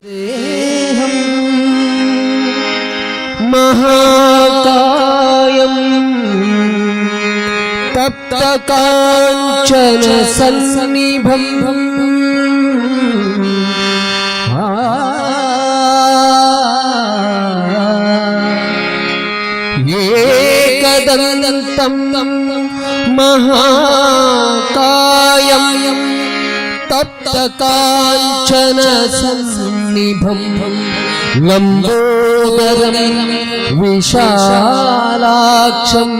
देहं महाकायं तप्तकाञ्चनसन्निभम् एकदन्तं महाकायं तप्तकाञ्चनसन्निभं लम्बोदरं विशालाक्षं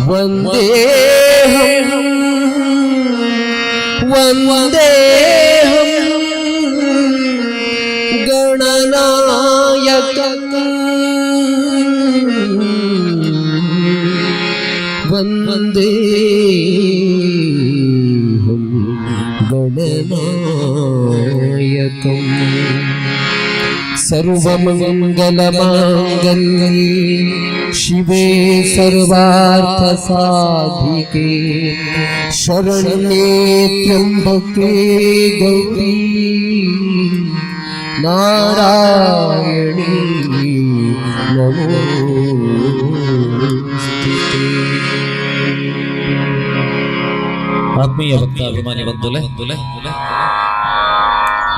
वन्देऽहं वन्देऽहं गणनायकम् वन्देऽहं गणनायकम्। सर्वमङ्गलमाङ्गल्ये शिवे सर्वार्थसाधिके शरण्ये त्र्यम्बके गौरी नारायणी नमोऽस्तु। ಆತ್ಮೀಯ ಭಕ್ತ ಅಭಿಮಾನಿ ಬಂಧುಲೆ,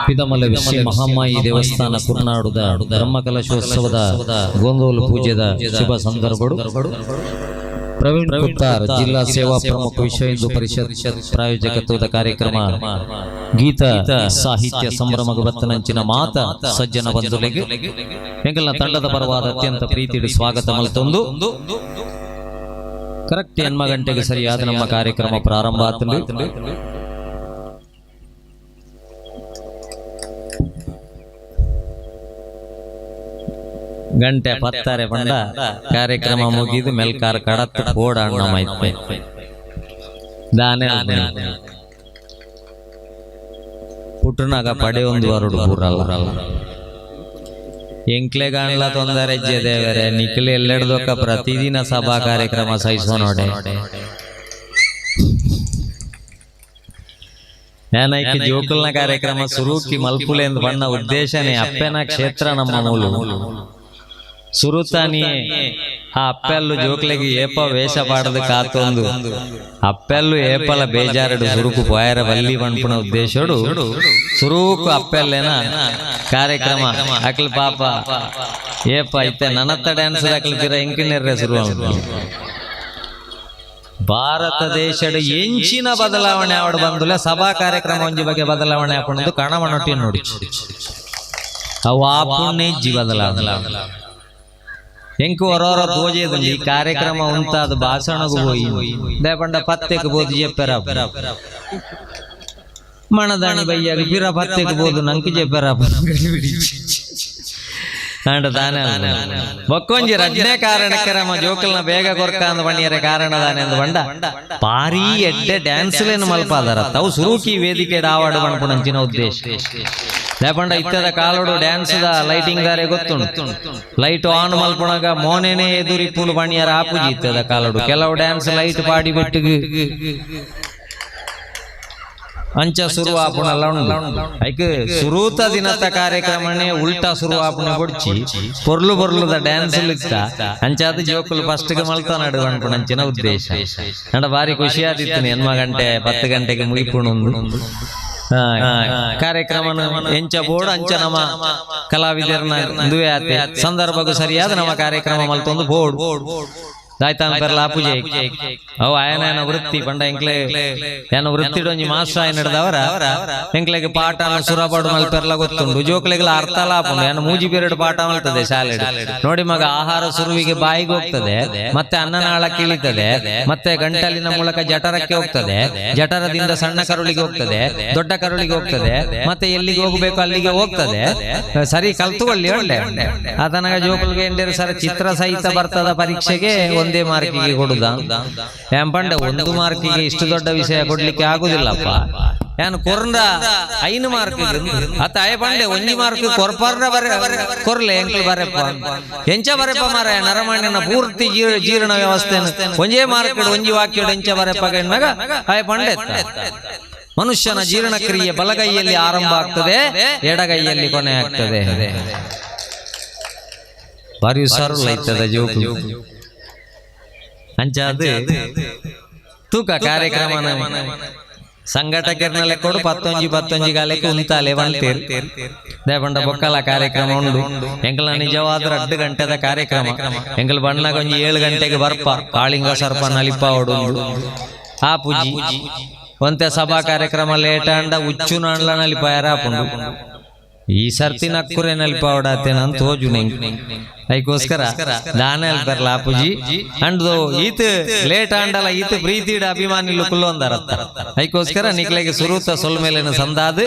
ಪಿದಮಲೆ ಶ್ರೀ ಮಹಾಮಾಯಿ ದೇವಸ್ಥಾನ ಕುರ್ನಾಡುದ ಬ್ರಹ್ಮಕಲಶೋತ್ಸವದ ಗೋಂದೋಲು ಪೂಜೆದ ಶುಭ ಸಂದರ್ಭಡು ಪ್ರವೀಣ್ ಕುತ್ತಾರ್, ಜಿಲ್ಲಾ ಸೇವಾ ಪ್ರಮುಖ, ವಿಶ್ವ ಹಿಂದೂ ಪರಿಷತ್ ಪ್ರಾಯೋಜಕತ್ವದ ಕಾರ್ಯಕ್ರಮ ಗೀತ ಸಾಹಿತ್ಯ ಸಂಭ್ರಮ ಬತ್ತನಂಚಿನ ಮಾತ ಸಜ್ಜನ ಬಂಧುಲೆಗೆ ಎಂಕಲ್ನ ತಂಡದ ಪರವಾದ ಅತ್ಯಂತ ಪ್ರೀತಿಡು ಸ್ವಾಗತ ಮಲ್ತೊಂದು, ಕರೆಕ್ಟ್ 8 ಗಂಟೆಗೆ ಸರಿಯಾದ ನಮ್ಮ ಕಾರ್ಯಕ್ರಮ ಪ್ರಾರಂಭ ಆತಂಡು. ಗಂಟೆ ಪತ್ತಾರೆ ಬಂಡ ಕಾರ್ಯಕ್ರಮ ಮುಗಿದು ಮೆಲ್ಕಾರ ಕಡತ್ ಪೋಡ ಅಣ್ಣ ಮೈತೆ ದಾನೆ ಪುಟ್ಟನಾಗ ಪಡೆ ಒಂದು ವರುಡು ಪೂರಲ್ಲ. ಎಂಕ್ಲೆ ಗಾಣ್ಲ ತೊಂದರೆ ದೇವರೇ, ನಿಖಿಲ್ ಎಲ್ಲೆಡ್ದೊಕ್ಕ ಪ್ರತಿದಿನ ಸಭಾ ಕಾರ್ಯಕ್ರಮ ಸಹಿಸೋ ನೋಡೆ. ನಾನೈಕ್ ಜೋಕುಲ್ನ ಕಾರ್ಯಕ್ರಮ ಸುರುಕಿ ಮಲ್ಪುಲೆಂದು ಬಣ್ಣ ಉದ್ದೇಶನೇ ಅಪ್ಪೆನ ಕ್ಷೇತ್ರ ನಮ್ಮ ಮೂಲು. ಸುರುತಾನಿ ಆ ಅಪ್ಪೆಲ್ಲು ಜೋಕ್ಲೆಗೆ ಏಪ ವೇಷ ಪಾಡದ ಕಾತೊಂದು ಅಪ್ಪೆಲ್ಲು ಏಪಲ ಬೇಜಾರಡು ಸುರುಕು ಪೋಯರ ಬಲ್ಲಿ ಪನ್ಪುನ ಉದ್ದೇಶಡು ಸುರುಕು ಅಪ್ಪೆಲ್ಲೇನ ಕಾರ್ಯಕ್ರಮ. ಅಕ್ಲು ಪಾಪ ಏಪ ಇತ್ತೆ ನನತ್ತ ಡ್ಯಾನ್ಸ್ ಅಕ್ಲು ಪಿರ ಎಂಕಿನೆರ್ರೆ ಸುರು. ಭಾರತ ದೇಶದ ಎಂಚಿನ ಬದಲಾವಣೆ ಆವಡ್ ಬಂದುಲೆ, ಸಭಾ ಕಾರ್ಯಕ್ರಮ ಒಂಜಿ ಬಗ್ಗೆ ಬದಲಾವಣೆ ಆಪಣದು ಕಣವನೊಟ್ಟಿ ನೋಡಿ. ಅವು ಆಪುಣ್ಣೆ ಇಜ್ಜಿ ಬದಲಾವಣೆ. ಎಂಕು ಹೊರೋರ ತೋಜೇದುಂಡು ಈ ಕಾರ್ಯಕ್ರಮ ಉಂತಾದ ಭಾಷಣಗು ಹೋಯಿ ದೇಪಂಡ ಪತ್ತೆಗೆ ಬೋದು ಜೆಪ್ಪೆರ ಮಣದಾಣಿ ಬಯ್ಯಾಗ ಪಿರ ಪತ್ತೆಗೆ ಬೋದು ನಂಗೆ ಜೆಪ್ಪೆರ ಆಂಡ ದಾನೆ. ಬೊಕ್ಕೊಂಜಿ ರಡ್ನೇ ಕಾರಣಕ್ಕೆ ನಮ್ಮ ಜೋಕಲ್ನ ಬೇಗ ಕೊರ್ಕ ಅಂದ್ ಬಣ್ಣಿಯರೆ ಕಾರಣ ದಾನೆ ಅಂದ್ ಬಂಡ ಪಾರಿ ಎಡ್ಡೆ ಡ್ಯಾನ್ಸ್ಲೇನು ಮಲ್ಪಾದಾರ ತಾವು ಸುರುಕಿ ವೇದಿಕೆ ಆವಾಡು ಪನ್ಪುನಂಚಿನ ಉದ್ದೇಶ. ಲೇಪಂಡ ಇತ್ತದ ಕಾಲೋಡು ಡ್ಯಾನ್ಸ್ the lighting ದಾರೆ ಗೊತ್ತುಂಟು, ಲೈಟ್ ಆನ್ ಮಲ್ಪುಣಗ ಮೋನೆನೆ ಎದುರಿಪ್ಪುಂಡು ಬಣ್ಣಿಯರ ಆಪುಜಿ. ಇತ್ತದ ಕಾಲೋಡು ಕೆಲವು ಡ್ಯಾನ್ಸ್ ಲೈಟ್ ಪಾಡಿ ಬಿಟ್ಟಿಗೆ ಅಂಚ ಸುರು ಆಪುಣಲ್ಲ ಉಂಡು. ಐಕ್ ಸುರೂತ ದಿನತ ಕಾರ್ಯಕ್ರಮನೇ ಉಲ್ಟಾ ಸುರು ಆಪುಣ ಬೊಡ್ಚಿ, ಪೊರ್ಲು ಪೊರ್ಲುದ ಡ್ಯಾನ್ಸ್ ಇತ್ತ ಅಂಚಾದ ಜೋಕುಲು ಫಸ್ಟ್ ಗೆ ಮಲ್ತನಾಡು ಅನ್ಪುಣಂಚಿನ ಉದ್ದೇಶ. ಅಂಡ ಬಾರಿ ಖುಷಿ ಆದಿತ್ತು 8 ಗಂಟೆ 10 ಗಂಟೆಗೆ ಮುಗಿಪುಣು ಕಾರ್ಯಕ್ರಮ. ಎಂಚ ಬೋರ್ಡ್ ಅಂಚ ನಮ್ಮ ಕಲಾವಿದರನ್ನ ದುವೆ ಆತೆ ಸಂದರ್ಭಕ್ಕೂ ಸರಿಯಾದ ನಮ್ಮ ಕಾರ್ಯಕ್ರಮ ಮಲ್ತೊಂದು ಬೋರ್ಡ್ ದಾಯ್ತಾನ್ ಪೆರ್ಲ ಪೂಜೆ ಅವು ಆಯನ ವೃತ್ತಿ ಪಂಡ ಎಂಕ್ಲೆ ಏನ ವೃತ್ತಿಡೊಂಜಿ ಮಾಸ್ಟರ್ ಆಯ್ ನಡೆದವರ ಎಂಕ್ಲೆಗೆ ಪಾಠ ಸುರಪಾಡು ಮಲ್ಪೆರ್ಲ ಗೊತ್ತುಂಡು, ಜೋಕ್ಲೆಗ್ಲ ಅರ್ಥ ಆಪುಂಡು. ಏನ ಮೂಜಿ ಪೀರಿಯಡ್ ಪಾಠ ಮಲ್ತದೆ ಶಾಲೆ ನೋಡಿ ಮಗ. ಆಹಾರ ಸುರುವಿಗೆ ಬಾಯಿಗೆ ಹೋಗ್ತದೆ, ಮತ್ತೆ ಅನ್ನನಾಳಕ್ಕೆ ಇಳಿತದೆ, ಮತ್ತೆ ಗಂಟಲಿನ ಮೂಲಕ ಜಠರಕ್ಕೆ ಹೋಗ್ತದೆ, ಜಠರದಿಂದ ಸಣ್ಣ ಕರುಳಿಗೆ ಹೋಗ್ತದೆ, ದೊಡ್ಡ ಕರುಳಿಗೆ ಹೋಗ್ತದೆ, ಮತ್ತೆ ಎಲ್ಲಿಗೆ ಹೋಗ್ಬೇಕು ಅಲ್ಲಿಗೆ ಹೋಗ್ತದೆ. ಸರಿ ಕಲ್ತುಕೊಳ್ಳಿ ಒಳ್ಳೆ ಆತನಗ ಜೋಕುಲ್ಗೆ ಎಂಡೇರು ಸರ್ ಚಿತ್ರ ಸಹಿತ ಬರ್ತದ. ಪರೀಕ್ಷೆಗೆ ಒಂದೇ ಮಾರ್ಕಿಗೆ ಕೊಡುದ ಎಂಪಂಡ ಒಂದು ಮಾರ್ಕಿಗೆ ಇಷ್ಟು ದೊಡ್ಡ ವಿಷಯ ಕೊಡ್ಲಿಕ್ಕೆ ಆಗುದಿಲ್ಲಪ್ಪ. ಯಾನು ಕೊರ್ಂಡ 5 ಮಾರ್ಕ್ ಅತ್ತ ಅಯ ಪಂಡೆ ಒಂಜಿ ಮಾರ್ಕ್ ಕೊರ್ಪರ್ನ ಬರೆ ಕೊರ್ಲೆ ಎಂಕ್ಲು ಬರೆಪ್ಪ. ಎಂಚ ಬರೆಪ್ಪ ಮಾರ ನರಮಾಣ್ಯನ ಪೂರ್ತಿ ಜೀರ್ಣ ವ್ಯವಸ್ಥೆ ಒಂಜೇ ಮಾರ್ಕ್ ಒಂಜಿ ವಾಕ್ಯ ಎಂಚ ಬರೆಪ್ಪ ಎನ್ನಾಗ ಅಯ ಪಂಡೆ. ಮನುಷ್ಯನ ಜೀರ್ಣಕ್ರಿಯೆ ಬಲಗೈಯಲ್ಲಿ ಆರಂಭ ಆಗ್ತದೆ, ಎಡಗೈಯಲ್ಲಿ ಕೊನೆ ಆಗ್ತದೆ. ಬಾರಿ ಸರಳ ಐತದ ಜೋಕು ಅಂಚಾದ ತೂಕ ಕಾರ್ಯಕ್ರಮ ಸಂಘಟಕರ್ನಲ್ಲೇ ಕೊಡು ಪತ್ತೊಂಜಿ ಪತ್ತೊಂಜಿ ಗಾಲಕ್ಕೆ ಉಂತಾಲೆ ಬಂತೇರು ದೇಪಂಡ ಬೊಕ್ಕಲ ಕಾರ್ಯಕ್ರಮ ಉಂಡು. ಎಂಕಲ ನಿಜವಾದ 2 ಗಂಟೆದ ಕಾರ್ಯಕ್ರಮ. ಎಂಕಲ್ ಬಣ್ಣಗ ಒಂಜಿ 7 ಗಂಟೆಗೆ ಬರ್ಪ ಕಾಳಿಂಗ ಸರ್ಪ ನಲಿಪ ಉಂಡು ಆ ಪೂಜಿ ಒಂತೆ ಸಭಾ ಕಾರ್ಯಕ್ರಮ ಲೇಟ್ ಅಂಡ ಉಚ್ಚು ನಾಣ್ಲ ನಲಿಪಾಯರ ಆಪುಂಡು. ಈ ಸರ್ತಿ ನಕ್ಕುರೆ ನಲಿಪಾವಡಾತೆ ನಾನು ತೋಜು ನೆಂಗ್ ಅದಕ್ಕೋಸ್ಕರ ದಾನ ಅಲ್ಪರ್ಲ ಆಪುಜಿ ಅಂಡ್ದು ಈತ ಲೇಟ್ ಆಂಡಲ ಈತ ಪ್ರೀತಿಡ ಅಭಿಮಾನಿಲು ಕುಲ್ಲೊಂದರತ್ತ. ಅದಕ್ಕೋಸ್ಕರ ನಿಕ್ಲೆಗೆ ಸುರೂತ ಸೊಲ್ಮೇಲಿನ ಸಂದಾದ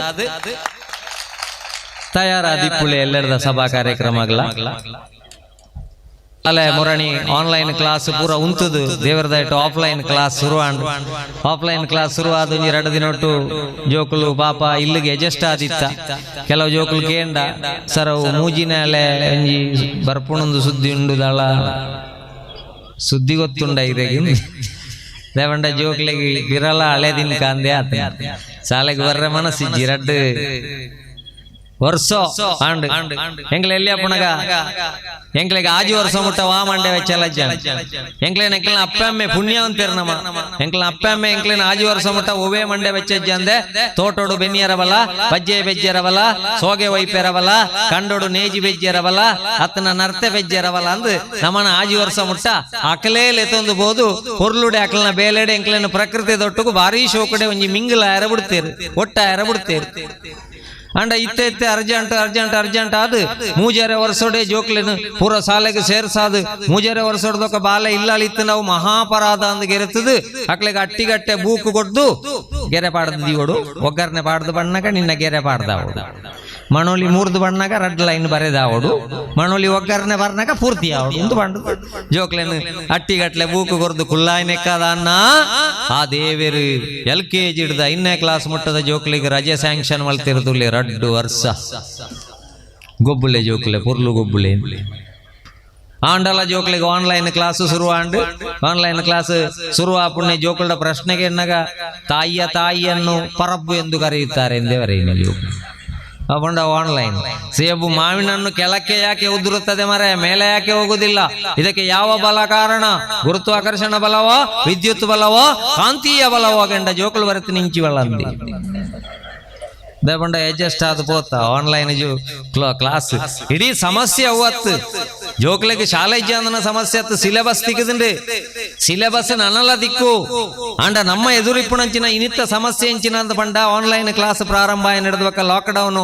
ತಯಾರಾದಿಪ್ಪುಳೆ ಎಲ್ಲರದ ಸಭಾ ಕಾರ್ಯಕ್ರಮಗಳ ಅಲ್ಲೇ ಮುರಣಿ ಆನ್ಲೈನ್ ಕ್ಲಾಸ್ ಪೂರ ಉಂತದು ದೇವರದಾಯ್ತು ಆಫ್ಲೈನ್ ಕ್ಲಾಸ್ ಶುರು ಆಂಡ್ ಆಫ್ಲೈನ್ ಕ್ಲಾಸ್ ಶುರು ಆದ ಒಂಜಿ 2 ದಿನೊಟ್ಟು ಜೋಕುಲು ಪಾಪ ಇಲ್ಲಿಗೆ ಅಡ್ಜಸ್ಟ್ ಆದಿತ್ತ. ಕೆಲವು ಜೋಕುಲು ಕೇಂಡ ಸರ್ ಅವು ಮೂಜಿನಾಲೆ ಒಂಜಿ ಬರ್ಪುಣೊಂದು ಸುದ್ದಿ ಉಂಡುದಳ ಸುದ್ದಿ ಗೊತ್ತುಂಡ ಇರೆಗೆ ದೇವಂಡ ಜೋಕ್ಲೆಗೆ ಬಿರಲ ಹಳೆ ದಿನ ಕಾಂದೆ ಆತ ಶಾಲೆಗೆ ಬರ್ರೆ ಮನಸ್ಸಿಜ್ಜಿ 2 ವರ್ಷ ಆಂಡ್ ಎಂಗ್ಲ ಎಲ್ಲಿ ಅಪ್ಪಣಗ ಎಂಕ್ಲೆಗೆ ಆಜಿ ವರ್ಷ ಮುಟ್ಟ ವಾ ಮಂಡೆ ವೆಚ್ಚಲ ಜನ ಎಂಕ್ಲೇನ ಎಂಕ್ಲೆನ ಅಪ್ಪ ಅಮ್ಮೆ ಪುಣ್ಯವಂತೇರ್ ನಮ್ಮ ಎಂಕ್ಲನ ಅಪ್ಪ ಅಮ್ಮೆ ಎಂಕ್ಲೇನ ಆಜಿ ವರ್ಷ ಮುಟ್ಟ ಒವೇ ಮಂಡೆ ವೆಚ್ಚಜ್ಜಂದೆ ತೋಟೋಡು ಬೆನ್ನಿಯರವಲ್ಲ ಬಜ್ಜೆ ಬೆಜ್ಜರವಲ್ಲ ಸೋಗೆ ವೈಪೆರವಲ್ಲ ಕಂಡೋಡು ನೇಜಿ ಬೆಜ್ಜರವಲ್ಲ ಅತ್ತನ ನರ್ತೆ ಬೆಜ್ಜರವಲ್ಲ ಅಂದ್ ನಮ್ಮನ ಆಜಿ ವರ್ಷ ಮುಟ್ಟ ಅಕಲೇ ಲೆತ್ತೊಂದು ಬೋದು ಹೊರ್ಲುಡೆ ಅಕಲನ ಬೇಲೆಡೆ ಎಂಕ್ಲೇನ ಪ್ರಕೃತಿ ದೊಟ್ಟುಗು ಭಾರೀ ಶೋಕಡೆ ಒಂಜಿ ಮಿಂಗಲ ಎರ ಬಿಡ್ತೇರು ಒಟ್ಟ ಎರ ಬಿಡ್ತೇರು. ಅಂಡ ಇತ್ತೆ ಇತ್ತೆ ಅರ್ಜೆಂಟ್ ಅರ್ಜೆಂಟ್ ಅರ್ಜೆಂಟ್ ಆದು ಮೂಜರೆ ವರ್ಷೋಡೆ ಜೋಕ್ಲೇನು ಪೂರ ಶಾಲೆಗೆ ಸೇರ್ಸಾದು ಮೂಜರೆ ವರ್ಷೋಡ್ದೊಕ್ಕ ಬಾಲೆ ಇಲ್ಲಾಳಿತ್ತು ನಾವು ಮಹಾಪರಾಧ ಅಂದ್ ಗೆರೆತದು ಅಕ್ಲೆಗೆ ಅಟ್ಟಿಗಟ್ಟೆ ಬೂಕು ಕೊಡ್ದು ಗೆರೆ ಪಾಡ್ದು ದಿವಡು ಒಗ್ಗರಣೆ ಪಾಡ್ದು ಬಣ್ಣಗ ನಿನ್ನ ಗೆರೆ ಪಾಡ್ದಾವಡು ಮಣೋಲಿ ಮೂರ್ದು ಬಣ್ಣಗ ರೆಡ್ ಲೈನ್ ಬರೆದಾವಡು ಮಣೋಲಿ ಒಗ್ಗರಣೆ ಬರ್ನಾಗ ಪೂರ್ತಿ ಆವಡು ಒಂದು ಬಂಡು ಜೋಕ್ಲೇನು ಅಟ್ಟಿಗಟ್ಲೆ ಬೂಕು ಕೊರ್ದು ಕುಲ್ಲಾಯ್ನೆಕ್ಕದ ಅನ್ನ ಆ ದೇವೇರು ಎಲ್ ಕೆ ಜಿ ಹಿಡ್ದ 5ನೇ ಕ್ಲಾಸ್ ಮುಟ್ಟದ ಜೋಕ್ಲಿಗೆ ರಜೆ ಸ್ಯಾಂಕ್ಷನ್ ಮಲ್ತಿರುದುಲ್ಲೆ 2 ವರ್ಷ ಗೊಬ್ಬುಲೆ ಜೋಕ್ಲೆ ಪೊರ್ಲು ಗೊಬ್ಬುಲೆ ಆಂಡಲ ಜೋಕ್ಲಿಗೆ ಆನ್ಲೈನ್ ಕ್ಲಾಸ್ ಶುರು ಆಂಡ್ ಆನ್ಲೈನ್ ಕ್ಲಾಸ್ ಶುರು ಆಪುಣ್ಯ ಜೋಕುಳ ಪ್ರಶ್ನೆಗೆ ಎನ್ನಗ ತಾಯಿಯ ತಾಯಿಯನ್ನು ಪರಬ್ಬು ಎಂದು ಕರೆಯುತ್ತಾರೆ ಎಂದೇ ವರೆಗಿನ ಜೋಕು ಅಪಂಡ ಆನ್ಲೈನ್ ಸೇಬು ಮಾವಿನನ್ನು ಕೆಳಕ್ಕೆ ಯಾಕೆ ಉದುರುತ್ತದೆ ಮರೆ ಮೇಲೆ ಯಾಕೆ ಹೋಗುದಿಲ್ಲ ಇದಕ್ಕೆ ಯಾವ ಬಲ ಕಾರಣ ಗುರುತ್ವಾಕರ್ಷಣ ಬಲವೋ ವಿದ್ಯುತ್ ಬಲವೋ ಕಾಂತೀಯ ಬಲವೋ ಗಂಡ ಜೋಕುಲು ಬರತ್ ನಿಂಚಿ ಬಲಂದಿ ದೇಪಂಡ ಅಡ್ಜಸ್ಟ್ ಆದ ಪೋತ ಆನ್ಲೈನ್ ಜೋ ಕ್ಲಾಸ್ ಇಡೀ ಸಮಸ್ಯೆ ಅವತ್ತು ಜೋಕ್ಲೆಗೆ ಶಾಲೆ ಇಜ್ಜಂದನ ಸಮಸ್ಯೆ ಅತ್ತು ಸಿಲೆಬಸ್ ತಿಕ್ಕದಂడి ಸಿಲೆಬಸ್ ನನಲ ದಿಕ್ಕು ಅಂಡ ನಮ್ಮ ಎದುರಿಪ್ಪುಣಂಚಿನ ಇನಿತ್ತ ಸಮಸ್ಯೆ ಎಂಚಿನ ಅಂತ ಪಂಡ ಆನ್ಲೈನ್ ಕ್ಲಾಸ್ ಪ್ರಾರಂಭ ಆಯ್ನ ಹಿಡಿದ ಬಕ್ಕ ಲಾಕ್ಡೌನ್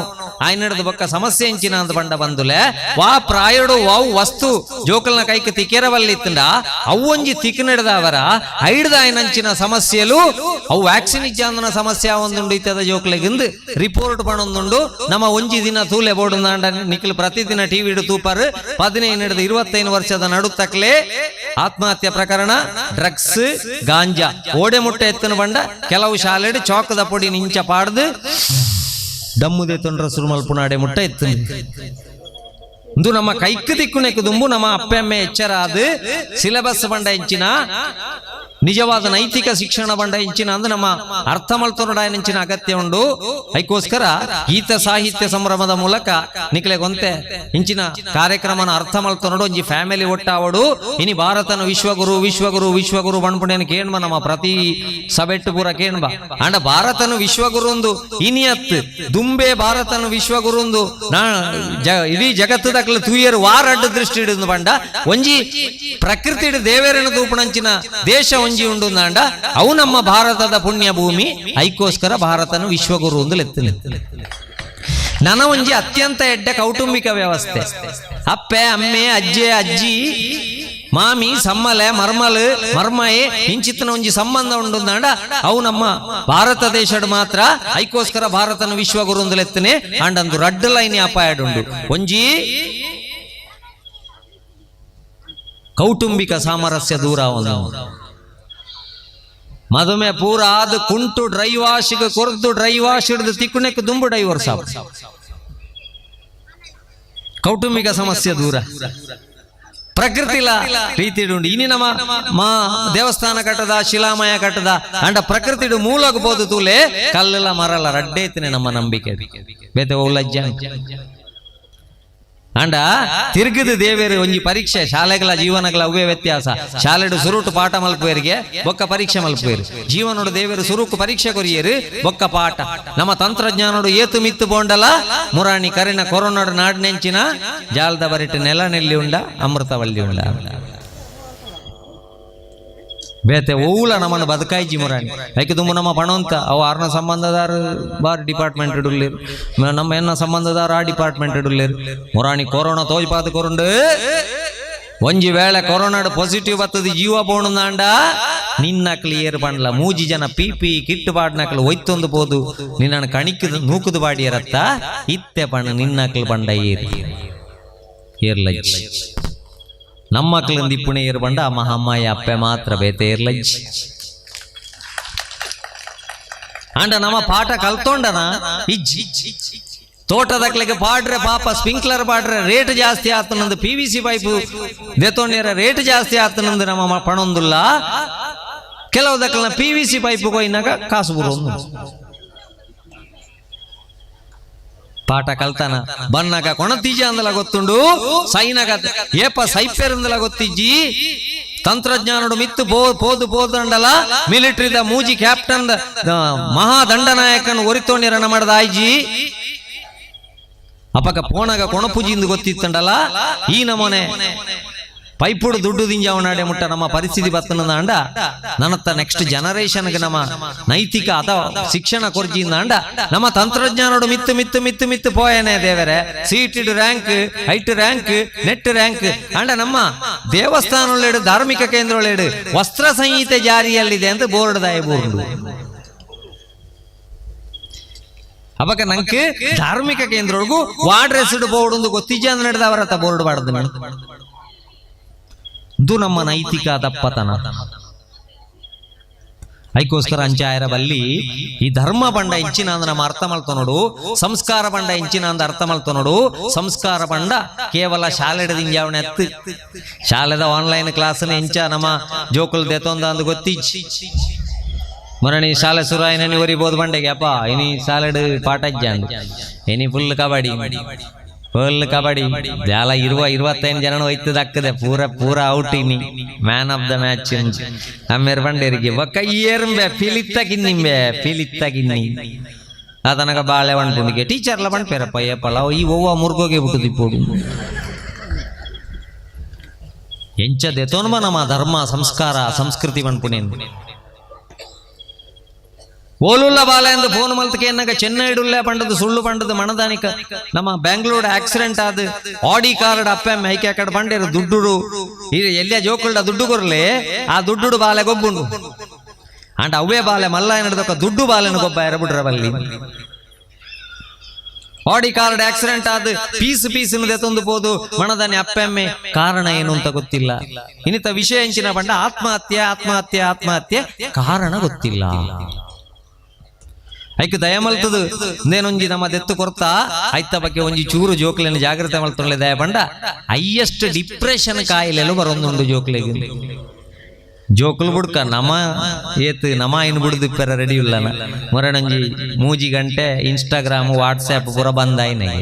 ಆಯ್ನ ಹಿಡಿದ ಬಕ್ಕ ಸಮಸ್ಯೆ ಎಂಚಿನ ಅಂತ ಪಂಡ ಬಂದುಲೆ ವಾ ಪ್ರಾಯಡು ವಾವು ವಸ್ತು ಜೋಕಲ್ನ ಕೈಕ್ ತಿಕ್ಕೆರವಲ್ಲಿತ್ತಂಡ ಅವೊಂಜಿ ತಿಕ್ ನಡೆದವರ ಐಡ್ದ ಆಯ್ನಂಚಿನ ಸಮಸ್ಯೆಲು ಅವು ವ್ಯಾಕ್ಸಿನ್ ಇಜ್ಜಂದನ ಸಮಸ್ಯೆ ಒಂದುಂಡು ಇತ್ತದ ಜೋಕ್ಲೆಗಿಂದು ರಿಪೋರ್ಟ್ ಪಣೊಂದುಂಡು ನಮ್ಮ ಒಂಜಿ ದಿನ ತೂಲೆ ಬೋರ್ಡು ನಿಖಿಲ್ ಪ್ರತಿದಿನ ಟಿವಿ ತೂಪರ್ 15 ಹಿಡಿದು 25 ವರ್ಷದ ನಡುತ್ತಕ್ಲೆ ಆತ್ಮಹತ್ಯೆ ಪ್ರಕರಣ ಡ್ರಗ್ಸ್ ಗಾಂಜಾ ಓಡೆ ಮುಟ್ಟೆ ಎತ್ತನ ಬಂಡ ಕೆಲವು ಶಾಲೆಡು ಚಾಕದ ಪೊಡಿ ನಿಂಚ ಪಾಡ್ದು ದಮ್ಮುದೆ ತೊಂಡ್ರ ಸುರುಮಲ್ಪುನಾಡೆ ಮುಟ್ಟ ಎತ್ತು ಇಂದು ನಮ್ಮ ಕೈಕ್ ದಿಕ್ಕುನೆಕ್ಕು ದುಂಬು ನಮ್ಮ ಅಪ್ಪೆಮ್ಮೆ ಎಚ್ಚರ ಅದು ಸಿಲೆಬಸ್ ಬಂಡ ಹೆಂಚಿನ ನಿಜವಾದ ನೈತಿಕ ಶಿಕ್ಷಣ ಬಂಡ ಹೆಂಚಿನ ಅಂದ್ರೆ ನಮ್ಮ ಅರ್ಥ ಮಲ್ತೊರಡಾಯನಂಚಿನ ಅಗತ್ಯ ಉಂಡು. ಅದಕ್ಕೋಸ್ಕರ ಗೀತ ಸಾಹಿತ್ಯ ಸಂಭ್ರಮದ ಮೂಲಕ ನಿಕ್ಲೆಗೊಂತೆ ಇಂಚಿನ ಕಾರ್ಯಕ್ರಮನ ಅರ್ಥ ಮಲ್ತೊರಡು ಒಂಜಿ ಫ್ಯಾಮಿಲಿ ಒಟ್ಟಾವಡು ಇನಿ ಭಾರತನ ವಿಶ್ವಗುರು ವಿಶ್ವಗುರು ವಿಶ್ವಗುರು ಬಣ್ಪುಣೇನು ಕೇಣ್ಬ ನಮ್ಮ ಪ್ರತಿ ಸಬೆಟ್ಟು ಪೂರ ಕೇಣ್ಬ ಅಂಡ ಭಾರತನು ವಿಶ್ವಗುರುಂದು ಇನಿಯತ್ ದುಂಬೆ ಭಾರತನು ವಿಶ್ವಗುರುಂದು ನಾ ಇಡೀ ಜಗತ್ತದಕ್ಲ ತೂಯರು ವಾರಡ್ಡು ದೃಷ್ಟಿ ಹಿಡಿದು ಬಂಡ ಒಂಜಿ ಪ್ರಕೃತಿ ದೇವೇರನ ತೂಪಣಂಚಿನ ದೇಶ ಒಂಜಿ ಉಂಡು ನಾಂಡ ಅವು ನಮ್ಮ ಭಾರತದ ಪುಣ್ಯ ಭೂಮಿ ಐಕೋಸ್ಕರ ಭಾರತನು ವಿಶ್ವಗುರು ಒಂದು ಲೆತ್ತನೆ. ನನ ಒಂಜಿ ಅತ್ಯಂತ ಎಡ್ಡೆ ಕೌಟುಂಬಿಕ ವ್ಯವಸ್ಥೆ ಅಪ್ಪೆ ಅಮ್ಮೆ ಅಜ್ಜೆ ಅಜ್ಜಿ ಮಾಮಿ ಸಮ್ಮಲೆ ಮರ್ಮಲ್ ಮರ್ಮಯೆ ಇಂಚಿತ್ತನ ಒಂಜಿ ಸಂಬಂಧ ಉಂಡು ನಾಂಡ ಅವು ನಮ್ಮ ಭಾರತ ದೇಶಡ್ ಮಾತ್ರ ಐಕೋಸ್ಕರ ಭಾರತನ ವಿಶ್ವಗುರು ಒಂದು ಲೆತ್ತನೆ ಅಂಡಂದು ರಡ್ಡು ಲೈನ್ ಅಪಾಯಡುಂಡು ಒಂಜಿ ಕೌಟುಂಬಿಕ ಸಾಮರಸ್ಯ ದೂರ ಒಂದು ಮದುಮೆ ಪೂರ ಆದ ಕುಂಟು ಡ್ರೈ ವಾಶ್ಗೆ ಕೊರ್ದು ಡ್ರೈ ವಾಶ್ ಹಿಡಿದು ತಿಕ್ಕುಣಕ್ಕೆ ದುಂಬು ಡೈವರ್ಸ್ ಆವು. ಕೌಟುಂಬಿಕ ಸಮಸ್ಯೆ ದೂರ. ಪ್ರಕೃತಿಲ ರೀತಿಡುಂಡು. ಇನಿ ನಮ್ಮ ಮಾ ದೇವಸ್ಥಾನ ಕಟ್ಟದ, ಶಿಲಾಮಯ ಕಟ್ಟದ, ಅಂಡ ಪ್ರಕೃತಿಡು ಮೂಲಗ ಬೋದು ತೂಲೆ ಕಲ್ಲುಲ ಮರಲ ರಡ್ಡೇತಿನೆ ನಮ್ಮ ನಂಬಿಕೆ ಬೇತೆ ಒಲ್ಲಜ್ಜ. ಅಂಡ ತಿರುಗದ ದೇವೇರು ಒಂಜಿ ಪರೀಕ್ಷೆ, ಶಾಲೆಗಳ ಜೀವನಗಳ ಅವ್ವೇ ವ್ಯತ್ಯಾಸ. ಶಾಲೆಡು ಸುರುಟು ಪಾಠ ಮಲ್ಪುವೇರಿಗೆ, ಬೊಕ್ಕ ಪರೀಕ್ಷೆ ಮಲ್ಪುವೇರು. ಜೀವನೋಡು ದೇವೇರು ಸುರುಕು ಪರೀಕ್ಷೆ ಕೊರಿಯರು, ಬೊಕ್ಕ ಪಾಠ. ನಮ್ಮ ತಂತ್ರಜ್ಞಾನೋಡು ಏತು ಮಿತ್ತು ಬೋಂಡಲ ಮುರಾಣಿ ಕರಿನ ಕೊರೋನಾಡು ನಾಡ್ನೆಂಚಿನ ಜಾಲದ ಬರಿಟ್ಟು ನೆಲ ನೆಲ್ಲಿ ಉಂಡ, ಅಮೃತವಲ್ಲಿ ಉಂಡ. ಬೇತೆ ಓಲ ನಮ್ಮನ್ನು ಬದುಕಾಯ್ಜಿ ಮುರಾಣಿ. ಐಕೆ ತುಂಬ ನಮ್ಮ ಪಣವಂತ ಅವು ಆರ್ನ ಸಂಬಂಧದಾರ ಬಾರ್ ಡಿಪಾರ್ಟ್ಮೆಂಟ್ ಇಡುಲ್ಲೇರು, ನಮ್ಮ ಎನ್ನ ಸಂಬಂಧದಾರ ಆ ಡಿಪಾರ್ಟ್ಮೆಂಟ್ ಇಡುಲ್ಲೇರು. ಮುರಾಣಿ ಕೊರೋನಾ ತೋಜ್ಪಾದ ಕೊರುಂಡು, ಒಂಜಿ ವೇಳೆ ಕೊರೋನಾಡು ಪಾಸಿಟಿವ್ ಬತ್ತದ ಜೀವ ಬೋಣುಂದಾಂಡ ನಿನ್ನಕ್ಲಿ ಏರು ಪಂಡ್ಲ ಮೂಜಿ ಜನ ಪಿ ಪಿ ಕಿಟ್ಟು ಪಾಡ್ನಕ್ಲು ಒಯ್ತೊಂದು ಪೋದು ನಿನ್ನನ್ನು ಕಣಿಕ್ಕದು ನೂಕುದು ಬಾಡಿಯರತ್ತ ಇತ್ತೆ ಪಣ್ಣ ನಿನ್ನಕ್ಲು ಪಂಡ ಏರು ಏರ್ಲಜ್ಜಿ. ನಮ್ಮ ಇಪ್ಪುಣೆ ಏರು ಬಂಡ ಅಮ್ಮ ಅಮ್ಮಾಯಿ ಅಪ್ಪೆ ಮಾತ್ರ ಬೇತೆ ಏರ್ಲಜ್ಜಿ. ಅಂಡ ನಮ್ಮ ಪಾಠ ಕಲ್ತೊಂಡನ ಇಜ್ಜಿ. ತೋಟದಕ್ಲಿಗೆ ಪಾಡ್ರೆ ಪಾಪ ಸ್ಪ್ರಿಂಕ್ಲರ್ ಪಾಡ್ರೆ ರೇಟ್ ಜಾಸ್ತಿ ಆತನಂದು, P V C pipe ದೆತೊಂಡಿರ rate ಜಾಸ್ತಿ ಆತನಂದು ನಮ್ಮ ಪಣೊಂದುಲ್ಲ. ಕೆಲವು ದಕ್ಕಲ್ನ P V C pipe ಕೊಯ್ನಾಗ ಕಾಸು ಬರೋದು. ಪಾಠ ಕಲ್ತಾನ ಬನ್ನಾಗ ಕೊಣತೀಜ ಅಂದಲ ಗೊತ್ತುಂಡು, ಸೈನಾಗ ಏಪ ಸೈಪೆರಂದಲ ಗೊತ್ತಿಜ್ಜಿ. ತಂತ್ರಜ್ಞಾನಡು ಮಿತ್ತು ಪೋದು ಪೋದಂಡಲ ಮಿಲಿಟರಿದ ಮೂಜಿ ಕ್ಯಾಪ್ಟನ್ ಮಹಾದಂಡನಾಯಕನ ಒರಿತೋಣಿರನ ಮಾಡದ ಆಯ್ಜಿ. ಅಪಕ ಪೋಣಗ ಕೊಣಪೂಜಿಂದು ಗೊತ್ತಿತ್ತಂಡಲ ಈ ನಮೋನೆ ಪೈಪುಡು ದುಡ್ಡು ದಿಂಜಾವನಾಡೆ ಮುಟ್ಟ ನಮ್ಮ ಪರಿಸ್ಥಿತಿ ಬತ್ತನಂದ. ನನ್ನತ್ತ ನೆಕ್ಸ್ಟ್ ಜನರೇಷನ್ಗೆ ನಮ್ಮ ನೈತಿಕ ಅಥವಾ ಶಿಕ್ಷಣ ಕೊರ್ಜಿಂದ ನಮ್ಮ ತಂತ್ರಜ್ಞಾನೋಡು ಮಿತ್ತು ಮಿತ್ತು ಮಿತ್ತು ಮಿತ್ತು ಪೋಯನೆ ದೇವರೇ. ಸೀಟಿಡ್ ರ್ಯಾಂಕ್, ಐಟ್ rank, net rank. ಅಂಡ ನಮ್ಮ ದೇವಸ್ಥಾನ ಧಾರ್ಮಿಕ ಕೇಂದ್ರ ವಸ್ತ್ರ ಸಂಹಿತೆ ಜಾರಿಯಲ್ಲಿದೆ ಅಂತ ಬೋರ್ಡ್ ದಾಯ ಬೋರ್ಡು. ಅವಾಗ ನಂಗೆ ಧಾರ್ಮಿಕ ಕೇಂದ್ರೊಳಗು ವಾಡ್ರೆಸ್ಡ್ ಬೋರ್ಡ್ ಒಂದು ಗೊತ್ತಿಜ್ಜ ಅಂತ ನಡೆದವರತ್ತ ಬೋರ್ಡ್ ಬಾಡ್ದು. ಇದು ನಮ್ಮ ನೈತಿಕ ದಪ್ಪತನ. ಐಕೋಸ್ಕರ ಅಂಚಾಯರ ಬಲ್ಲಿ ಈ ಧರ್ಮ ಬಂಡ ಇಂಚಿನ ಅಂದ ನಮ್ಮ ಅರ್ಥ ಮಲ್ತೊನೋಡು, ಸಂಸ್ಕಾರ ಬಂಡ ಇಂಚಿನ ಅಂದ ಅರ್ಥ ಮಲ್ತೊನೋಡು. ಸಂಸ್ಕಾರ ಬಂಡ ಕೇವಲ ಶಾಲೆಡ ದಿಂಜಾವಣೆ ಎತ್ತು ಶಾಲೆದ ಆನ್ಲೈನ್ ಕ್ಲಾಸ್ನ ಎಂಚ ನಮ್ಮ ಜೋಕುಲ್ ದೆತೊಂದ ಅಂದ್ ಗೊತ್ತಿಜ್ಜಿ. ಮರಣಿ ಶಾಲೆ ಸುರಾಯಿನ ಒರಿಬೋದು ಬಂಡೆಗೆ ಅಪ್ಪ ಇನಿ ಶಾಲೆಡ್ ಪಾಠ ಅಂದ್ ಇನಿ ಫುಲ್ ಕಬಡ್ಡಿ, ಫುಲ್ ಕಬಡ್ಡಿ ಜಾಲ ಇರುವ 25 ಜನ ಹೋಯ್ತದ ಅಕ್ಕದೆ ಪೂರ ಪೂರ ಔಟ್. ಇನಿ man of the match ಅಮ್ಮೇರ್ ಬಂಡೇರಿಗೆ ಬೊಕ್ಕ ಏರುಂಬೆ ಪಿಲಿತ್ತ ಕಿನ್ನಿಂಬೆ ಪಿಲಿತ್ತ ಕಿನ್ನಿ ಆತನಗ ಬಾಳೆ ಪಂಡ್ಪುಂಡಿಗೆ ಟೀಚರ್ಲ ಪಂಡ್ಪೇರಪ್ಪ ಏಪಲ ಈ ಒವ್ವ ಮುರ್ಗೋಗೆ ಬಿಟ್ಟು ಇಪ್ಪೋಡು ಎಂಚ ದೆತೋನ್ಮ ನಮ್ಮ ಧರ್ಮ ಸಂಸ್ಕಾರ ಸಂಸ್ಕೃತಿ ಪನ್ಪುನೇನು. ಓಲುಲ್ಲ ಬಾಲ ಎಂದು ಫೋನ್ ಮಲ್ತಕ್ಕೆ ಎನ್ನಾಗ ಚೆನ್ನೈಡುಲ್ಲೆ ಪಂಡದು ಸುಳ್ಳು ಪಂಡದು ಮಣದಾನಿಕ. ನಮ್ಮ ಬ್ಯಾಂಗ್ಳೂರ್ ಆಕ್ಸಿಡೆಂಟ್ ಆದ ಆಡಿ ಕಾರ್ಡ್ ಅಪ್ಪೆ ಮೈಕೆ ಕಡೆ ಪಂಡೇರು ದುಡ್ಡುಡು ಎಲ್ಲಿಯ ಜೋಕುಲ್ಡ ದುಡ್ಡು ಕೊರ್ಲೆ ಆ ದುಡ್ಡುಡು ಬಾಲೆ ಗೊಬ್ಬುಂಡು. ಅಂಡ ಅವ್ವೇ ಬಾಲೆ ಮಲ್ಲ ನಡೆದಕ್ಕ ದುಡ್ಡು ಬಾಲೆನ ಗೊಬ್ಬ ಎರಬಿಡ್ರ ಬಲ್ಲಿ. ಆಡಿ ಕಾರ್ಡ್ ಆಕ್ಸಿಡೆಂಟ್ ಆದ ಪೀಸ್ ಪೀಸ್ ತಂದು ಪೋದು ಮಣದಾನಿ ಅಪ್ಪೆಮ್ಮೆ ಕಾರಣ ಏನು ಅಂತ ಗೊತ್ತಿಲ್ಲ. ಇನ್ನಿತ ವಿಷಯ ಎಂಚಿನ ಬಂಡ ಆತ್ಮಹತ್ಯೆ ಆತ್ಮಹತ್ಯೆ ಆತ್ಮಹತ್ಯೆ ಕಾರಣ ಗೊತ್ತಿಲ್ಲ. ಐಕ್ ದಯಮಲ್ತದು ನೇನೊಂಜಿ ನಮ್ಮ ದೆತ್ತು ಕೊರ್ತಾ ಐತ ಬಗ್ಗೆ ಒಂಜಿ ಚೂರು ಜೋಕ್ಲೆನ ಜಾಗ್ರತೆ ಮಲ್ತೊಳ್ಳೆ ದಯ ಬಂಡ ಹೈಯೆಸ್ಟ್ ಡಿಪ್ರೆಷನ್ ಕಾಯಿಲೆಲು ಬರೊಂದುಂಡು ಜೋಕ್ಲೆಗ್. ಜೋಕುಲು ಬುಡ್ಕ ನಮ ಏತ್ ನಮ ಇನ್ ಬುಡ್ದು ಇಪ್ಪರ ರೆಡಿ ಇಲ್ಲನ. ಮೊರಣಂಜಿ ಮೂಜಿ ಗಂಟೆ ಇನ್ಸ್ಟಾಗ್ರಾಮ್ ವಾಟ್ಸ್ಆ್ಯಪ್ ಪೂರ ಬಂದಾಯ್ನಗೆ.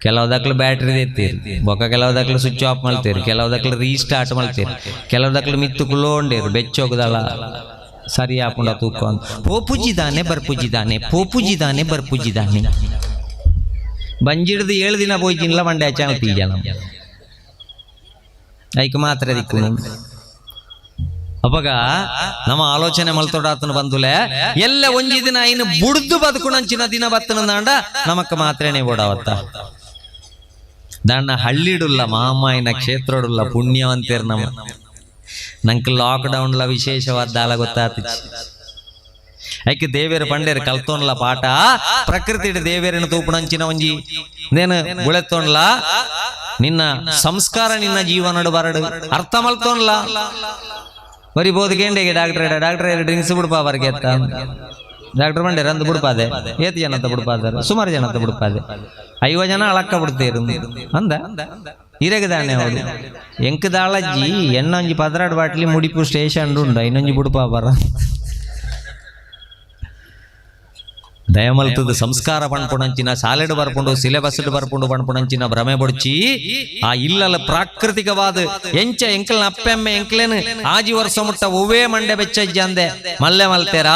ಕೆಲವು ದಕ್ಲು ಬ್ಯಾಟ್ರಿ ತೆತ್ತೀರಿ, ಬೊಕ್ಕ ಕೆಲವು ದಕ್ಲು ಸ್ವಿಚ್ ಆಫ್ ಮಲ್ತೀರಿ, ಕೆಲವು ದಕ್ಲು ರೀಸ್ಟಾರ್ಟ್ ಮಲ್ತೀರಿ, ಕೆಲವು ದಕ್ಲು ಮಿತ್ತು ಕುಲೋಂಡೇರು ಬೆಚ್ಚೋಗದಳ ಸರಿ ಆಪುಂಡ ತೂಕ ಪೋಪುಜಿದಾನೆ ಬರ್ಪುಜಿದಾನೆ ಪೋಪುಜಿದಾನೆ ಬರ್ಪುಜಿದಾನೆ ಬಂಜಿಡ್ದು 7 ದಿನ ಪೋಯ್ತಿನ್ಲ ಮಂಡೆ ಚಾನಲ್ ತೀಜನ ಐಕ್ ಮಾತ್ರ ದಿಕ್ಕು. ಅಪಗ ನಮ್ಮ ಆಲೋಚನೆ ಮಲ್ತೊಡಾತನ ಬಂದುಲೆ ಎಲ್ಲ ಒಂಜಿ ದಿನ ಐನು ಬುಡ್ದು ಬದುಕುಣಂಚಿನ ದಿನ ಬತ್ತನಂದಾಂಡ ನಮಕ್ ಮಾತ್ರೇನೆ ಬೋಡವತ್ತ. ದಾಂಡ ಹಳ್ಳಿಡುಲ್ಲ ಮಾಮಾಯಿನ ಕ್ಷೇತ್ರಡುಲ್ಲ ಪುಣ್ಯವಂತೇರ್ ನಮ್ಮ. ನಂಗೆ ಲಾಕ್ಡೌನ್ಲ ವಿಶೇಷವಾದ ದಾಲ ಗೊತ್ತಾತಿಚ್ಚಿ. ಐಕೆ ದೇವೇರು ಪಂಡೇರು ಕಲ್ತೋನ್ಲ ಪಾಠ ಪ್ರಕೃತಿ ದೇವೇರನ ತೂಪುಣಂಚಿನ ಒಂಜಿ ನೇನು ಬುಳೆತ್ತೋನ್ಲ ನಿನ್ನ ಸಂಸ್ಕಾರ ನಿನ್ನ ಜೀವನಡು ಬರಡು ಅರ್ಥ ಮಲ್ತೋನ್ಲ ಬರಿ ಬೋಧಕೇಂಡೆಗೆ doctor doctor drinks ಬಿಡ್ಪಾ ಬರ್ಗೆತ್ತ. ಡಾಕ್ಟರ್ ಬಂಡೆ ರಂದು ಬುಡ್ಪಾದೆ ಏತ್ ಜನತ ಬುಡ್ಪಾದಾರ ಸುಮಾರು ಜನತ ಬುಡ್ಪಾದೆ 50 ಜನ ಅಳಕ್ಕ ಬಿಡ್ತೇರು ಅಂದ ಇರಗದಾನೆ ಅವಳು ಎಂಕ್ ದಾಳಜ್ಜಿ ಎಣ್ಣೊಂಜಿ 12 ಬಾಟ್ಲಿ ಮುಡಿಪು ಸ್ಟೇಷನ್ ಉಂಡು ಇನ್ನೊಂಜಿ ಬುಡ್ಪಾ ಬರ ದಯಮಲ್ತದ ಸಂಸ್ಕಾರ ಪಣ್ಪುಣಂಚಿನ ಶಾಲೆಡ್ ಬರ್ಪುಂಡು ಸಿಲೆಬಸ್ ಬರ್ಪುಂಡು ಪಣ್ಪುಣಂಚಿನ ಭ್ರಮೆ ಬೊಡ್ಚಿ ಆ ಇಲ್ಲಲ ಪ್ರಾಕೃತಿಕವಾದ ಎಂಚ ಎಂಕಲ್ನ ಅಪ್ಪೆಮ್ಮೆ ಎಂಕ್ಲೇನು ಆಜಿ ವರ್ಷ ಮುಟ್ಟ ಒವ್ವೇ ಮಂಡೆ ಬೆಚ್ಚಜ್ಜಂದೆ ಮಲ್ಲೆ ಮಲ್ತೇರ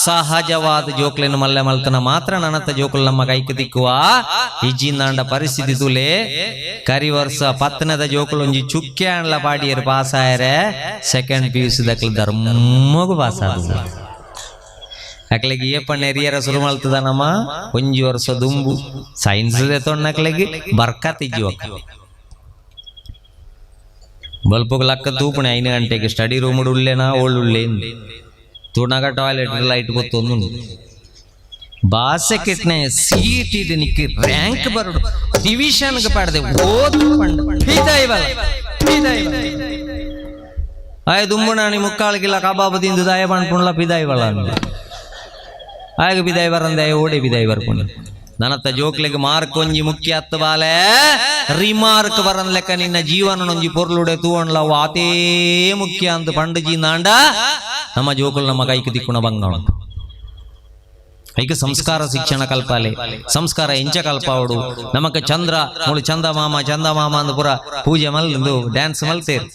ಸಹಜವಾದ ಜೋಕ್ಲೇನು ಮಲ್ಲೆ ಮಲ್ತನ ಮಾತ್ರ ನನತ್ತ ಜೋಕುಲ್ ನಮ್ಮ ಕೈಕ್ ತಿಕ್ಕುವ ಇಜ್ಜಿಂದಾಂಡ ಪರಿಸ್ಥಿತಿ ತುಲೆ ಕರಿ ವರ್ಷ ಪತ್ತನದ ಜೋಕುಲು ಒಂಜಿ ಚುಕ್ಕೆ ಅಣ್ಲ ಪಾಡಿಯರು ಪಾಸ್ ಆಯರೆ ಸೆಕೆಂಡ್ ಪಿ ಯು ಸಿ ದಕ್ಲು ಧರ್ಮಗು ಪಾಸ್ ಆದ ಅಕ್ಲೆಗೆ ಏಪಣ್ಣ ಎರಿಯರ ಶುರು ಮಲ್ತದ ನಮ್ಮ ಒಂಜಿ ವರ್ಷ ದುಂಬು ಸೈನ್ಸ್ ತೊಣ್ಣಕ್ಲೆಗೆ ಬರ್ಕತ್ ಇಜ್ಜಿ ಬಲ್ಪುಗ್ ಲಕ್ಕ ತೂಪಣೆ 5 ಗಂಟೆಗೆ ಸ್ಟಡಿ ರೂಮ್ ಉಲ್ಲೇನಾ ಓಳ್ ಉಳ್ಳೆ ತೂಣಾಗ ಟಾಯ್ಲೆಟ್ ಲೈಟ್ ಗೊತ್ತೊಂದು ಬಾಸೆ ಕಿಟ್ನೆ ಸೀಟ್ ಇದು ನಿಕ್ಕಿ ರ್ಯಾಂಕ್ ಬರಡು ಡಿವಿಷನ್ಗೆ ಪಡೆದೆ ಓದು ಪಂಡ ಆಯ್ ದುಂಬುಣಾಣಿ ಮುಕ್ಕಾಳಿಗಿಲ್ಲ ಕಬಾಬು ತಿಂದು ದಾಯ ಪಣ್ಪುಣ್ಲ ಪಿದಾಯಿವಲ್ಲ ಆಗ ಬಿದಾಯಿ ಬರಂದೆ ಓಡಿ ಬಿದಾಯಿ ಬರ್ಕೊಂಡು ನನತ್ತ ಜೋಕ್ಲೆಗ್ ಮಾರ್ಕ್ ಒಂಜಿ ಮುಖ್ಯ ಅತ್ತ ಬಾಲೆ ರಿಮಾರ್ಕ್ ಬರನ್ ಲೆಕ್ಕ ನಿನ್ನ ಜೀವನ ಒಂಜಿ ಪೊರ್ಲುಡೆ ತೂವಣ್ಲ ಅವು ಆತೇ ಮುಖ್ಯ ಅಂತ ಪಂಡಜಿ ನಾಂಡ ನಮ್ಮ ಜೋಕುಲು ನಮ್ಮ ಕೈಕ್ ತಿಕ್ಕುಣ ಬಂಗ ಐಕ ಸಂಸ್ಕಾರ ಶಿಕ್ಷಣ ಕಲ್ಪಾಲೆ ಸಂಸ್ಕಾರ ಎಂಚ ಕಲ್ಪಾವಡು ನಮಕ ಚಂದ್ರ ಮುಳು ಚಂದ ಮಾಮ ಚಂದ ಮಾಮ ಅಂದ ಪುರ ಪೂಜೆ ಮಲ್ದು ಡ್ಯಾನ್ಸ್ ಮಲ್ತೇರು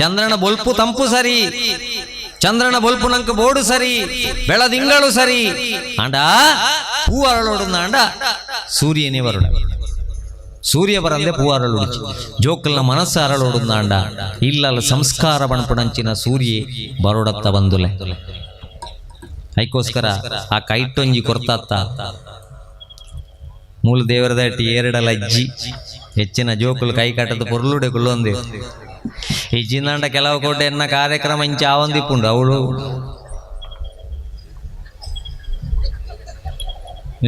ಚಂದ್ರನ ಬೊಲ್ಪು ತಂಪು ಸರಿ ಚಂದ್ರನ ಬೊಲ್ಪು ನಂಕ ಬೋಡು ಸರಿ ಬೆಳದಿಂಗಳು ಸರಿ ಆಂಡ ಹೂ ಅರಳೋಡು ಆಂಡ ಸೂರ್ಯನೇ ಬರುಡ ಸೂರ್ಯ ಬರಂದೆ ಹೂ ಅರಳುಡಿಚಿ ಜೋಕಲ್ನ ಮನಸ್ಸು ಅರಳೋಡು ಆಂಡ ಇಲ್ಲಲ್ಲ ಸಂಸ್ಕಾರ ಬಣಪುಣಂಚಿನ ಸೂರ್ಯ ಬರೋಡತ್ತ ಬಂದುಲೆ ಐಕೋಸ್ಕರ ಆ ಕೈಟೊಂಜಿ ಕೊರ್ತಾತ್ತ ಮೂಲ ದೇವರದಟ್ಟಿ ಏರಡಲ ಅಜ್ಜಿ ಹೆಚ್ಚಿನ ಜೋಕುಲು ಕೈ ಕಟ್ಟದ ಪೊರ್ಲುಡೆ ಕುಲ್ಲೊಂದು ಈ ಜಿಂದಾಂಡ ಕೆಲವು ಕೋಟೆ ಎನ್ನ ಕಾರ್ಯಕ್ರಮ ಇಂಚ ಆವಂದಿಪ್ಪುಂಡು ಅವಳು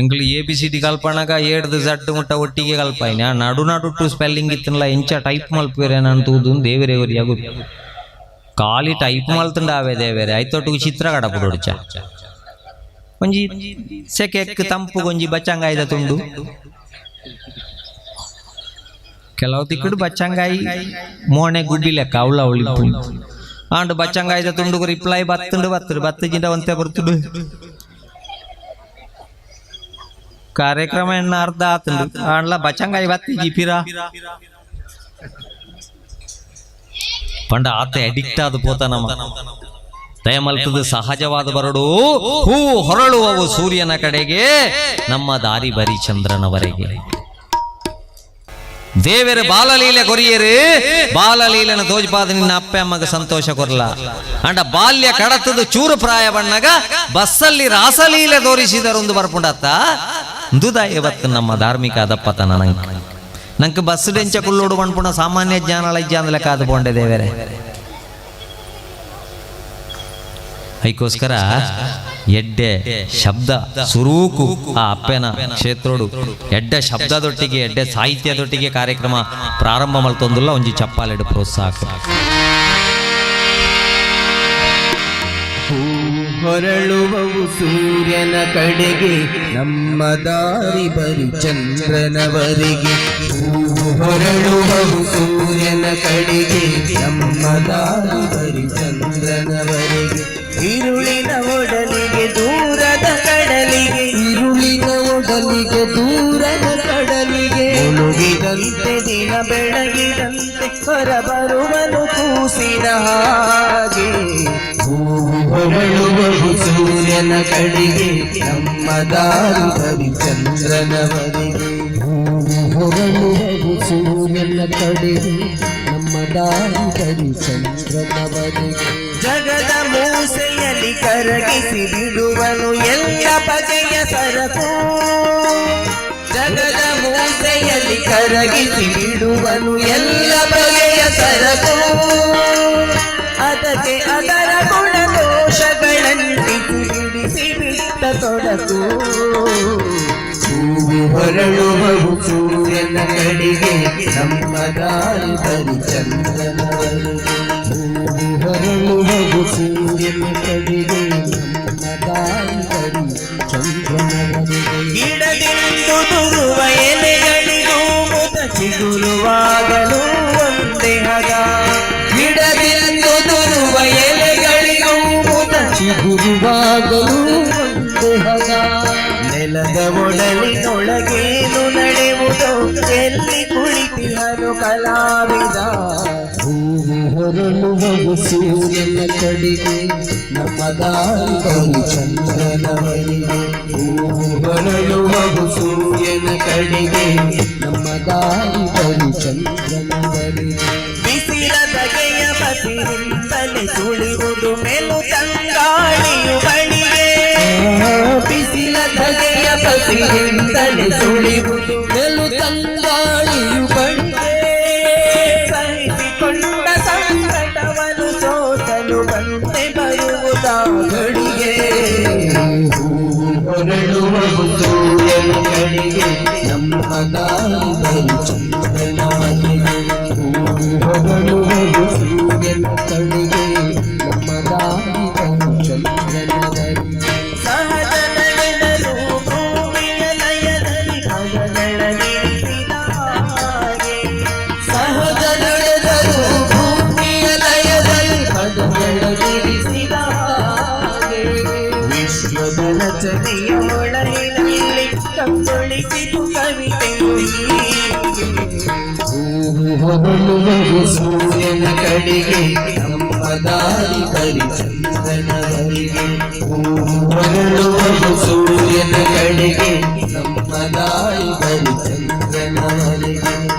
ಎಂಕ್ಲು ಎ ಬಿ ಸಿ ಡಿ ಕಲ್ಪನಾಗ ಏಡ್ದು ಜಡ್ಡು ಮುಟ್ಟ ಒಟ್ಟಿಗೆ ಕಲ್ಪಾಯಿನ ನಡು ನಡುಟ್ಟು ಸ್ಪೆಲ್ಲಿಂಗ್ ಇತ್ತಲ್ಲ ಇಂಚ ಟೈಪ್ ಮಲ್ಪೇರೆ ನಾನು ತೂದು ದೇವರೇ ಒರಿಯಾಗು ಖಾಲಿ ಟೈಪ್ ಮಲ್ತುಂಡ ಅವೇ ದೇವೇರೆ ಐತೊಟ್ಟಿಗೆ ಚಿತ್ರ ಕಡಪುಡೊಡ್ಚ ಒಂಜಿ ಸೆಕೆ ತಂಪು ಗೊಂಜಿ ಬಚ್ಚಂಗಾಯ್ದ ತುಂಡು ಕೆಲವು ತಿಕ್ಕಡು ಬಚ್ಚಂಗಾಯಿ ಮೋಣೆ ಗುಡ್ಡಿ ಲೆಕ್ಕ ಅವಳ ಅವಳಿ ಆಂಡ್ ಬಚ್ಚಂಗಾಯ್ದ ತುಂಡುಗು ರಿಪ್ಲೈ ಬತ್ತುಂಡು ಬತ್ತುಡು ಬತ್ತು ಜಿಂಡ ಒಂತೆ ಬರ್ತುಡು ಕಾರ್ಯಕ್ರಮ ಎಣ್ಣ ಅರ್ಧ ಆತುಂಡು ಆಂಡ್ಲ ಬಚ್ಚಂಗಾಯಿ ಬತ್ತಿ ಜಿಪಿರ ಪಂಡ ಆತ ಅಡಿಕ್ಟ್ ಆದ ಪೋತ ನಮ್ಮ ದಯಮಲ್ತದ ಸಹಜವಾದ ಬರಡು ಹೂ ಹೊರಳುವವು ಸೂರ್ಯನ ಕಡೆಗೆ ನಮ್ಮ ದಾರಿ ಬರಿ ಚಂದ್ರನವರೆಗೆ ದೇವರ ಬಾಲಲೀಲೆ ಕೊರಿಯರು ಬಾಲಲೀಲೆನ ತೋಜ್ಪಾದ ನಿನ್ನ ಅಪ್ಪೆ ಅಮ್ಮಗ ಸಂತೋಷ ಕೊರ್ಲ ಅಂಡ ಬಾಲ್ಯ ಕಡತದ ಚೂರು ಪ್ರಾಯ ಬಣ್ಣಗ ಬಸ್ಸಲ್ಲಿ ರಾಸಲೀಲೆ ತೋರಿಸಿದರೊಂದು ಬರ್ಪುಂಡತ್ತ ದುದಾಯ ಬತ್ತು ನಮ್ಮ ಧಾರ್ಮಿಕ ಅದಪ್ಪತನ ನಂಗೆ ನಂಗೆ ಬಸ್ ಡೆಂಚ ಕುಳ್ಳೋಡು ಪಣ್ಪುಣ ಸಾಮಾನ್ಯ ಜ್ಞಾನ ಲಜ್ಜ ಲೆಕ್ಕ ಅದು ಪೋಂಡೆ ದೇವರೇ ಐಕೋಸ್ಕರ ಎಡ್ಡೆ ಶಬ್ದ ಸುರೂಕು ಆ ಅಪ್ಪೆನ ಕ್ಷೇತ್ರೋಡು ಎಡ್ಡೆ ಶಬ್ದದೊಟ್ಟಿಗೆ ಎಡ್ಡೆ ಸಾಹಿತ್ಯದೊಟ್ಟಿಗೆ ಕಾರ್ಯಕ್ರಮ ಪ್ರಾರಂಭ ಮಲ್ತೊಂದುಲ್ಲ ಒಂಜಿ ಚಪ್ಪಾಲೆಡು ಪ್ರೋತ್ಸಾಹ ಹೂ ಹೊರಳುವವು ಸೂರ್ಯನ ಕಡೆಗೆ ನಮ್ಮ ದಾರಿ ಬರಿ ಚಂದ್ರನವರೆಗೆ ಹೂ ಹೊರಳುವವು ಸೂರ್ಯನ ಕಡೆಗೆ ನಮ್ಮ ದಾರಿ ಬರಿ ಚಂದ್ರನವರೆಗೆ ಇರುಳಿನ ಒಡಲಿಗೆ ದೂರದ ಕಡಲಿಗೆ ಇರುಳಿನ ಒಡಲಿಗೆ ದೂರದ ಕಡಲಿಗೆ ಮುಳುಗಿದಂತೆ ದಿನ ಬೆಳಗಿದಂತೆ ಹೊರಬರುವನು ಕೂಸಿನ ಹಾಗೆ ಹೂ ಹೊರಳುವವು ಸೂರ್ಯನ ಕಡೆಗೆ ನಮ್ಮ ದಾರಿ ಬರಿ ಚಂದ್ರನವರೆಗೆ ಹೂ ಹೊರಳುವವು ಸೂರ್ಯನ ಕಡೆಗೆ ನಮ್ಮ ದಾರಿ ಬರಿ ಚಂದ್ರನವರೆಗೆ ಜಗದ ಮೂಸೆಯಲ್ಲಿ ಕರಗಿಸಿ ಬಿಡುವನು ಎಲ್ಲ ಬಗೆಯ ಸರಕು ಜಗದ ಮೂಸೆಯಲ್ಲಿ ಕರಗಿಸಿ ಬಿಡುವನು ಎಲ್ಲ ಬಗೆಯ ಸರಕು ಅದಕ್ಕೆ ಅದರ ಗುಣ ದೋಷಗಳಂಟಿಸಿ ಬಿಡಿಸಿ ಬಿಟ್ಟ ತೊಡಕು ಹೂವು ಹೊರಳುವವು ಸೂರ್ಯನ ಕಡೆಗೆ ನಮ್ಮ ದಾರಿ ಬರಿ ಚಂದ್ರನವರೆಗೆ ಹೂವು ಹೊರಳುವವು ಸೂರ್ಯನ ಕಡೆಗೆ ನಮ್ಮ ದಾರಿ ಬರಿ ಯಾವಾಗಲೂ ಒಂದೇ ಹಗ. ನೆಲದ ಒಡಲಿನೊಳಗೇನು ನಡೆಯುವುದೋ, ಎಲ್ಲಿ ಕುಳಿತಿಹನು ಕಲಾವಿದ? ಹೂವು ಹೊರಳುವವು ಸೂರ್ಯನ ಕಡೆಗೆ, ನಮ್ಮ ದಾರಿ ಬರಿ ಚಂದ್ರನ ಬಳಿಗೆ. ಹೂವು ಹೊರಳುವವು ಸೂರ್ಯನ ಕಡೆಗೆ, ನಮ್ಮ ದಾರಿ ಬರಿ ಚಂದ್ರನ ಬಳಿಗೆ. ಬಿಸಿಲ ಬಗೆಯ ಬಸಿರಿಂದಲೇ ಸುಳಿಯುವುದು ಮೇಲು ತಂಗಾಳಿಯು ಬಳಿಗೆ. ಬಿಸಿಲ ಧಗೆಯ ಬಸಿರಿಂದಲೇ ಸುಳಿಯುವುದು ಮೆಲು ತಂಗಾಳಿಯು ಬಳಿಗೆ. ಸಹಿಸಿಕೊಂಡ ಸಂಕಟವನ್ನು ಸೋಸಲು ಬಂತೆ ಬರುವುದ ಘಳಿಗೆ. ಹೂವು ಹೊರಳುವವು ಸೂರ್ಯನ ಕಡೆಗೆ, ನಮ್ಮ ದಾರಿ ಬರಿ ಚಂದ್ರನ ಬಳಿಗೆ. ಹೂವು ಹೊರಳುವವು ಸೂರ್ಯನ ಕಡೆಗೆ, ನಮ್ಮ ದಾರಿ ಬರಿ ಚಂದ್ರನ ಬಳಿಗೆ. ಸಹಜ ನಡೆದರು ಭೂಮಿಯ ಲಯದಲ್ಲಿ ಪದಗಳ ನಿಲ್ಲಿಸಿದ ಹಾಗೆ. ಸಹಜ ನಡೆದರು ಭೂಮಿಯ ಲಯದಲ್ಲಿ ಪದಗಳ ಬಿಡಿಸಿದ ಹಾಗೆ. ವಿಶ್ವದ ರಚನೆಯ ಒಳಗಿನಲ್ಲಿ ಕಂಗೊಳಿಸಿತು ಕವಿತೆಯು ಹೀಗೆ. ಹೂವು ಹೊರಳುವವು ಸೂರ್ಯನ ಕಡೆಗೆ, ನಮ್ಮ ದಾರಿ ಬರಿ ಚಂದ್ರನ ಬಳಿಗೆ. ಹೂವು ಹೊರಳುವವು ಸೂರ್ಯನ ಕಡೆಗೆ, ನಮ್ಮ ದಾರಿ ಬರಿ ಚಂದ್ರನ ಬಳಿಗೆ.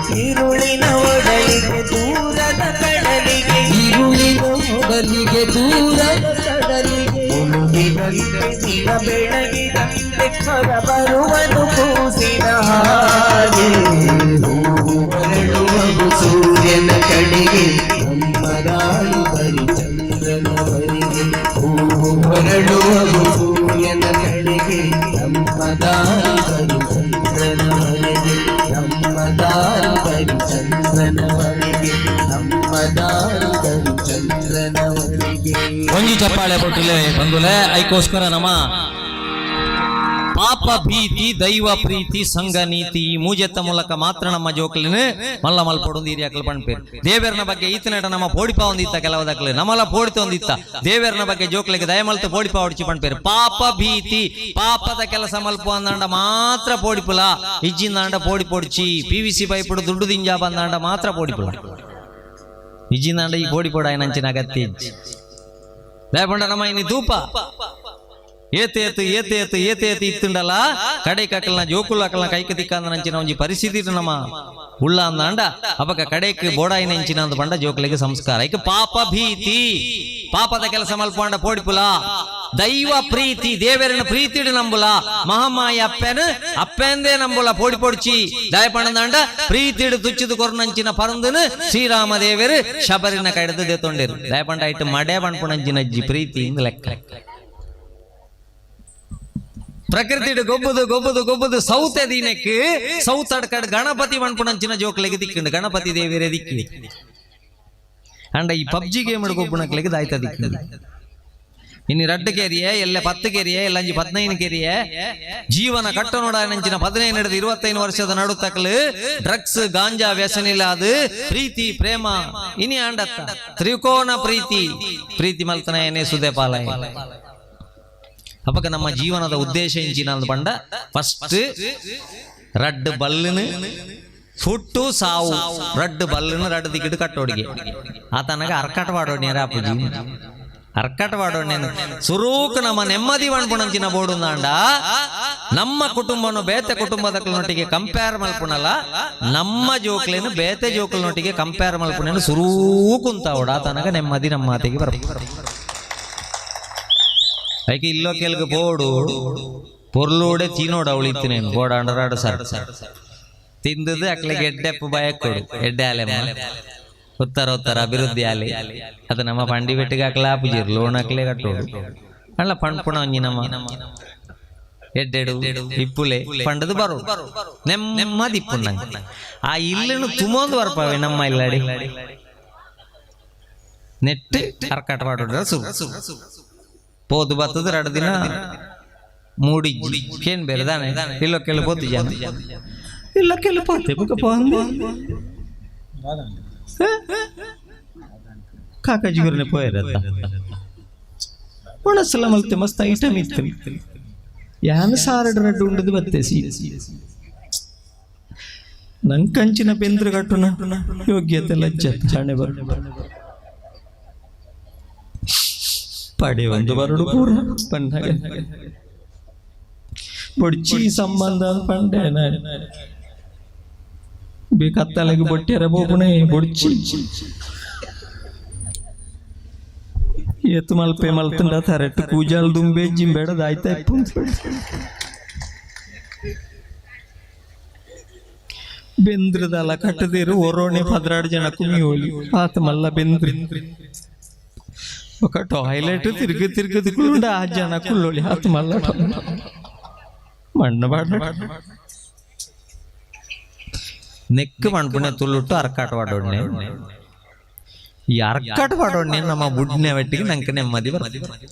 ഇരുളിನ ಒಡಲಿಗೆ ದೂರದ ಕಡಲಿಗೆ, ഇരുಳಿನ ಒಡಲಿಗೆ ದೂರದ ಕಡಲಿಗೆ, ಮುಳುಗಿದಂತೆ ದಿನ ಬೆಳಗಿದಂತೆ ಹೊರ ಬರುವನು ಕೂಸಿನ ಹಾಗೆ. ಹೂವು ಹೊರಳುವವು ಸೂರ್ಯನ ಕಡೆಗೆ, ನಮ್ಮ ದಾರಿ ಬರಿ ಚಂದ್ರನ ಬಳಿಗೆ. ಹೂವು ಹೊರಳುವವು ಸೂರ್ಯನ ಕಡೆಗೆ, ನಮ್ಮ ದಾರಿ ಬರಿ ಚಂದ್ರನ ಬಳಿಗೆ. ನಮ್ಮ ದಾರಿ ಬರಿ ಚಂದ್ರನ ಬಳಿಗೆ. ನಮ್ಮ ದಾರಿ ಬರಿ ಚಂದ್ರನ ಬಳಿಗೆ. ಒಂಜಿ ಚಪ್ಪಾಳೆ ಕೊಟ್ಟಿಲೆ ಬಂದುಲೆ. ಐಕೋಸ್ಕರ ನಮ್ಮ ಪಾಪ ಭೀತಿ, ದೈವ ಪ್ರೀತಿ, ಸಂಘ ನೀತಿ, ಈ ಮೂಜೆತ್ತ ಮೂಲಕ ಮಾತ್ರ ನಮ್ಮ ಜೋಕ್ಲಿನ ಮಲ್ಲ ಮಲ್ಪೊಡೊಂದು ಹಿರಿಯಾಕ್ಲು ಪಣ್ಪೇರು. ದೇವೆರ್ನ ಬಗ್ಗೆ ಈತನಟ ನಮ್ಮ ಪೋಡಿಪ ಒಂದಿತ್ತ, ಕೆಲವದಕ್ಲು ನಮ್ಮಲ ಪೋಡಿತ ಒಂದಿತ್ತ. ದೇವೆರ್ನ ಬಗ್ಗೆ ಜೋಕ್ಲಿಗೆ ದಯಮಲ್ತು ಪೋಡಿಪ ಹೊಡಿಚಿ ಪಣ್ಪೇರು. ಪಾಪ ಭೀತಿ, ಪಾಪದ ಕೆಲಸ ಮಲ್ಪ ಅಂದಾಂಡ ಮಾತ್ರ ಪೋಡಿಪುಲ, ಇಜ್ಜಿಂದಾಂಡ ಪೋಡಿ ಪೊಡಿಚಿ. ಪಿವಿಸಿ ಪೈಪುಡು ದುಡ್ಡು ದಿಂಜಾ ಬಂದಾಂಡ ಮಾತ್ರ ಪೋಡಿಪುಲ, ಇಜ್ಜಿಂದಾಂಡ ಈ ಪೋಡಿ ಪೋಡ ನಂಚಿನ ಅಗತ್ಯ ಇಜ್ಜಿ. ದಯಪಂಡ ನಮ್ಮ ಇನಿ ತೂಪ ಏತೇತು ಏತೇತು ಏತೇತು ಇತ್ತುಂಡಲ ಕಡೆ ಕಕ್ಕಲ್ನ ಜೋಕುಲ್ ಅಕಲ್ನ ಕೈಕ ತಿಕ್ಕಂದ ನಂಚಿನ ಒಂಜಿ ಪರಿಸ್ಥಿತಿ ನಮ್ಮ ಉಳ್ಳ ಅಂದಾಂಡ ಅಪಕ ಕಡೆಕ್ ಬೋಡಾಯಿ ನಂಚಿನ ಅಂದ ಪಂಡ ಜೋಕುಲಿಗೆ ಸಂಸ್ಕಾರ. ಐಕ ಪಾಪ ಭೀತಿ, ಪಾಪದ ಕೆಲಸ ಮಲ್ಪಂಡ ಪೋಡಿಪುಲ. ದೈವ ಪ್ರೀತಿ, ದೇವರನ ಪ್ರೀತಿಡು ನಂಬುಲ. ಮಹಾಮಾಯ ಅಪ್ಪೆನ ಅಪ್ಪೆಂದೇ ನಂಬುಲ, ಪೋಡಿ ಪೊಡಿಚಿ. ದಯಪಂಡಂದಾಂಡ ಪ್ರೀತಿಡು ತುಚ್ಚಿದು ಕೊರ್ನಂಚಿನ ಪರಂದನು ಶ್ರೀರಾಮ ದೇವರು ಶಬರಿನ ಕಡೆದು ದೇತೊಂಡಿರು. ದಯಪಂಡ ಇಟ್ಟು ಮಡೆ ಪಣ್ಪುಣಂಚಿನ ಅಜ್ಜಿ ಪ್ರೀತಿ ಇಂದ ಲೆಕ್ಕ. ಪ್ರಕೃತಿ ಗೊಬ್ಬುದು ಗೊಬ್ಬುದು ಗೊಬ್ಬುದು ಸೌತೆ ದಿನಕ್ಕೆ ಸೌತಡ್ಕಡ್ ಗಣಪತಿ ಮಣ್ಪುಣಂಚಿನ ಜೋಕ್ಲೆಗೆ ದಿಕ್ಕಿಂಡು ಗಣಪತಿ ದೇವಿರೇ ದಿಕ್ಕಿ. ಅಂಡ ಈ ಪಬ್ಜಿ ಗೇಮ್ ಗೊಬ್ಬುಣಕ್ಲೆಗೆ ದಾಯ್ತ ದಿಕ್ಕಿಂಡು. ಇನ್ನು ರಡ್ಡು ಕೇರಿಯೇ ಎಲ್ಲ 10 ಕೇರಿಯೇ ಎಲ್ಲ ಅಂಜಿ 15 ಕೇರಿಯೇ ಜೀವನ ಕಟ್ಟನೋಡ ನಂಚಿನ 15 ಹಿಡಿದು 25 ವರ್ಷದ ನಡು ತಕಲು ಡ್ರಗ್ಸ್ ಗಾಂಜಾ ವ್ಯಸನ ಇಲ್ಲ. ಅದು ಪ್ರೀತಿ ಪ್ರೇಮ ಇನಿ ಆಂಡತ್ತ ತ್ರಿಕೋನ ಪ್ರೀತಿ ಪ್ರೀತಿ ಮಲ್ತನ ಏನೇ ಸುದೆ ಪಾಲ. ಅಪಕ ನಮ್ಮ ಜೀವನದ ಉದ್ದೇಶ ಇಂಚಿನ ಅಂದ್ ಪಂಡ ಫಸ್ಟ್ ರಡ್ಡು ಬಲ್ಲನು ಸುಟ್ಟು ಸಾವು. ರಡ್ಡು ಬಲ್ಲನು ರಡ್ಡು ದಿಕ್ಕಿಡು ಕಟ್ಟೋಡಿಗೆ ಆತನಗ ಅರ್ಕಟ ವಾಡೋಡಿ ಅಪ್ಪುಜಿ ಅರ್ಕಟ ವಾಡೋಡಿ. ಸುರೂಕ್ ನಮ್ಮ ನೆಮ್ಮದಿ ವಣ್ಪುಣಂಚಿನ ಬೋಡುಂದಾಂಡ ನಮ್ಮ ಕುಟುಂಬನು ಬೇತೆ ಕುಟುಂಬದಕ್ಲನೊಟ್ಟಿಗೆ ಕಂಪೇರ್ ಮಲ್ಪುಣಲ್ಲ, ನಮ್ಮ ಜೋಕ್ಲೇನು ಬೇತೆ ಜೋಕ್ಲನೊಟ್ಟಿಗೆ ಕಂಪೇರ್ ಮಲ್ಪುಣೇನು ಸುರೂಕುಂತಾವಡ. ಆತನಗ ನೆಮ್ಮದಿ ನಮ್ಮ ಮಾತಿಗೆ ಬರ್ಪ. ಐಕೆ ಇಲ್ಲೋ ಕೆಲ್ಗ ಬೋಡು ಪೊರ್ಲೂಡೆ ತಿನ್ನೋಡು. ಅವಳು ಇತ್ತಿನೇನು ಬೋಡ ಅಂಡರಾಡು ಸರ್ ತಿಂದದು ಅಕ್ಲಿಗೆ ಎಡ್ಡೆಪ್ಪು ಬಯಕೊಡು ಎಡ್ಡೆ ಆಲೆ ಉತ್ತರ ಉತ್ತರ ಅಭಿವೃದ್ಧಿ ಆಲೆ. ಅದು ನಮ್ಮ ಪಂಡಿ ಬೆಟ್ಟಿಗೆ ಅಕ್ಲ ಆಪುಜಿರ್ ಲೋನ್ ಅಕ್ಲೆ ಕಟ್ಟೋಡು ಅಲ್ಲ. ಪಣ್ಪುಣ ಒಂಜಿ ನಮ್ಮ ಎಡ್ಡೆಡು ಇಪ್ಪುಲೆ ಪಂಡದು ಬರೋ ನೆಮ್ಮದಿ ಇಪ್ಪುಂಡಂಗೆ ಆ ಇಲ್ಲನು ತುಮೊಂದು ಬರ್ಪಾವೆ. ನಮ್ಮ ಇಲ್ಲಡಿ ನೆಟ್ ಅರ್ಕಟ ಮಾಡೋದ್ರ ಸುರು ಪೋದು ಬತ್ತದ 2 ದಿನ ಮೂಡಿ ಏನ್ ಬೇರೆ ದಾನೆ. ಇಲ್ಲ ಕೆಲ ಪೋತು ಜನ ಇಲ್ಲ ಕೆಲ ಪೋತೆ ಬುಕ್ಕ ಪೋಂದೆ ಕಾಕಾಜಿ ಗುರುನೆ ಪೋಯರತ್ತ. ಒಣಸಲ ಮಲ್ತೆ ಮಸ್ತ್ ಐಟಮ್ ಇತ್ತು. ಯಾನ್ ಸಾರಡ್ ರಡ್ಡು ಉಂಡದು ಬತ್ತೇಸಿ ನಂಕಂಚಿನ ಬೆಂದ್ರ ಕಟ್ಟುನ ಯೋಗ್ಯತೆ ಲಜ್ಜೆ ಹಣೆ ಬರ ಪಡೆ ಒಂದು ಬರಡು ಪೂರ ಪಂಡಾಗ ಬೊಡ್ಚಿ ಸಂಬಂಧ ಪಂಡೆ ಕತ್ತಲೆಗೆ ಬೊಟ್ಟಿಯರ ಬೋಪುಣೆ ಬೊಡ್ಚಿ ಏತು ಮಲ್ಪೆ ಮಲ್ತುಂಡ ತರೆಟ್ಟು ಕೂಜಾಲ್ ದುಂಬೆ ಜಿಂಬೇಡ ದಾಯ್ತಾ ಬೆಂದ್ರದಲ್ಲ ಕಟ್ಟದಿರು ಒರೋಣೆ 12 ಜನ ಕುಮಿಯೋಲಿ ಆತ ಮಲ್ಲ ಬೆಂದ್ರಿ ఒక ಟಾಯ್ಲೆಟ್ ತಿರುಗಿ ತಿರುಗಿದುಕೊಂಡು ಆ ಜನ ಕುಳ್ಳೋಳಿ ಆತ ಮಲ್ಲ ಮಣ್ಣು ಬಾಡ ನೆಕ್ ಮಣ್ಪುಣೆ ತುಳ್ಳುಟ್ಟು ಅರ್ಕಾಟ ವಾಡೋಡ್ನೆ ಈ ಅರ್ಕಾಟ ವಾಡೋಡ್ನೆ ನಮ್ಮ ಬುಡ್ನೆ ಒಟ್ಟಿಗೆ ನಂಗೆ ನೆಮ್ಮದಿ ಬರ್ತದೆ.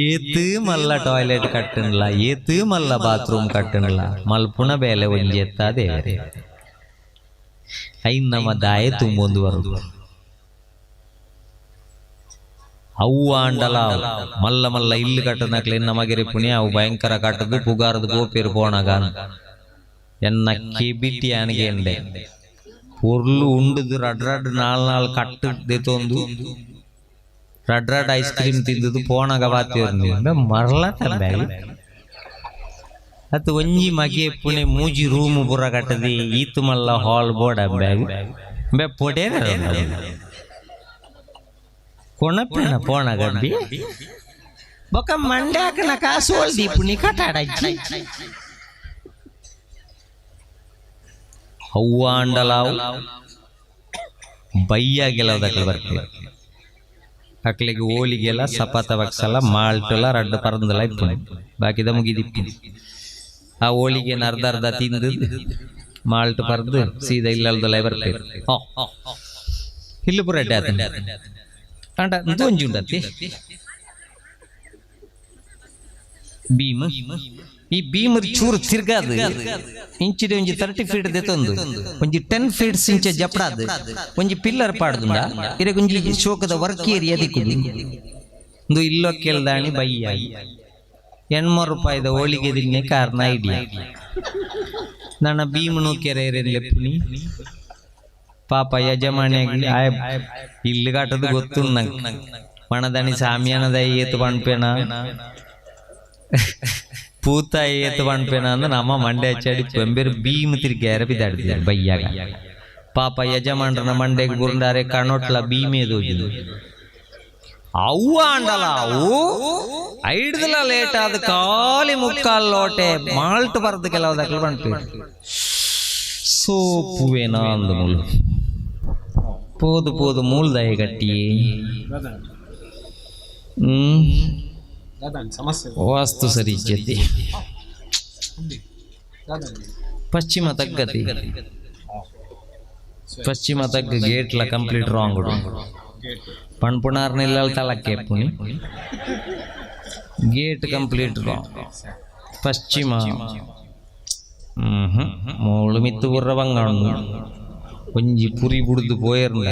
ಏತು ಮಲ್ಲ ಟಾಯ್ಲೆಟ್ ಕಟ್ಟಣಲ್ಲ, ಏತು ಮಲ್ಲ ಬಾತ್ರೂಮ್ ಕಟ್ಟಣಲ್ಲ, ಮಲ್ಪುಣ ಬೇಲೆ ಒಂಜಿ ಎತ್ತಾದೆ ಐನ್ ನಮ್ಮ ದಾಯೆ ತುಂಬೊಂದು ಬರುದು. ಅವು ಆಂಡಲ ಮಲ್ಲ ಮಲ್ಲ ಇಲ್ಲು ಕಟ್ಟನಕ್ಲೆ ನಮಗೆರೆ ಪುಣ್ಯ ಅವು ಭಯಂಕರ ಕಟ್ಟದು ಪುಗಾರದು ಗೋಪೇರು ಪೋಣಗ ಎನ್ನ ಕೆಬಿಟಿ ಅನಿಗೆ ಎಂಡೆ ಪೊರ್ಲು ಉಂಡುದು ರಡ್ ರಡ್ ನಾಲ್ ನಾಲ್ ಕಟ್ಟು ದೆತೊಂದು ರಡ್ ರಡ್ ಐಸ್ ಕ್ರೀಮ್ ತಿಂದದು ಪೋಣಗ ಬಾತಿ ಮರಲ ತಂದೆ ಅದು ಒಂಜಿ ಮಗೆ ಪುಣೆ ಮೂಜಿ ರೂಮ್ ಪುರ ಕಟ್ಟದಿ ಈತು ಮಲ್ಲ ಹಾಲ್ ಬೋರ್ಡ್ ಬ್ಯಾಗ್ ಬೆ ಪೊಡೆ ಕೊಣಪೆನ ಪೋಣ ಗಬ್ಬಿ ಬೊಕ ಮಂಡ್ಯಾಕನ ಕಾಸು ದೀಪುನಿ ಕಟಾಡಜ್ಜಿ ಅವ್ವ ಅಂಡಲಾವು ಬಯ್ಯ ಗೆಲವದಕ್ಲೆ ಬರ್ತೀವಿ ಅಕ್ಲೆಗೆ ಓಲಿಗೆಲ್ಲ ಸಪಾತ ಬಕ್ಸಲ ಮಾಲ್ಟುಲ ರಡ್ಡು ಪರಂದಲ ಇಪ್ಪು ಬಾಕಿದ ಮುಗಿದಿಪ್ಪು. ಆ ಹೋಳಿಗೆ ಅರ್ಧ ಅರ್ಧ ತಿಂದು ಮಾಲ್ಟ್ ಪರ್ದು ಸೀದಾ ಇಲ್ಲಲ್ದಲ್ಲ ಬರ್ತೀವಿ. ಇಲ್ಲಿ ಪೂರ ಅಡ್ಡೆ ಆತ ಅಂಡ ಒಂಜಿ ಉಂಡತ್ತಿ ಭೀಮ್. ಈ ಭೀಮ್ ಚೂರು ತಿರ್ಗಾದು ಇಂಚಿಡಿ ಒಂಜಿ 30 ಫೀಟ್ ದೆತ್ತೊಂದು ಒಂಜಿ 10 ಫೀಟ್ಸ್ ಇಂಚ ಜಪ್ಡಾದು ಒಂಜಿ ಪಿಲ್ಲರ್ ಪಾಡ್ದುಂಡ ಇರಗೆ ಒಂಜಿ ಶೋಕದ ವರ್ಕ್ ಏರಿಯಾ ದಿಕ್ಕುದು ಒಂದು ಇಲ್ಲೋ ಕೇಳ್ದಾಣಿ ಬಯ್ಯ 800 ರೂಪಾಯಿದ ಹೋಳಿಗೆ ದಿನ್ನೆ ಕಾರಣ ಐಡಿಯಾ ನನ್ನ ಭೀಮನು ಕೆರೆ ಲೆಪ್ಪುನಿ ಪಾಪ ಯಜಮಾನಿ ಆಯ್ ಇಲ್ಲು ಕಟ್ಟದು ಗೊತ್ತು ನಂಗೆ ಮಣದಣಿ ಸಾಮಿಯಾನದ ಏತು ಪಣ್ಪೇನ ಪೂತ ಏತು ಪಣ್ಪೇನ ಅಂದ್ರೆ ನಮ್ಮ ಮಂಡೆ ಚಡಿ ಬೆಂಬೇರು ಭೀಮ್ ತಿರ್ಗ್ಯಾರ ಬಿದ್ದಾಡ್ತಿದ್ದಾರೆ ಬಯ್ಯಾಗ. ಪಾಪ ಯಜಮಾನ್ರನ ಮಂಡೆಗೆ ಬುರುಂಡಾರೆ ಕಣೊಟ್ಲ ಭೀಮೇದು ಅವು ಅಂಡಲ ಅವು ಐಡ್ದಲ ಲೇಟ್ ಆದ ಖಾಲಿ ಮುಕ್ಕಾಲ್ ಲೋಟೆ ಮಾಲ್ಟ್ ಬರೆದು ಕೆಲವದಕ್ಕೆ ಬಂತು ಸೋಪುವೇನ ಅಂದ ಮೂಲು ಪೋದು ಪೋದು ಮೂಲ್ದಾಯ ಗಟ್ಟಿ ವಾಸ್ತು ಸರಿ ಇಜ್ಜತಿ ಪಶ್ಚಿಮ ತಗ್ಗತಿ ಪಶ್ಚಿಮ ತಗ್ಗ ಗೇಟ್ಲ ಕಂಪ್ಲೀಟ್ ರಾಂಗ್ ಪಣ್ಪುಣಾರ್ ನಿಲ್ಲಲ್ ತಲಕ್ಕೆ ಪುಣಿ ಗೇಟ್ ಕಂಪ್ಲೀಟ್ ರಾಂಗ್ ಪಶ್ಚಿಮ ಮೂಳು ಮಿತ್ತು ಬುರ್ರ ಬಂಗಾಣು ಒಂಜಿ ಪುರಿ ಬುಡ್ದು ಪೋಯರ್ನ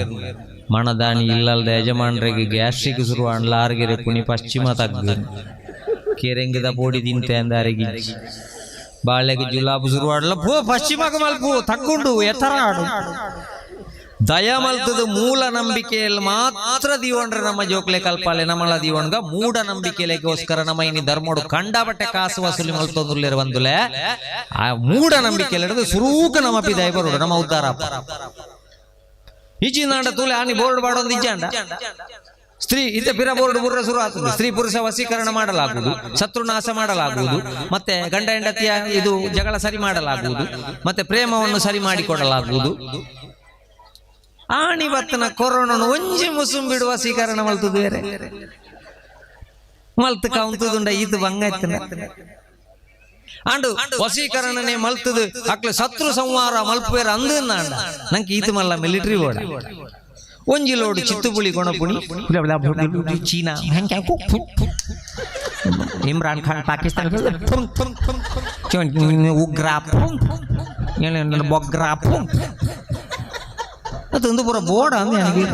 ಮಣದಾನಿ ಇಲ್ಲಲ್ದ ಯಜಮಾನ್ರಿಗೆ ಗ್ಯಾಸ್ಟ್ರಿಕ್ ಶುರು ಆನ್ಲ ಆರ್ಗೆರೆ ಪುಣಿ ಪಶ್ಚಿಮ ತಗ್ಗು ಕೆರೆಂಗದ ಪೋಡಿ ತಿಂತೆ ಅಂದಾರಿಗೆ ಬಾಳೆಗೆ ಜುಲಾಬು ಶುರು ಆಡ್ಲ ಪೋ ಪಶ್ಚಿಮಕ್ಕೆ ಮಲ್ಪು ತಗ್ಗುಂಡು ಎತ್ತರ ಆಡು ದಯ ಮಲ್ತದ ಮೂಲ ನಂಬಿಕೆಯಲ್ಲಿ ಮಾತ್ರ ದೀವಣ್ರೆ ನಮ್ಮ ಜೋಕ್ಲೆ ಕಲ್ಪಾಲೆ ನಮ್ಮಳ ದೀವಣ್ಗ ಮೂಢ ನಂಬಿಕೆಲೆಗೋಸ್ಕರ ನಮ್ಮ ಇನಿ ಧರ್ಮೋಡು ಕಂಡಬಟ್ಟೆ ಕಾಸು ವಸೂಲಿ ಮಲ್ತೊಂದುಲ್ಲೇರು ಬಂದುಲೆ ಆ ಮೂಢ ನಂಬಿಕೆಯಲ್ಲಿ ಸುರೂಕ ನಮ್ಮ ಪಿದಾಯಿ ಬರೋಡು ನಮ್ಮ ಉದ್ಧಾರ ಇಜ್ಜಿಂದಾಂಡ ತೂಲೆ ಆನಿ ಬೋರ್ಡ್ ಬಾಡೊಂದು ಇಜ್ಜಾಂಡ ಸ್ತ್ರೀ ಇತ್ತೆ ಪಿರ ಬೋರ್ಡ್ ಬುರ್ರ ಶುರು ಆಗ್ತದೆ. ಸ್ತ್ರೀ ಪುರುಷ ವಶೀಕರಣ ಮಾಡಲಾಗುವುದು, ಶತ್ರುನಾಶ ಮಾಡಲಾಗುವುದು, ಮತ್ತೆ ಗಂಡ ಹೆಂಡತಿಯ ಇದು ಜಗಳ ಸರಿ ಮಾಡಲಾಗುವುದು, ಮತ್ತೆ ಪ್ರೇಮವನ್ನು ಸರಿ ಮಾಡಿಕೊಡಲಾಗುವುದು. ಆಣಿ ಬತ್ತನ ಕೊರೋನ ಒಂಜಿ ಮುಸುಂ ಬಿಡುವ ವಶೀಕರಣ ಮಲ್ತದು ಬೇರೆ ಮಲ್ತು ಕೌಂತದುಂಡ ಈತು ಬಂಗಾಯ್ತನ ಅಂಡು ವಶೀಕರಣನೆ ಮಲ್ತದು ಅಕ್ಲೆ ಶತ್ರು ಸಂಹಾರ ಮಲ್ಪೇರ ಅಂದ ನಂಗೆ ಈತು ಮಲ್ಲ ಮಿಲಿಟರಿ ಬೋಡ ಒಂಜಿ ಲೋಡು ಚಿತ್ತುಪುಳಿ ಕೊಣಪುಣಿ ಚೀನಾ ಇಮ್ರಾನ್ ಖಾನ್ ಪಾಕಿಸ್ತಾನ ಉಗ್ರ ಬೊಗ್ರ ಅದೊಂದು ಪೂರ ಬೋರ್ಡ್ ಅಂದ ನನಗೆ.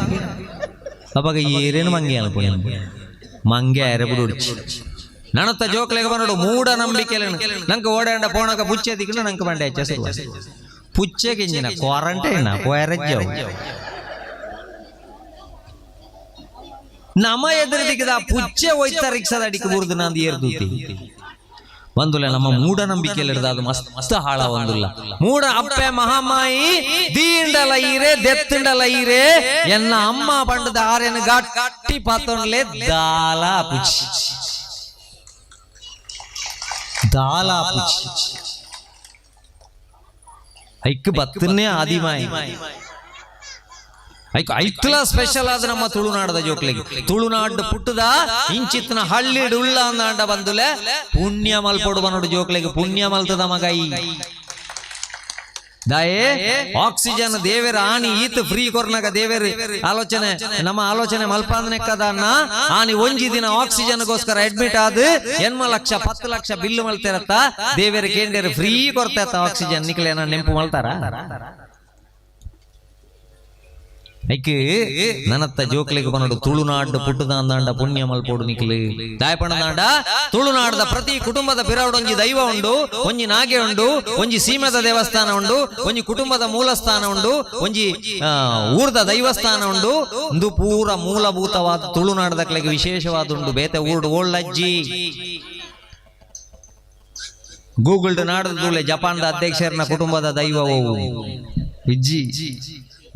ಅಪಗ ಏರೇನು ಮಂಗೆ ಅನ್ಪುಣೆ ಮಂಗೆ ಆರೆ ಬುಡುಡ್ಚಿ ನನತ್ತ ಜೋಕ್ಲೆಗ ಬನ್ನಡು ಮೂಢ ನಂಬಿಕೆలను ನಂಗೆ ಓಡಾಂಡ ಪೋಣಗ ಪುಚ್ಚೆ ದಿಕ್ಕುಂಡ ನಂಗೆ ಬಂಡೆ ಹೆಚ್ಚ ಪುಚ್ಚೆ ಗಿಂಜಿನ ಕ್ವಾರಂಟೈನ್ ಪೋಯರಜ್ಜವು ನಮ್ಮ ಎದುರು ದಿಕ್ಕದ ಪುಚ್ಚೆ ಒಯ್ತ ರಿಕ್ಷಾದ ಅಡಿಕೆ ಬುರ್ದು ನಂದು ಏರ್ದೂತಿ ಒಂದುಲ್ಲ ನಮ್ಮ ಮೂಢನಂಬಿಕೆಯಲ್ಲಿ ಅದು ಮಸ್ತ್ ಹಾಳ ಒಂದುಲ್ಲ ಮೂಢ ಅಪ್ಪೆ ಮಹಾಮಾಯಿ ದೀಂಡಲ ಈರೆ ದೆತ್ತಂಡಲ ಈರೆ ಎನ್ನ ಅಮ್ಮ ಬಂಡದ ಆರೆನ ಗಟ್ಟಿ ಪಾತೊಂಡ್ಲೆ ದಾಲ ಪುಚ್ಚಿ ದಾಲ ಪುಚ್ಚಿ ಐಕ್ ಬತ್ತನ್ನೇ ಆದಿಮಾಯಿ ಐಕ್ ಐಕ್ಲ ಸ್ಪೆಷಲ್ ಆದ ನಮ್ಮ ತುಳುನಾಡದ ಜೋಕ್ಲಿಗೆ. ತುಳುನಾಡು ಪುಟ್ಟದ ಇಂಚಿತ್ನ ಹಳ್ಳಿಡ್ ಉಳ್ಳ ಅಂದಾಂಡ ಬಂದುಲೆ ಪುಣ್ಯ ಮಲ್ಪೊಡು ಬನ್ನೋಡು ಜೋಕ್ಲಿಗೆ ಪುಣ್ಯ ಮಲ್ತದ ಮಗೈ ದಾಯೇ ಆಕ್ಸಿಜನ್ ದೇವೇರ ಆನಿ ಈತ ಫ್ರೀ ಕೊರ್ನಾಗ ದೇವೇರು ಆಲೋಚನೆ ನಮ್ಮ ಆಲೋಚನೆ ಮಲ್ಪಾಂದನೆಕ್ಕದನ್ನ ಆನಿ ಒಂಜಿ ದಿನ ಆಕ್ಸಿಜನ್ಗೋಸ್ಕರ ಅಡ್ಮಿಟ್ ಆದ 8 ಲಕ್ಷ 10 ಲಕ್ಷ ಬಿಲ್ಲು ಮಲ್ತಿರತ್ತ ದೇವೇರ ಕೇಂದ್ರ ಫ್ರೀ ಕೊರ್ತಾತ ಆಕ್ಸಿಜನ್ ನಿಕ್ಲೇನ ನೆಂಪು ಮಲ್ತಾರ. ಐಕ್ ನನತ್ತ ಜೋಕ್ಲಿಗೆ ಬನ್ನಡು ತುಳುನಾಡು ಪುಟ್ಟದ ಅಂದಾಂಡ ಪುಣ್ಯ ಮಲ್ಪೋಡು ನಿಕ್ಲು ದಾಯಪಣದಾಂಡ ತುಳುನಾಡದ ಪ್ರತಿ ಕುಟುಂಬದ ಪಿರವಡು ಒಂಜಿ ದೈವ ಉಂಡು, ಒಂಜಿ ನಾಗೆ ಉಂಡು, ಒಂಜಿ ಸೀಮೆದ ದೇವಸ್ಥಾನ ಉಂಡು, ಒಂಜಿ ಕುಟುಂಬದ ಮೂಲಸ್ಥಾನ ಉಂಡು, ಒಂಜಿ ಊರ್ದ ದೈವಸ್ಥಾನ ಉಂಡು. ಇಂದು ಪೂರ ಮೂಲಭೂತವಾದ ತುಳುನಾಡದಕ್ಲೆಗೆ ವಿಶೇಷವಾದ ಉಂಡು. ಬೇತೆ ಊರ್ಡು ಓಳ್ಳಜ್ಜಿ ಗೂಗಲ್ಡ್ ನಾಡದ ಜಪಾನ್ದ ಅಧ್ಯಕ್ಷರನ ಕುಟುಂಬದ ದೈವವು ವಿಜ್ಜಿ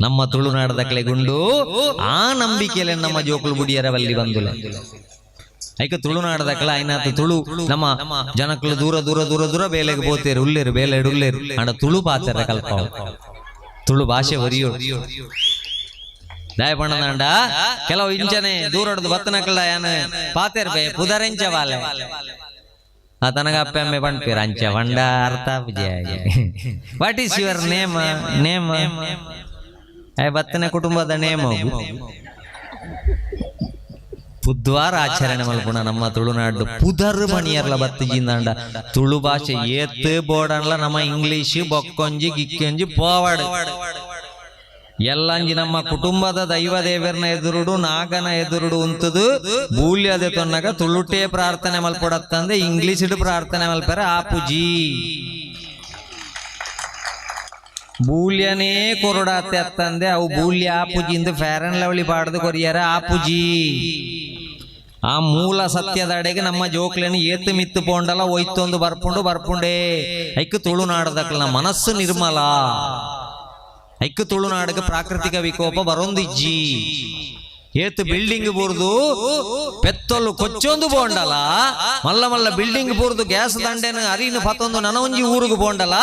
ನಮ್ಮ ತುಳುನಾಡದಕ್ಲೆಗುಂಡು. ಆ ನಂಬಿಕೆಯಲ್ಲಿ ನಮ್ಮ ಜೋಕುಲು ಬುಡಿಯರವಲ್ಲಿ ಬಂದುಲೆ ಐಕ ತುಳುನಾಡದಕ್ಲ ಐನಾತ ತುಳು ನಮ್ಮ ಜನಕ್ಕಲು ದೂರ ದೂರ ದೂರ ದೂರ ಬೇಲೆಗೆ ಪೋತೇರು ಉಲ್ಲೇರು ಬೇಲೆ ಉಲ್ಲೇರು ಅಂಡ ತುಳು ಪಾತೆರ ಕಲ್ಪ ತುಳು ಭಾಷೆ ಒರಿಯೋ ದಯಪಣ್ಣದಾಂಡ ಕೆಲವು ಇಂಚನೆ ದೂರಡ್ದು ಬತ್ತನಕ್ಲ ಯಾನ ಪಾತೇರ್ ಬೇ ಪುದರೆಂಚ ಬಾಲೆ ಆ ತನಗ ಅಪ್ಪೆ ಅಮ್ಮೆ ಪಣ್ಪೇರು ಅಂಚ వంಡ ಅರ್ಥ what is your name name ಬತ್ತನೆ ಕುಟುಂಬದ ನೇಮ ಬುಧವಾರ ಆಚರಣೆ ಮಲ್ಪುಣ ನಮ್ಮ ತುಳುನಾಡು ಪುದರ್ ಮಣಿಯರ್ಲ ಬತ್ತು ಜಿಂದಾಂಡ ತುಳು ಭಾಷೆ ಏತ್ ಬೋಡನ್ಲ ನಮ್ಮ ಇಂಗ್ಲಿಷ್ ಬೊಕ್ಕೊಂಜಿ ಗಿಕ್ಕೊಂಜಿ ಪೋವಾಡು ಎಲ್ಲಂಜಿ ನಮ್ಮ ಕುಟುಂಬದ ದೈವ ದೇವರನ ಎದುರುಡು ನಾಗನ ಎದುರುಡು ಉಂತದು ಬೂಲ್ಯದೆ ತೊನ್ನಗ ತುಳುಟೇ ಪ್ರಾರ್ಥನೆ ಮಲ್ಪೊಡತ್ತಂದೆ ಇಂಗ್ಲಿಷ್ ಪ್ರಾರ್ಥನೆ ಮಲ್ಪರ ಆಪುಜಿ ಬೂಲ್ಯನೇ ಕೊರಡಾತೆ ಅತ್ತಂದೆ ಅವು ಬೂಲ್ಯ ಆಪುಜಿಂದ ಫೇರ್ ಅಂಡ್ ಲವ್ಲಿ ಪಾಡ್ದು ಕೊರಿಯಾರ ಆಪುಜಿ. ಆ ಮೂಲ ಸತ್ಯದ ಅಡೆಗೆ ನಮ್ಮ ಜೋಕ್ಲೇನು ಏತು ಮಿತ್ತು ಪೋಂಡಲ ಒಯ್ತೊಂದು ಬರ್ಪುಂಡು ಬರ್ಪುಂಡೇ ಐಕ್ ತುಳುನಾಡದಕ್ಲ ಮನಸ್ಸು ನಿರ್ಮಲ ಐಕ್ ತುಳುನಾಡಕ್ಕೆ ಪ್ರಾಕೃತಿಕ ವಿಕೋಪ ಬರೊಂದಿಜ್ಜಿ. ಏತು ಬಿಲ್ಡಿಂಗ್ ಬೂರ್ದು ಪೆತ್ತೊಲ್ಲು ಕೊಚ್ಚೊಂದು ಬೋಂಡಲ ಮಲ್ಲ ಮಲ್ಲ ಬಿಲ್ಡಿಂಗ್ ಬೂರ್ದು ಗ್ಯಾಸ್ ದಂಡೆನ ಅರಿನ ಫತೊಂದು ನನೊಂಜಿ ಊರುಗು ಬೋಂಡಲ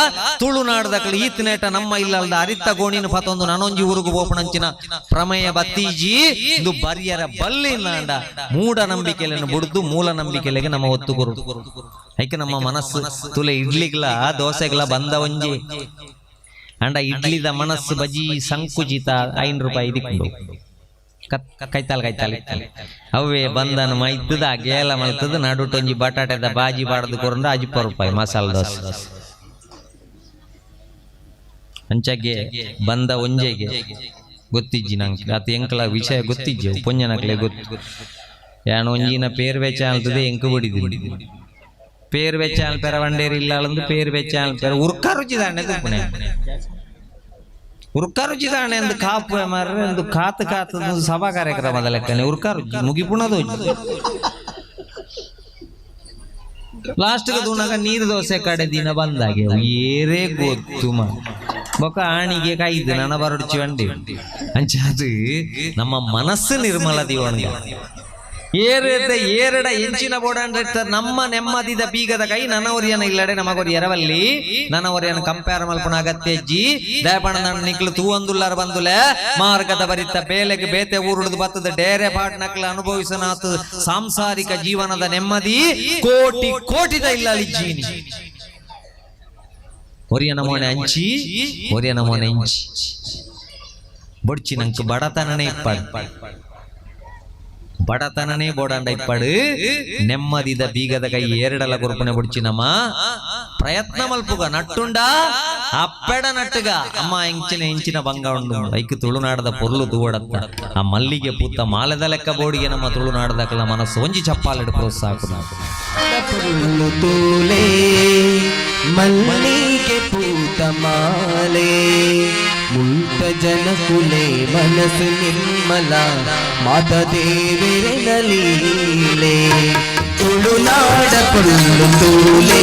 ತುಳುನಾಡದಕ್ಲ ಈತನೇಟ ನಮ್ಮ ಇಲ್ಲಲ್ದ ಅರಿತ ಗೋಣಿನ ಫತೊಂದು ನನೊಂಜಿ ಊರುಗು ಬೋಪಣಂಚಿನ ಪ್ರಮೇಯ ಬತ್ತೀಜಿ ಇದು ಬರಿಯರ ಬಲ್ಲಿ ನಾಂಡ ಮೂಢ ನಂಬಿಕೆಯನ್ನು ಬುಡ್ದು ಮೂಲ ನಂಬಿಕೆಲೆಗೆ ನಮ್ಮ ಒತ್ತು ಕೊರು ಐಕೆ ನಮ್ಮ ಮನಸ್ಸು ತುಲೆ ಇಡ್ಲಿಗ್ಲ ದೋಸೆಗ್ಲ ಬಂದ ಒಂಜಿ ಅಂಡ ಇಡ್ಲಿದ ಮನಸ್ಸು ಬಜಿ ಸಂಕುಚಿತ 5 ರೂಪಾಯಿ ದಿಕ್ಕು ಕೈತಾಲ್ ಕೈತಾಲ್ ಅವೇ ಬಂದನ ಮೈತದ ಗೇಲ ಮಲ್ತದ ನಡುಟೊಂಜಿ ಬಟಾಟೆದ ಬಾಜಿ ಬಾಡ್ದು ಕೊರಂಡ 50 ರೂಪಾಯಿ ಮಸಾಲ ದೋಸೆ ಅಂಚಾಗೆ ಬಂದ ಒಂಜೆಗೆ ಗೊತ್ತಿಜ್ಜಿ ನಂಗೆ ಅತ್ ಎಂಕಲ ವಿಷಯ ಗೊತ್ತಿಜ್ಜಿ ಪೊಂಜನಕ್ಲೆ ಗೊತ್ತು ಯಾನ್ ಒಂಜಿನ ಪೇರ್ ವೆಚ್ಚ ಅಲ್ತದೆ ಎಂಕು ಬಡಿದಿ ಪೇರ್ ವೆಚ್ಚ ಪೆರ ವಂಡೇರಿ ಇಲ್ಲ ಅಂದು ಪೇರ್ ವೆಚ್ಚ ಪೆರ ಉರ್ಕ ರುಚಿ ದಾಂಡೆ ತುಪ್ಪನೆ ಉರ್ಕ ರುಚಿ ದಾಂಡೆ ಅಂದು ಕಾಪು ಮಾರ್ರೆ ಒಂದು ಕಾತು ಕಾತು ಸಭಾ ಕಾರ್ಯಕ್ರಮದ ಲೆಕ್ಕನೆ ಉರ್ಕ ರುಚಿ ಮುಗಿಪುಣದು ಲಾಸ್ಟ್ ದೂನಾಗ ನೀರು ದೋಸೆ ಕಡೆ ದಿನ ಬಂದಾಗೆ ಏರೇ ಗೊತ್ತು ಮಾ ಬೊಕ ಆಣಿಗೆ ಕಾಯ್ದು ನನ್ನ ಬರಡ್ಚಿ ವಂಡಿ ಅಂಚಾದು ನಮ್ಮ ಮನಸ್ಸು ನಿರ್ಮಲ ದಿವಣ್ಗ ಏರಿದ ಏರಡ ಎಂಚಿನ ಬೋಡಂಡ್ರೆ ನಮ್ಮ ನೆಮ್ಮದಿದ ಬೀಗದ ಕೈ ನನವರಿಯನ ಇಲ್ಲಡೆ ನಮಗೊರಿ ಎರವಲ್ಲಿ ನನವರಿಯನ ಕಂಪೇರ್ ಮಲ್ಪುಣ ಅಗತ್ಯ ಅಜ್ಜಿ ದಯಪಣ ನನ್ನ ನಿಕ್ಲು ತೂವಂದುಲ್ಲಾರ ಬಂದುಲೆ ಮಾರ್ಗದ ಬರಿತ ಬೇಲೆಗೆ ಬೇತೆ ಊರುಡ್ದು ಬತ್ತದ ಡೇರೆ ಪಾಟ್ ನಕ್ಲು ಅನುಭವಿಸನಾತು ಸಾಂಸಾರಿಕ ಜೀವನದ ನೆಮ್ಮದಿ ಕೋಟಿ ಕೋಟಿದ ಇಲ್ಲ ಲಿಜ್ಜೀನಿ ಒರಿಯನ ಮೋನೆ ಅಂಚಿ ಒರಿಯನ ಮೋನೆ ಇಂಚಿ ಬೊಡ್ಚಿ ನಂಗೆ ಬಡತನನೇ ಇಪ್ಪಾಡು ಬಡತನನೇ ಬೋಡಂಡ ಇಪ್ಪಾಡು ನೆಮ್ಮದಿದ ಬೀಗದ ಕೈ ಏರಡಲ ಕೊರ್ಪುನೆ ಬೊಡ್ಚಿ ನಮ್ಮ ಪ್ರಯತ್ನ ಮಲ್ಪುಗ ನಟ್ಟುಂಡ ಅಪ್ಪೆಡ ನಟ್ಟುಗ ಅಮ್ಮ ಇಂಚಿನ ಇಂಚಿನ ಬಂಗ ಉಂಡು ಐಕ್ ತುಳುನಾಡದ ಪೊರ್ಲು ತೂವಡತ್ತ ಆ ಮಲ್ಲಿಗೆ ಪೂತ ಮಾಲೆದ ಲೆಕ್ಕ ಬೋಡಿಗೆ ನಮ್ಮ ತುಳುನಾಡದಕಲ ಮನಸ್ಸು ಒಂಜಿ ಚಪ್ಪಾಲೆಡ್ ಪ್ರೋತ್ಸಾಹ ಪೊರ್ಲು ತೂಲೆ ಮಲ್ಲಿಗೆ ಪೂತ ಮಾಲೆ ಮುಲ್ತ ಜನಕುಲೆ ಮನಸ್ಸು ನಿರ್ಮಲ ಮಾತ ದೇವೆರೆನ ಲೀಲೆ. ತುಳುನಾಡ ಪೊರ್ಲು ತೂಲೆ,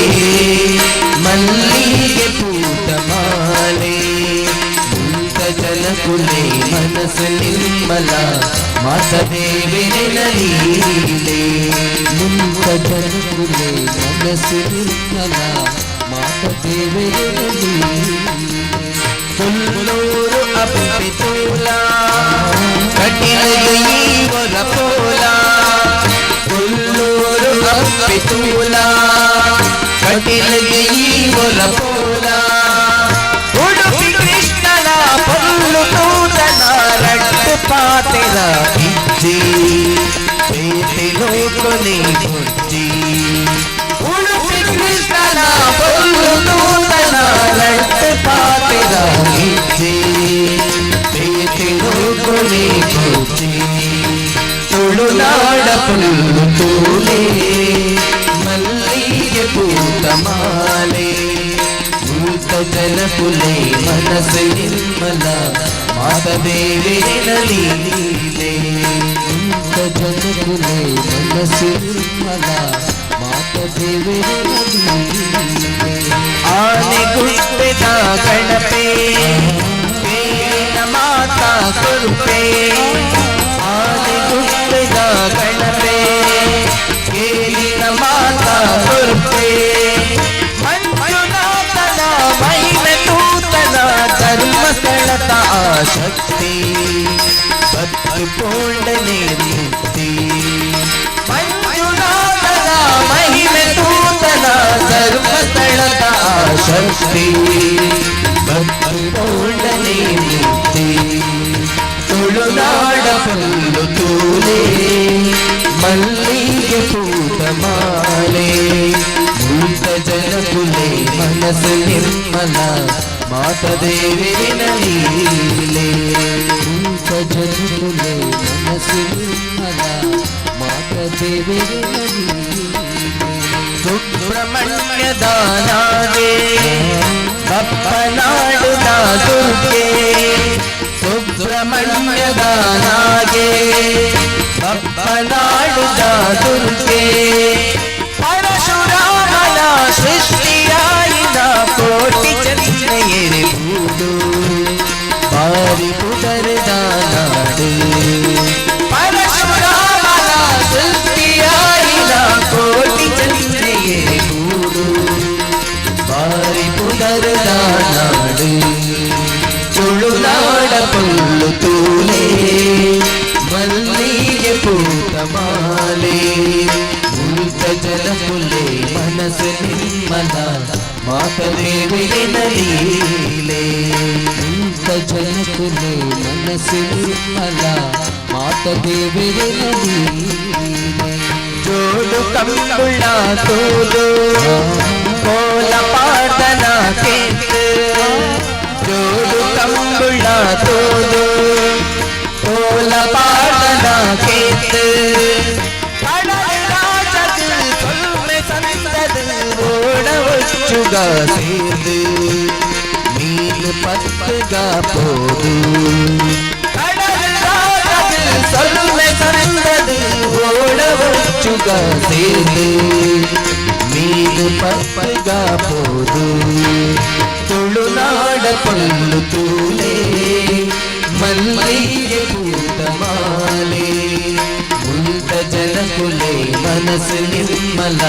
ಮಲ್ಲಿಗೆ ಪೂತ ಮಾಲೆ, ಮುಲ್ತ ಜನಕುಲೆ ಮನಸ್ಸು ನಿರ್ಮಲ ಮಾತ ದೇವೆರೆನ ಲೀಲೆ. ಮುಲ್ತ ಜನಕುಲೆ ಮನಸ್ಸು ನಿರ್ಮಲ ಮಾತ ದೇವೆರೆನ ಲೀಲೆ. ಕೊಲ್ಲೂರು ಅಪ್ಪೆ ತೂಲ, ಕಟಿಲದ ಈವರ ಪೋಲ. ಕೊಲ್ಲೂರು ಅಪ್ಪೆ ತೂಲ, ಕಟಿಲದ ಈವರ ಪೋಲ. ಉಡುಪಿ ಕೃಷ್ಣನ ಪೊಲ್ಲು ತೂತನ ರಟ್ಟು ಪಾತೆರ ಇಜ್ಜಿ, ಬೇತೆ ಲೋಕೊನೆ ಬೊಜ್ಜಿ. ಉಡುಪಿ ಕೃಷ್ಣನ ಪೊಲ್ಲು ತೂತನ ರಟ್ಟು ಪಾತೆರ ಇಜ್ಜಿ, ಬೇತೆ ಲೋಕೊನೆ ಬೊಜ್ಜಿ. ತುಳುನಾಡ ಪೊಲ್ಲು ತೂಲೆ, ಮಲ್ಲಿಗೆ ಪೂತ ಮಾಲೆ, ಭೂತ ಜನಕುಲೆ ಮನಸ್ಸು ನಿರ್ಮಲ ಮಾತ ದೇವೆರೆನ ಲೀಲೆ. ಮುಲ್ತ ಜನಕುಲೆ ಮನಸ್ಸು ನಿರ್ಮಲ ಮಾತ ದೇವೆರೆನ ಲೀಲೆ. ಆನೆ ಗುಡ್ಡೆದ ಗಣಪೆ, ಬೇಲಿನ ಮಾತಾ ಕೊರುಪೆ. ಆನೆ ಗುಡ್ಡೆದ ಗಣಪೆ, ಕೇಲಿನ ಮಾತಾ ಕೊರುಪೆ. ಮಂಜುನಾಥನ ಮಹಿಮೆ ತೂತನ ಧರ್ಮಸ್ಥಳದ ಆ ಶಕ್ತಿ, ಬತ್ತು ಪೋಂಡನೆ ಮುಕ್ತಿ. ಮಂಜುನಾಥನ ಮಹಿಮೆ ತೂತನ ಧರ್ಮಸ್ಥಳದ ಆ ಶಕ್ತಿ, ಬತ್ತು ಪೋಂಡನೆ ಮುಕ್ತಿ. ತುಳುನಾಡ ಪೊಲ್ಲು ತೂಲೆ, ಮಲ್ಲಿಗೆ ಪೂತ ಮಾಲೆ, ಭೂತ ಜನಕುಲೆ ಮನಸ್ಸು ನಿರ್ಮಲ ಮಾತ ದೇವಿನ ಲೀಲೆ. ಮುಲ್ತ ಜನಕುಲೆ ಮನಸ್ಸು ನಿರ್ಮಲ ಮಾತ ದೇವೆರೆನ ಲೀಲೆ. ಸುಬ್ರಹ್ಮಣ್ಯದ ನಾಗೆ, ಬಪ್ಪನಾಡುದ ದುರ್ಗೆ. ಸುಬ್ರಹ್ಮಣ್ಯದ ನಾಗೆ, ಬಪ್ಪನಾಡುದ ದುರ್ಗೆ. ಪರಶುರಾಮನ ಸೃಷ್ಟಿಯಾಯಿನ ಕೋಟಿ ಚಂದ್ರೆಯರೆ ಬೂಡು, ಬಾರಿ ಪುದರದ ನಾಡು. ಪರಶುರಾಮನ ಸೃಷ್ಟಿಯಾಯಿನ ಕೋಟಿ ಚಂದ್ರೆಯರೆ ಬೂಡು, ಬಾರಿ ಪುದರದ ನಾಡು. ತುಳುನಾಡ ಪೊಲ್ಲು ತೂಲೆ, ಮಲ್ಲಿಗೆ ಪೂತ ಮಾಲೆ, ಮುಲ್ತ ಜನಕುಲೆ ಮನಸ್ಸು ನಿರ್ಮಲ ಮಾತ ದೇವಿನ ಲೀಲೆ. ಮುಲ್ತ ಜನಕುಲೆ ಮನಸ್ಸು ನಿರ್ಮಲ ಮಾತ ದೇವೆರೆನ ಲೀಲೆ. ಜೋಡು ಕಂಬುಳ ತೂದು ಕೋಲ ಪಾಡ್ದನ ಕೇಂದ್ರ. ಜೋಡು ಕಂಬುಳ ತೂದು ಕೋಲ ಪಾಡ್ದನ ಕೇಂದ್ರ. ಓಡ ಒಚ್ಚುಗ ಸೇರ್ದು ಮೀನು ಪತ್ತುಗ போது. சொல்லுமை சந்தது ஓட ஒச்சுக சேர்ந்து மீது பத்துக போது. ತುಳುನಾಡ ಪೊಲ್ಲು ತೂಲೆ, ಮಲ್ಲಿಗೆ ಪೂತ ಮಾಲೆ, ಮುಲ್ತ ಜನಕುಲೆ ಮನಸ್ಸು ನಿರ್ಮಲ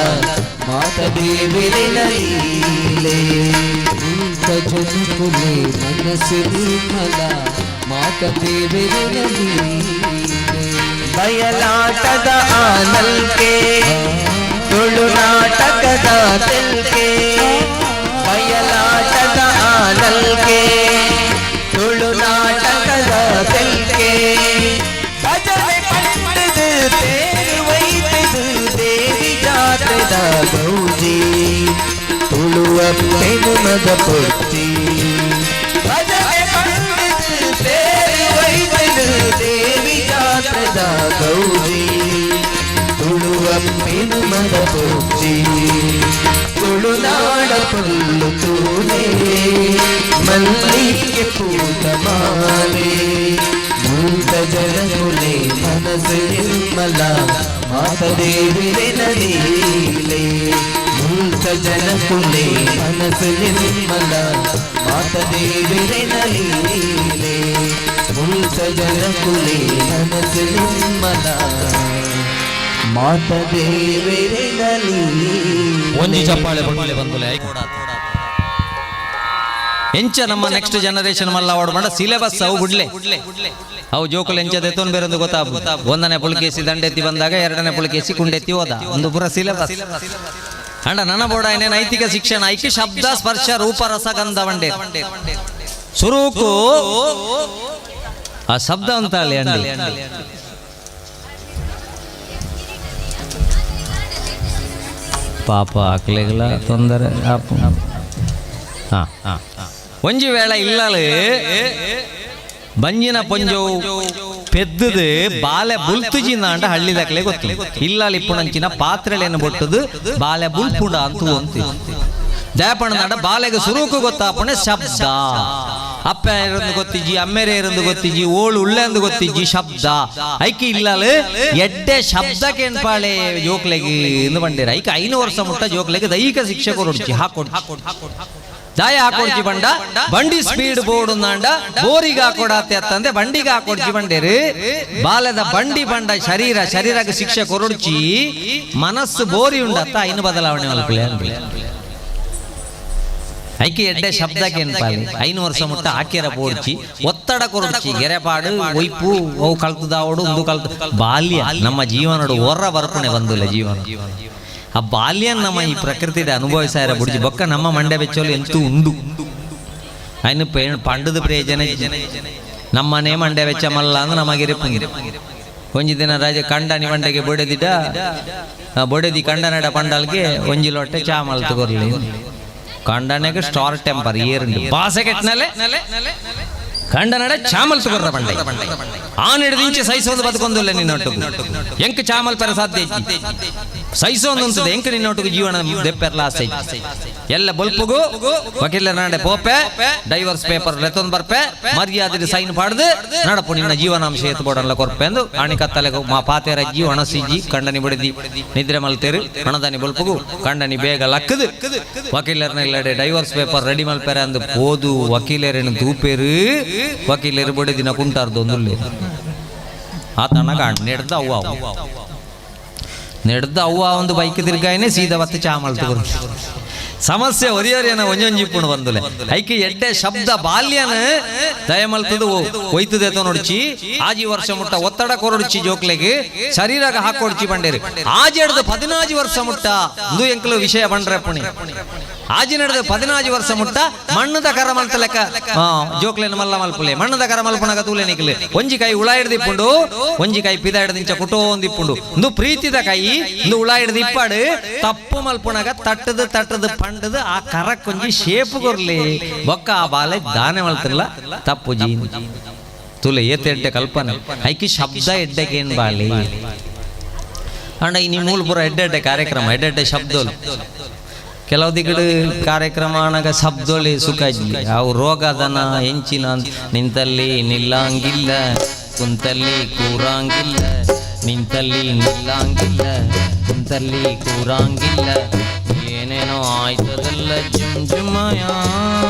ಮಾತ ದೇವಿನ ಲೀಲೆ. ಮುಲ್ತ ಜನಕುಲೆ ಮನಸ್ಸು ನಿರ್ಮಲ ಮಾತ ದೇವೆರೆನ ಲೀಲೆ. ಬಯಲಾಟದ ಆನಲ್ಕೆ, ತುಳುನಾಟಕದ ತೆಲ್ಕೆ. ಬಯಲಾಟದ ಆನಲ್ಕೆ, ತುಳುನಾಟಕದ ತೆಲ್ಕೆ. ಭಜನೆ ಪಂಡದು ತೇರು ವೈತದು ದೇವಿ ಜಾತ್ರೆದ ಗೌಜಿ. ತುಳುವಪ್ಪೆನು ಮದ ಪೊರ್ಚಿ. ಭಜನೆ ಪಂಡಿತ್ ತೇರು ವೈದ್ಯನು ದೇವಿ ಜಾತ್ರದ ಗೌರಿ ತುಳುವಪ್ಪೆನು ಮದ ಪೊರ್ಚಿ. ತುಳುನಾಡ ಪೊಲ್ಲು ತೂಲೆ ಮಲ್ಲಿಗೆ ಪೂತ ಮಾಲೆ. ಮೂತ ಜನಕುಲೆ ಮನಸ್ಸು ನಿರ್ಮಲ ಮಾತ ದೇವಿರೆನ ಲೀಲೆ. ಮೂತ ಜನಕುಲೆ ಮನಸ್ಸು ನಿರ್ಮಲ ಮಾತ ದೇವಿರೆನ ಲೀಲೆ. ಮೂತ ಜನಕುಲೆ ಮನಸ್ಸು ನಿರ್ಮಲ ಮಾತ ದೇವಿರೆನ ಲೀಲೆ. ಒಂಜಿ ಚಪ್ಪಾಳೆ ಬೊಳ್ಳೆ ಬಂದುಲೆ. ಎಂಚ ನಮ್ಮ ನೆಕ್ಸ್ಟ್ ಜನರೇಷನ್ ಮಲ್ಲ ಓಡ್ಬಂಡ ಸಿಲೆಬಸ್ ಅವು ಬುಡ್ಲೆ. ಅವು ಜೋಕುಲು ಎಂಚ ದೆತ್ತೊನ್ ಬೇರೊಂದು ಗೊತ್ತಾಪು. ಒಂದನೇ ಪುಳಕೇಸಿ ದಂಡೆತ್ತಿ ಬಂದಾಗ ಎರಡನೇ ಪುಳಕೇಸಿ ಕುಂಡೆತ್ತಿ ಹೋದ, ಒಂದು ಪುರ ಸಿಲೆಬಸ್. ಅಂಡ ನನ್ನ ಬೋಡ ನೈತಿಕ ಶಿಕ್ಷಣ ಐಕಿ ಶಬ್ದ ಸ್ಪರ್ಶ ರೂಪ ರಸಗಂಧ ವಂಡೆ ಸುರುಕು ಆ ಶಬ್ದ ಅಂತ ಅಲ್ಲಿ ಅಂಡಿ. ಪಾಪ ಆಕ್ಲೆಗಳ ತೊಂದರೆ ಆಪು. ಹಾ ಹಾ ಒಂಜಿ ವೇಳೆ ಇಲ್ಲಲು ಬಂಜಿನ ಪೊಂಜವು ಪೆದ್ದದು ಬಾಲೆ ಬುಲ್ತುಜಿಂದ ಅಂಡ ಹಳ್ಳಿದಕ್ಲೆ ಗೊತ್ತು ಇಲ್ಲಲ್ ಇಪ್ಪುಣಂಚಿನ ಪಾತ್ರೆಲೇನು ಬೊಟ್ಟದು ಬಾಲೆ ಬುಲ್ಪುಂಡ ಅಂತ ಅಂತು ದಯಪಣ್ಣದಾಂಡ ಬಾಲೆಗೆ ಸುರುಕು ಗೊತ್ತಾಪಣೆ ಶಬ್ದ. ಅಪ್ಪ ಇರಂದು ಗೊತ್ತಿಜ್ಜಿ, ಅಮ್ಮೆರೆ ಇರಂದು ಗೊತ್ತಿಜ್ಜಿ, ಓಳು ಉಳ್ಳೆ ಅಂದು ಗೊತ್ತಿಜ್ಜಿ ಶಬ್ದ. ಐಕಿ ಇಲ್ಲಲು ಎಡ್ಡೆ ಶಬ್ದಕ್ಕೆ ಏನ್ಪಾಳೆ ಜೋಕ್ಲೆಗೆ ಎಂದು ಬಂಡೇರ. ಐಕ 5 ವರ್ಷ ಮುಟ್ಟ ಜೋಕ್ಲೆಗೆ ದೈಹಿಕ ಶಿಕ್ಷೆ ಕೊರೊಡ್ಚಿ ಹಾಕೊಡ್ಚಿ. ದಾಯ ಹಾಕೊಡ್ಚಿ ಬಂಡ ಬಂಡಿ ಸ್ಪೀಡ್ ಬೋರ್ಡ್ ಅಂಡ ಬೋರಿಗೆ ಹಾಕೊಡಾತೆ ಅತ್ತಂದೆ ಬಂಡಿಗೆ ಹಾಕೊಡ್ಚಿ ಬಂಡೇರು. ಬಾಲದ ಬಂಡಿ ಬಂಡ ಶರೀರ ಶರೀರಕ್ಕೆ ಶಿಕ್ಷೆ ಕೊರೊಡ್ಚಿ ಮನಸ್ಸು ಬೋರಿ ಉಂಡತ್ತ ಐನು ಬದಲಾವಣೆ ಮಲ್ಪಲೆ ಅನ್ಪಲೆ. ಐಕೆ ಎಡ್ಡೆ ಶಬ್ದಕ್ಕೆ ಏನ್ಪಾಲಿ 5 ವರ್ಷ ಮುಟ್ಟ ಆಕ್ಯರ ಪೋಡ್ಚಿ ಒತ್ತಡ ಕೊರಡ್ಚಿ ಗೆರೆಪಾಡು ಒಯ್ಪು ಅವು ಕಲ್ತದಾವಡು ಒಂದು ಕಲ್ತು ಬಾಲ್ಯ ನಮ್ಮ ಜೀವನಡು ಹೊರ ಬರ್ಪಣೆ ಬಂದಿಲ್ಲ ಜೀವನ. ಆ ಬಾಲ್ಯ ನಮ್ಮ ಈ ಪ್ರಕೃತಿದ ಅನುಭವಿಸಾರ ಬುಡ್ಜಿ ಬೊಕ್ಕ ನಮ್ಮ ಮಂಡೆ ಬೆಚ್ಚೋಲು ಎಂತೂ ಉಂಡು ಅಯ್ನು ಪಂಡದ ಪ್ರಯೋಜನ ನಮ್ಮನೆ ಮಂಡೆ ಬೆಚ್ಚ ಮಲ್ಲ ಅಂದ್ರೆ ನಮಗಿರಿ. ಒಂಜಿ ದಿನ ರಾಜ ಕಂಡನಿ ಮಂಡೆಗೆ ಬೊಡೆದಿಡ ಬೊಡೆದಿ ಕಂಡನಡ ಪಂಡಲ್ಗೆ ಒಂಜಿ ಲೊಟ್ಟೆ ಚಾ ಮಲ್ತು ಕೊರ್ಲಿ. ಕಂಡನೆಗೆ ಸ್ಟಾರ್ ಟೆಂಪರ್ ಏರುಂಡು ಬಾಸೆ ಕೆಟ್ಟನಲೆ ಕಂಡನಡ ಚಾಮಲ್ ತುಗೊರ್ರ ಬಂಡೆ ಆ ಹಿಡಿದು ಸಹಿಸೋದು ಬದುಕೊಂದಿಲ್ಲ ನಿನ್ನೊಟ್ಟಿಗೆ ಎಂಕ್ ಚಾಮಲ್ ಪೆರ ಸಾಧ್ಯ ಇಜ್ಜಿ ಸಹಿಸೋದು ಅಂತದೆ ಎಂಕ್ ನಿನ್ನೊಟ್ಟಿಗೆ ಜೀವನ ದೆಪ್ಪೆರ್ಲ ಆಸೆ ಇಜ್ಜಿ. ಎಲ್ಲ ಬೊಲ್ಪುಗು ವಕೀಲರ ನಾಡೆ ಪೋಪೆ ಡೈವರ್ಸ್ ಪೇಪರ್ ಲೆತ್ತೊಂದು ಬರ್ಪೆ ಮರ್ಯಾದೆ ಸೈನ್ ಪಾಡ್ದು ನಡಪು ನಿನ್ನ ಜೀವನಾಂಶ ಎತ್ತು ಬೋಡಲ್ಲ ಕೊರ್ಪೆ ಅಂದು ಆಣಿ ಕತ್ತಲೆ ಮಾ ಪಾತೆರಜ್ಜಿ ಒಣಸಿಜ್ಜಿ ಕಂಡನಿ ಬಿಡದಿ ನಿದ್ರೆ ಮಲ್ತೇರು ಹಣದಾನಿ ಬೊಲ್ಪುಗು ಕಂಡನಿ ಬೇಗ ಲಕ್ಕದು ವಕೀಲರನ್ನ ಇಲ್ಲಡೆ ಡೈವರ್ಸ್ ಪೇಪರ್ ರೆಡಿ ಮಲ್ಪೆರೆ ಅಂದು ಪೋದು ವಕೀಲರೇನು ತೂಪೇರು ವಕೀಲರು ಬಡಿದಿನ ಕುಂಟಾರ್ದು ಒಂದುಲ್ಲೆ ಆತನ ಕಾಣ್ ನೆಡ್ದ ಅವ್ವ ನೆಡ್ದ ಅವ್ವ ಒಂದು ಬೈಕ್ ತಿರ್ಗಾಯನೆ ಸೀದಾ ಬತ್ತು ಚಾಮಲ್ ತಗೋರು. ಸಮಸ್ಯೆ ಒರಿಯರಿಯನ ಒಂಜೊಂಜಿ ಪುಣು ಬಂದುಲೆ ಐಕೆ ಎಡ್ಡೆ ಶಬ್ದ ಬಾಲ್ಯನ ದಯಮಲ್ತದು ಒಯ್ತದೆ ನೋಡ್ಚಿ ಆಜಿ ವರ್ಷ ಮುಟ್ಟ ಒತ್ತಡ ಕೊರಡ್ಚಿ ಜೋಕ್ಲೆಗೆ ಶರೀರಗ ಹಾಕೊಡ್ಚಿ ಬಂಡೇರಿ ಆಜಿ ಹಿಡ್ದು 14 ವರ್ಷ ಮುಟ್ಟ ಇಂದು ಎಂಕಲು ವಿಷಯ ಬಂಡ್ರೆ ಪುಣಿ ಆಜಿ ನಡೆದು 14 ವರ್ಷ ಮುಟ್ಟ ಮಣ್ಣದ ಕರ ಮಲ್ತ ಲೆಕ್ಕ ಜೋಕ್ಲೆನ ಮಲ್ಲ ಮಲ್ಪುಲೆ ಮಣ್ಣದ ಕರ ಮಲ್ಪುಣಗ ತೂಲೆ ನಿಕ್ಲೆ ಒಂಜಿ ಕೈ ಉಳ ಹಿಡ್ದಿಪ್ಪುಂಡು ಒಂಜಿ ಕೈ ಪಿದ ಹಿಡ್ದಿಂಚ ಕುಟೋ ಒಂದಿಪ್ಪುಂಡು ಇಂದು ಪ್ರೀತಿದ ಕೈ ಇಂದು ಉಳ ಹಿಡ್ದು ಇಪ್ಪಾಡು ತಪ್ಪು ಮಲ್ಪುಣಗ ತಟ್ಟದು ತಟ್ಟದು ಪಂಡದು ಆ ಕರಕ್ಕೊಂಜಿ ಶೇಪು ಕೊರ್ಲಿ ಬೊಕ್ಕ ಆ ಬಾಲೆ ದಾನೆ ಮಲ್ತಿರ್ಲ ತಪ್ಪು ಜೀ ತುಲೆ ಏತ ಎಡ್ಡೆ ಕಲ್ಪನೆ ಐಕಿ ಶಬ್ದ ಎಡ್ಡೆಗೇನ್ ಬಾಲಿ ಅಂಡ ಈ ನಿಮ್ಮ ಮೂಲ ಪೂರ ಎಡ್ಡೆ ಎಡ್ಡೆ ಕಾರ್ಯಕ್ರಮ ಎಡ್ಡೆ ಎಡ್ಡೆ ಶಬ್ದೋಲು ಕೆಲವು ದಿಗಡು ಕಾರ್ಯಕ್ರಮ ಅನಗ ಶಬ್ದೋಲಿ ಸುಖ ಇಜ್ಜಿ. ಅವು ರೋಗದನ ಎಂಚಿನ ನಿಂತಲ್ಲಿ ನಿಲ್ಲಂಗಿಲ್ಲ ಕುಂತಲ್ಲಿ ಕೂರಂಗಿಲ್ಲ ನಿಂತಲ್ಲಿ ನಿಲ್ಲಂಗಿಲ್ಲ ಕುಂತಲ್ಲಿ ಕೂರಂಗಿಲ್ಲ ಏನೇನೋ ಆಯ್ತದಲ್ಲ ಜುಮ್ ಜುಮಯ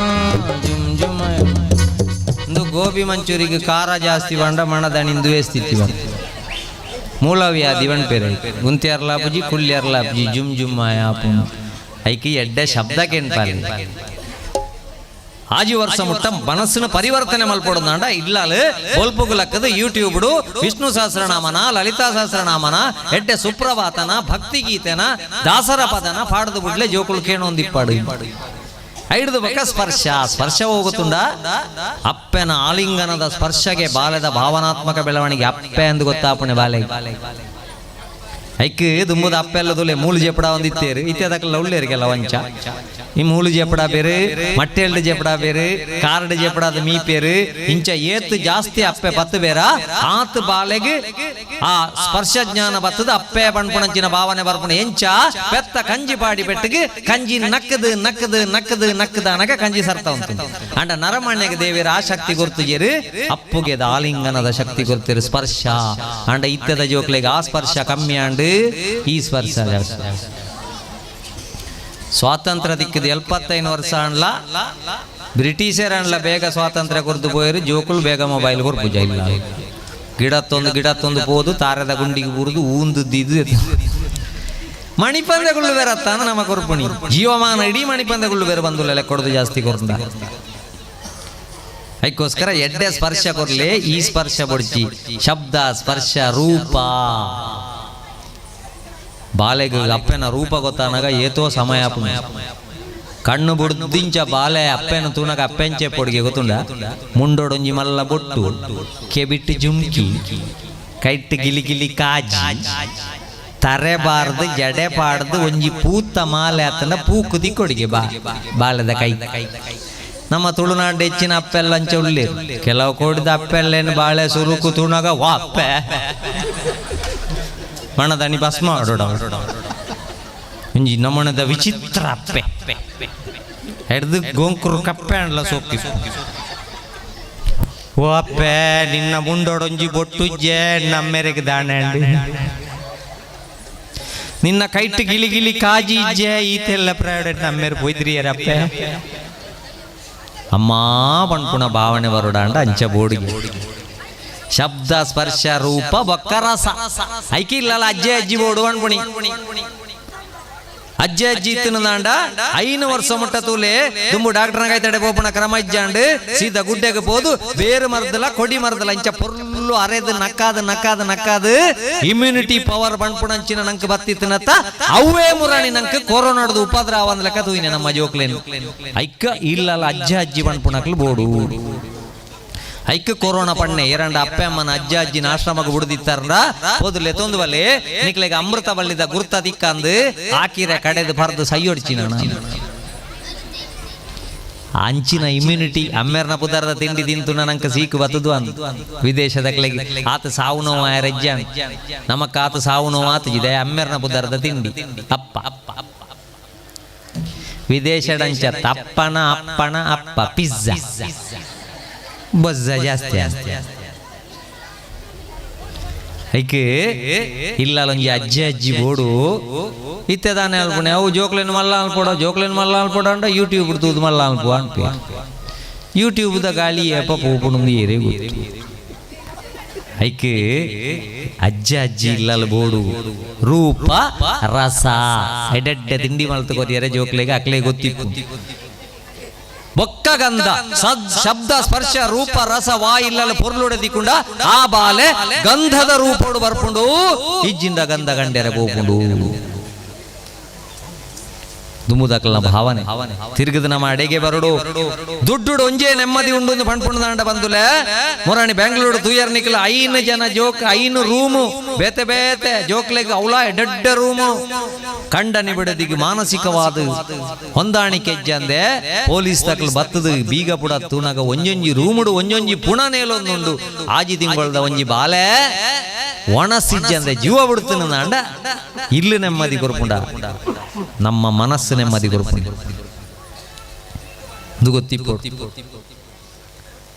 ಜುಮ್ ಜುಮಯ. ಒಂದು ಗೋಬಿ ಮಂಚೂರಿಗೆ ಖಾರ ಜಾಸ್ತಿ ಬಂಡ ಮಣದಣಿಂದುವೇ ಸ್ಥಿತಿ ಬಂತು ಮೂಲವ್ಯಾಧಿ ಪೇರೆ ಗುಂತಿಯರ್ಲಾಪುಜಿ ಕುಳ್ಳಿಯರ್ಲಾಪುಜಿ ಜುಮ್ ಜುಮ್ಮಾಯ ಆಪುನು ಐಕಿ ಎಡ್ಡೆ ಶಬ್ದ ಕೇಳ್ಪಾಲಿ ಆಜಿ ವರ್ಷ ಮುಟ್ಟ ಮನಸ್ಸಿನ ಪರಿವರ್ತನೆ ಮಲ್ಪೊಡುಂದಾಂಡ ಇಲ್ಲಾಲು ಬೊಲ್ಪುಗು ಲಕ್ಕದು ಯೂಟ್ಯೂಬ್ಡು ವಿಷ್ಣು ಸಹಸ್ರನಾಮನ ಲಲಿತಾ ಸಹಸ್ರನಾಮನ ಎಡ್ಡೆ ಸುಪ್ರಭಾತನ ಭಕ್ತಿ ಗೀತೆನ ದಾಸರ ಪದನ ಪಾಡದು ಬುಡ್ಲೆ ಜೋಕುಲು ಕೇಣೊಂದಿಪ್ಪಾಡು ಐಡ್ದು ಬಕ್ಕ ಸ್ಪರ್ಶ ಸ್ಪರ್ಶ ಹೋಗುತ್ತುಂಡ ಅಪ್ಪನ ಆಲಿಂಗನದ ಸ್ಪರ್ಶಗೆ ಬಾಲ್ಯದ ಭಾವನಾತ್ಮಕ ಬೆಳವಣಿಗೆ ಅಪ್ಪೆ ಎಂದು ಗೊತ್ತಾಪಣೆ ಬಾಲೆ ಐಕ್ ದುಂಬುದ ಅಪ್ಪೆಲ್ಲ ತುಲೆ ಮೂಲು ಜೆಪಡ ಒಂದಿತ್ತೇರು ಇತ್ಯಾದಕ್ಲ ಉಳ್ಳೇರಿಗೆಲ್ಲ ವಂಚ ಈ ಮೂಲು ಜೆಪಡ ಬೇರೆ, ಮಟ್ಟೆಲ್ಡ್ ಜೆಪಡ ಬೇರೆ, ಕಾರ್ಡ್ ಜೆಪಡಾದ ಮೀ ಪೇರು, ಇಂಚ ಏತ್ ಜಾಸ್ತಿ ಅಪ್ಪೆ ಪತ್ತು ಬೇರ ಆತ್ ಬಾಲೆಗ್ ಆ ಸ್ಪರ್ಶ ಜ್ಞಾನ ಬತ್ತದ ಅಪ್ಪೆ ಪಣ್ಪುಣಂಚಿನ ಭಾವನೆ ಬರ್ಪುಣ. ಎಂಚ ಪೆತ್ತ ಕಂಜಿ ಪಾಡಿ ಪೆಟ್ಟಿಗೆ ಕಂಜಿ ನಕ್ಕದು ನಕ್ಕದು ನಕ್ಕದು ನಕ್ಕದ ಅನಗ ಕಂಜಿ ಸರ್ತ ಉಂಟು. ಅಂಡ ನರಮಣ್ಯಗೆ ದೇವಿರ ಆ ಶಕ್ತಿ ಗುರ್ತುಜೇರು, ಅಪ್ಪುಗೆ ಆಲಿಂಗನದ ಶಕ್ತಿ ಗುರ್ತಿರು ಸ್ಪರ್ಶ. ಅಂಡ ಇತ್ತದ ಜೋಕ್ಲೆಗೆ ಆ ಸ್ಪರ್ಶ ಕಮ್ಮಿ ಆಂಡ್ ಈ ಸ್ಪರ್ಶ ಜಾಸ್ತಿ. ಸ್ವಾತಂತ್ರ್ಯ ದಿಕ್ಕದ 75 ವರ್ಷ ಅನ್ಲ ಬ್ರಿಟಿಷರ್ ಅನ್ಲ ಬೇಗ ಸ್ವಾತಂತ್ರ್ಯ ಕೊರ್ದು ಪೋಯರು, ಜೋಕುಲು ಬೇಗ ಮೊಬೈಲ್ ಕೊರ್ಪುಜ ಇಲ್ಲ. ಗಿಡತ್ತೊಂದು ಗಿಡತ್ತೊಂದು ಪೋದು ತಾರದ ಗುಂಡಿಗೆ ಬುರಿದು ಊಂದುದ್ದು ಮಣಿಪಂದೆಗುಳ್ಳು ಬೇರೆ ಅತ್ತಾನ ನಮ್ಮ ಕೊರ್ಪುಣಿ ಜೀವಮಾನ ಇಡೀ ಮಣಿಪಂದೆಗುಳ್ಳು ಬೇರೆ ಬಂದುಲ್ಲ ಕೊಡದು ಜಾಸ್ತಿ ಕೊರ್ದ. ಅದಕ್ಕೋಸ್ಕರ ಎಡ್ಡೆ ಸ್ಪರ್ಶ ಕೊರ್ಲಿ, ಈ ಸ್ಪರ್ಶ ಬೊಡ್ಚಿ, ಶಬ್ದ ಸ್ಪರ್ಶ ರೂಪ. ಬಾಲೆಗ್ ಅಪ್ಪೆನ ರೂಪ ಗೊತ್ತಾನಾಗ ಏತೋ ಸಮಯ ಆಪುಂಡು. ಕಣ್ಣು ಬುಡ್ದಿಂಚ ಬಾಲೆ ಅಪ್ಪೆನ ತೂನಗ ಅಪ್ಪೆಂಚೆ ಪೊಡಿಗೆ ಗೊತ್ತುಂಡ. ಮುಂಡೊಡೊಂಜಿ ಮಲ್ಲ ಬೊಟ್ಟು, ಕೆಬಿಟ್ಟು ಜುಮ್ಕಿ, ಕೈಟ್ ಗಿಲಿ ಗಿಲಿ ಕಾಜಿ, ತರೆ ಬಾರ್ದು ಜಡೆ ಪಾಡ್ದು ಒಂಜಿ ಪೂತ ಮಾಲೆ ಆತನ ಪೂಕುದಿ ಕೊಡಿಗೆ ಬಾ ಬಾಲೆದ ಕೈ. ನಮ್ಮ ತುಳುನಾಡು ಹೆಚ್ಚಿನ ಅಪ್ಪೆಲ್ಲ ಅಂಚ ಉಳ್ಳೇರು. ಕೆಲವು ಕೋಡಿದ ಅಪ್ಪೆಲ್ಲೇನು ಬಾಳೆ ಸುರುಕು ತುಣಗ ವಾ ಅಪ್ಪೆ ಮಣದಣಿ ಭಸ್ಮ ಮಾಡೋಡ ಒಂಜಿ ನಮ್ಮಣದ ವಿಚಿತ್ರ ಅಪ್ಪೆ ಹಿಡ್ದು ಗೋಂಕುರು ಕಪ್ಪೆ ಅಂಡ್ಲ ಸೋಕಿ. ಓ ಅಪ್ಪೆ ನಿನ್ನ ಮುಂಡೊಡೊಂಜಿ ಬೊಟ್ಟುಜ್ಜೆ ನಮ್ಮೆರೆಗೆ ದಾಣೆ, ನಿನ್ನ ಕೈಟ್ ಗಿಲಿ ಗಿಲಿ ಕಾಜಿ ಇಜ್ಜೆ ಈತೆಲ್ಲ ಪ್ರಯೋಡ ನಮ್ಮೆರ್ ಪೋಯ್ದ್ರಿಯರಪ್ಪೆ ಅಮ್ಮ ಪಣ್ಪುಣ ಭಾವನೆ ಬರೋಡಾಂಡ ಅಂಚ ಬೋಡಿಗೆ. ಶಬ್ದ ಸ್ಪರ್ಶ ರೂಪ ಬೊಕ್ಕ ರಸ ಐಕಿ ಇಲ್ಲಲ್ಲ ಅಜ್ಜೆ ಅಜ್ಜಿ ಬೋಡು ಅನ್ಪುಣಿ. ಅಜ್ಜೆ ಅಜ್ಜಿ ಇತ್ತಿನದಾಂಡ 5 ವರ್ಷ ಮುಟ್ಟ ತೂಲೆ ದುಂಬು ಡಾಕ್ಟರ್ನ ಕಾಯ್ತಡೆ ಪೋಪುಣ ಕ್ರಮ ಇಜ್ಜಾಂಡ್ ಸೀದಾ ಗುಡ್ಡೆಗೆ ಪೋದು ಬೇರು ಮರದಲ ಕೊಡಿ ಮರದಲ ಇಂಚ ಪೊರ್ಲು ಅರೆದು ನಕ್ಕಾದು ನಕ್ಕಾದು ನಕ್ಕಾದು ಇಮ್ಯುನಿಟಿ ಪವರ್ ಪಣ್ಪುಣಂಚಿನ ನಂಕ್ ಬತ್ತಿತ್ತಿನತ್ತ. ಅವೇ ಮುರಾಣಿ ನಂಕ್ ಕೊರೋನಾಡ್ದು ಉಪದ್ರವ ಅಂದ್ ಲೆಕ್ಕ ತೂಯಿನೆ ನಮ್ಮ ಜೋಕ್ಲೇನು. ಐಕ್ಕ ಇಲ್ಲಲ್ಲ ಅಜ್ಜ ಅಜ್ಜಿ ಪಣ್ಪುಣಕ್ಲು ಬೋಡು. ಐಕ್ ಕೊರೋನಾ ಪಣ್ಣೆ ಎರಂಡ ಅಪ್ಪೆ ಅಮ್ಮನ ಅಜ್ಜ ಅಜ್ಜಿನ ಆಶ್ರಮಕ್ಕೆ ಬಿಡುದಿತ್ತಾರ ಹೋದುಲೆ ತೊಂದು ಬಲ್ಲೆ ನಿಕ್ಲೆಗೆ ಅಮೃತ ಬಲ್ಲಿದ ಗುರ್ತ ದಿಕ್ಕಂದು ಆಕಿರೆ ಕಡೆದು ಬರೆದು ಸೈಯೊಡ್ಚಿ ನಾನು. ಅಂಚಿನ ಇಮ್ಯುನಿಟಿ ಅಮ್ಮೆರ್ನ ಪುದರ್ದ ತಿಂಡಿ ತಿಂತು ನಂಕ ಸೀಕು ಬತ್ತದು ಅಂದು ವಿದೇಶದ ಆತ ಸಾವು ನೋವು ರಜ್ಜ ನಮಕ್ ಆತ ಸಾವು ನೋವು ಆತಜಿದೆ ಅಮ್ಮೆರ್ನ ಪುದರ್ದ ತಿಂಡಿ ಅಪ್ಪ. ವಿದೇಶದಂಚ ತಪ್ಪನ ಅಪ್ಪನ ಅಪ್ಪ ಪಿಜ್ಜಾ ಬೊಜ್ಜ ಜಾಸ್ತಿ ಐಕ್ ಇಲ್ಲೊಂಜಿ ಅಜ್ಜಿ ಅಜ್ಜಿ ಬೋಡು. ಇತ್ತೆ ದಾನೆ ಅಲ್ಪುಣೆ ಅವು ಜೋಕ್ಲೆನ್ ಮಲ್ಲ ಅನ್ಪೋಡ, ಜೋಕ್ಲೆನ್ ಮಲ್ಲ ಅನ್ಪೋಡ ಅಂಡ ಯೂಟ್ಯೂಬ್ ತೂದು ಮಲ್ಲ ಅನ್ಪು ಅನ್ಪಿ. ಯೂಟ್ಯೂಬ್ದ ಗಾಳಿ ಏಪ ಪೋಪುಣಂದು ಏರೇ ಗೊತ್ತು. ಐಕ್ ಅಜ್ಜ ಅಜ್ಜಿ ಇಲ್ಲಲ್ ಬೋಡು. ರೂಪ ರಸ ಎಡೆಡ್ಡೆ ತಿಂಡಿ ಮಲ್ತು ಕೊರಿಯರೆ ಜೋಕ್ಲೆಗೆ ಅಕ್ಲೆ ಗೊತ್ತಿಪ್ಪು. ಬೊಕ್ಕ ಗಂಧ ಸದ್ ಶಬ್ದ ಸ್ಪರ್ಶ ರೂಪ ರಸ ವಾ ಇಲ್ಲಲ್ಲ ಪೊರ್ಲುಡೆ ದಿಕ್ಕುಂಡ ಆ ಬಾಲೆ ಗಂಧದ ರೂಪೋಡು ಬರ್ಪುಂಡು. ಇಜ್ಜಿಂದ ಗಂಧ ಗಂಡೆರೆ ಪೋಪುಂಡು. ದುಂಬುದಕ್ಲನ ಭಾವನೆ ತಿರುಗದ ನಮ್ಮ ಅಡೆಗೆ ಬರಡು. ದುಡ್ಡು ಒಂಜೇ ನೆಮ್ಮದಿ ಉಂಡು ಪಣ್ಪುಂಡು ಬಂದುಲೆ. ಮೊರಾಣಿ ಬೆಂಗಳೂರು ತೂಯರ್ ನಿಕ್ಲ 5 ಜನ ಜೋಕ್ 5 ರೂಮು ಬೇತೆ ಬೇತೆ ಜೋಕ್ಲೆಗ್ ಅವಳ ಎಡ್ಡೆಡ್ಡ ರೂಮು. ಕಂಡನಿ ಬಿಡದಿಗೆ ಮಾನಸಿಕವಾದ ಹೊಂದಾಣಿಕೆ ಇಜ್ಜಂದೆ ಪೊಲೀಸ್ ತಕ್ಲು ಬತ್ತದು ಬೀಗ ಪುಡ ತೂನಗ ಒಂಜೊಂಜಿ ರೂಮುಡು ಒಂಜೊಂಜಿ ಪುಣ ನೇಲೊಂದುಂಡು. ಆಜಿ ತಿಂಗಳದ ಒಂಜಿ ಬಾಲೆ ಒಣಸಿಜ್ಜಂದೆ ಜೀವ ಬಿಡ್ತಾನ. ಇಲ್ಲಿ ನೆಮ್ಮದಿ ಕೊರ್ಪುಂಡ, ನಮ್ಮ ಮನಸ್ಸು ನೆಮ್ಮದಿ ಕೊರ್ಪುಂಡ ಇದು ಗೊತ್ತಿಪ್ಪು.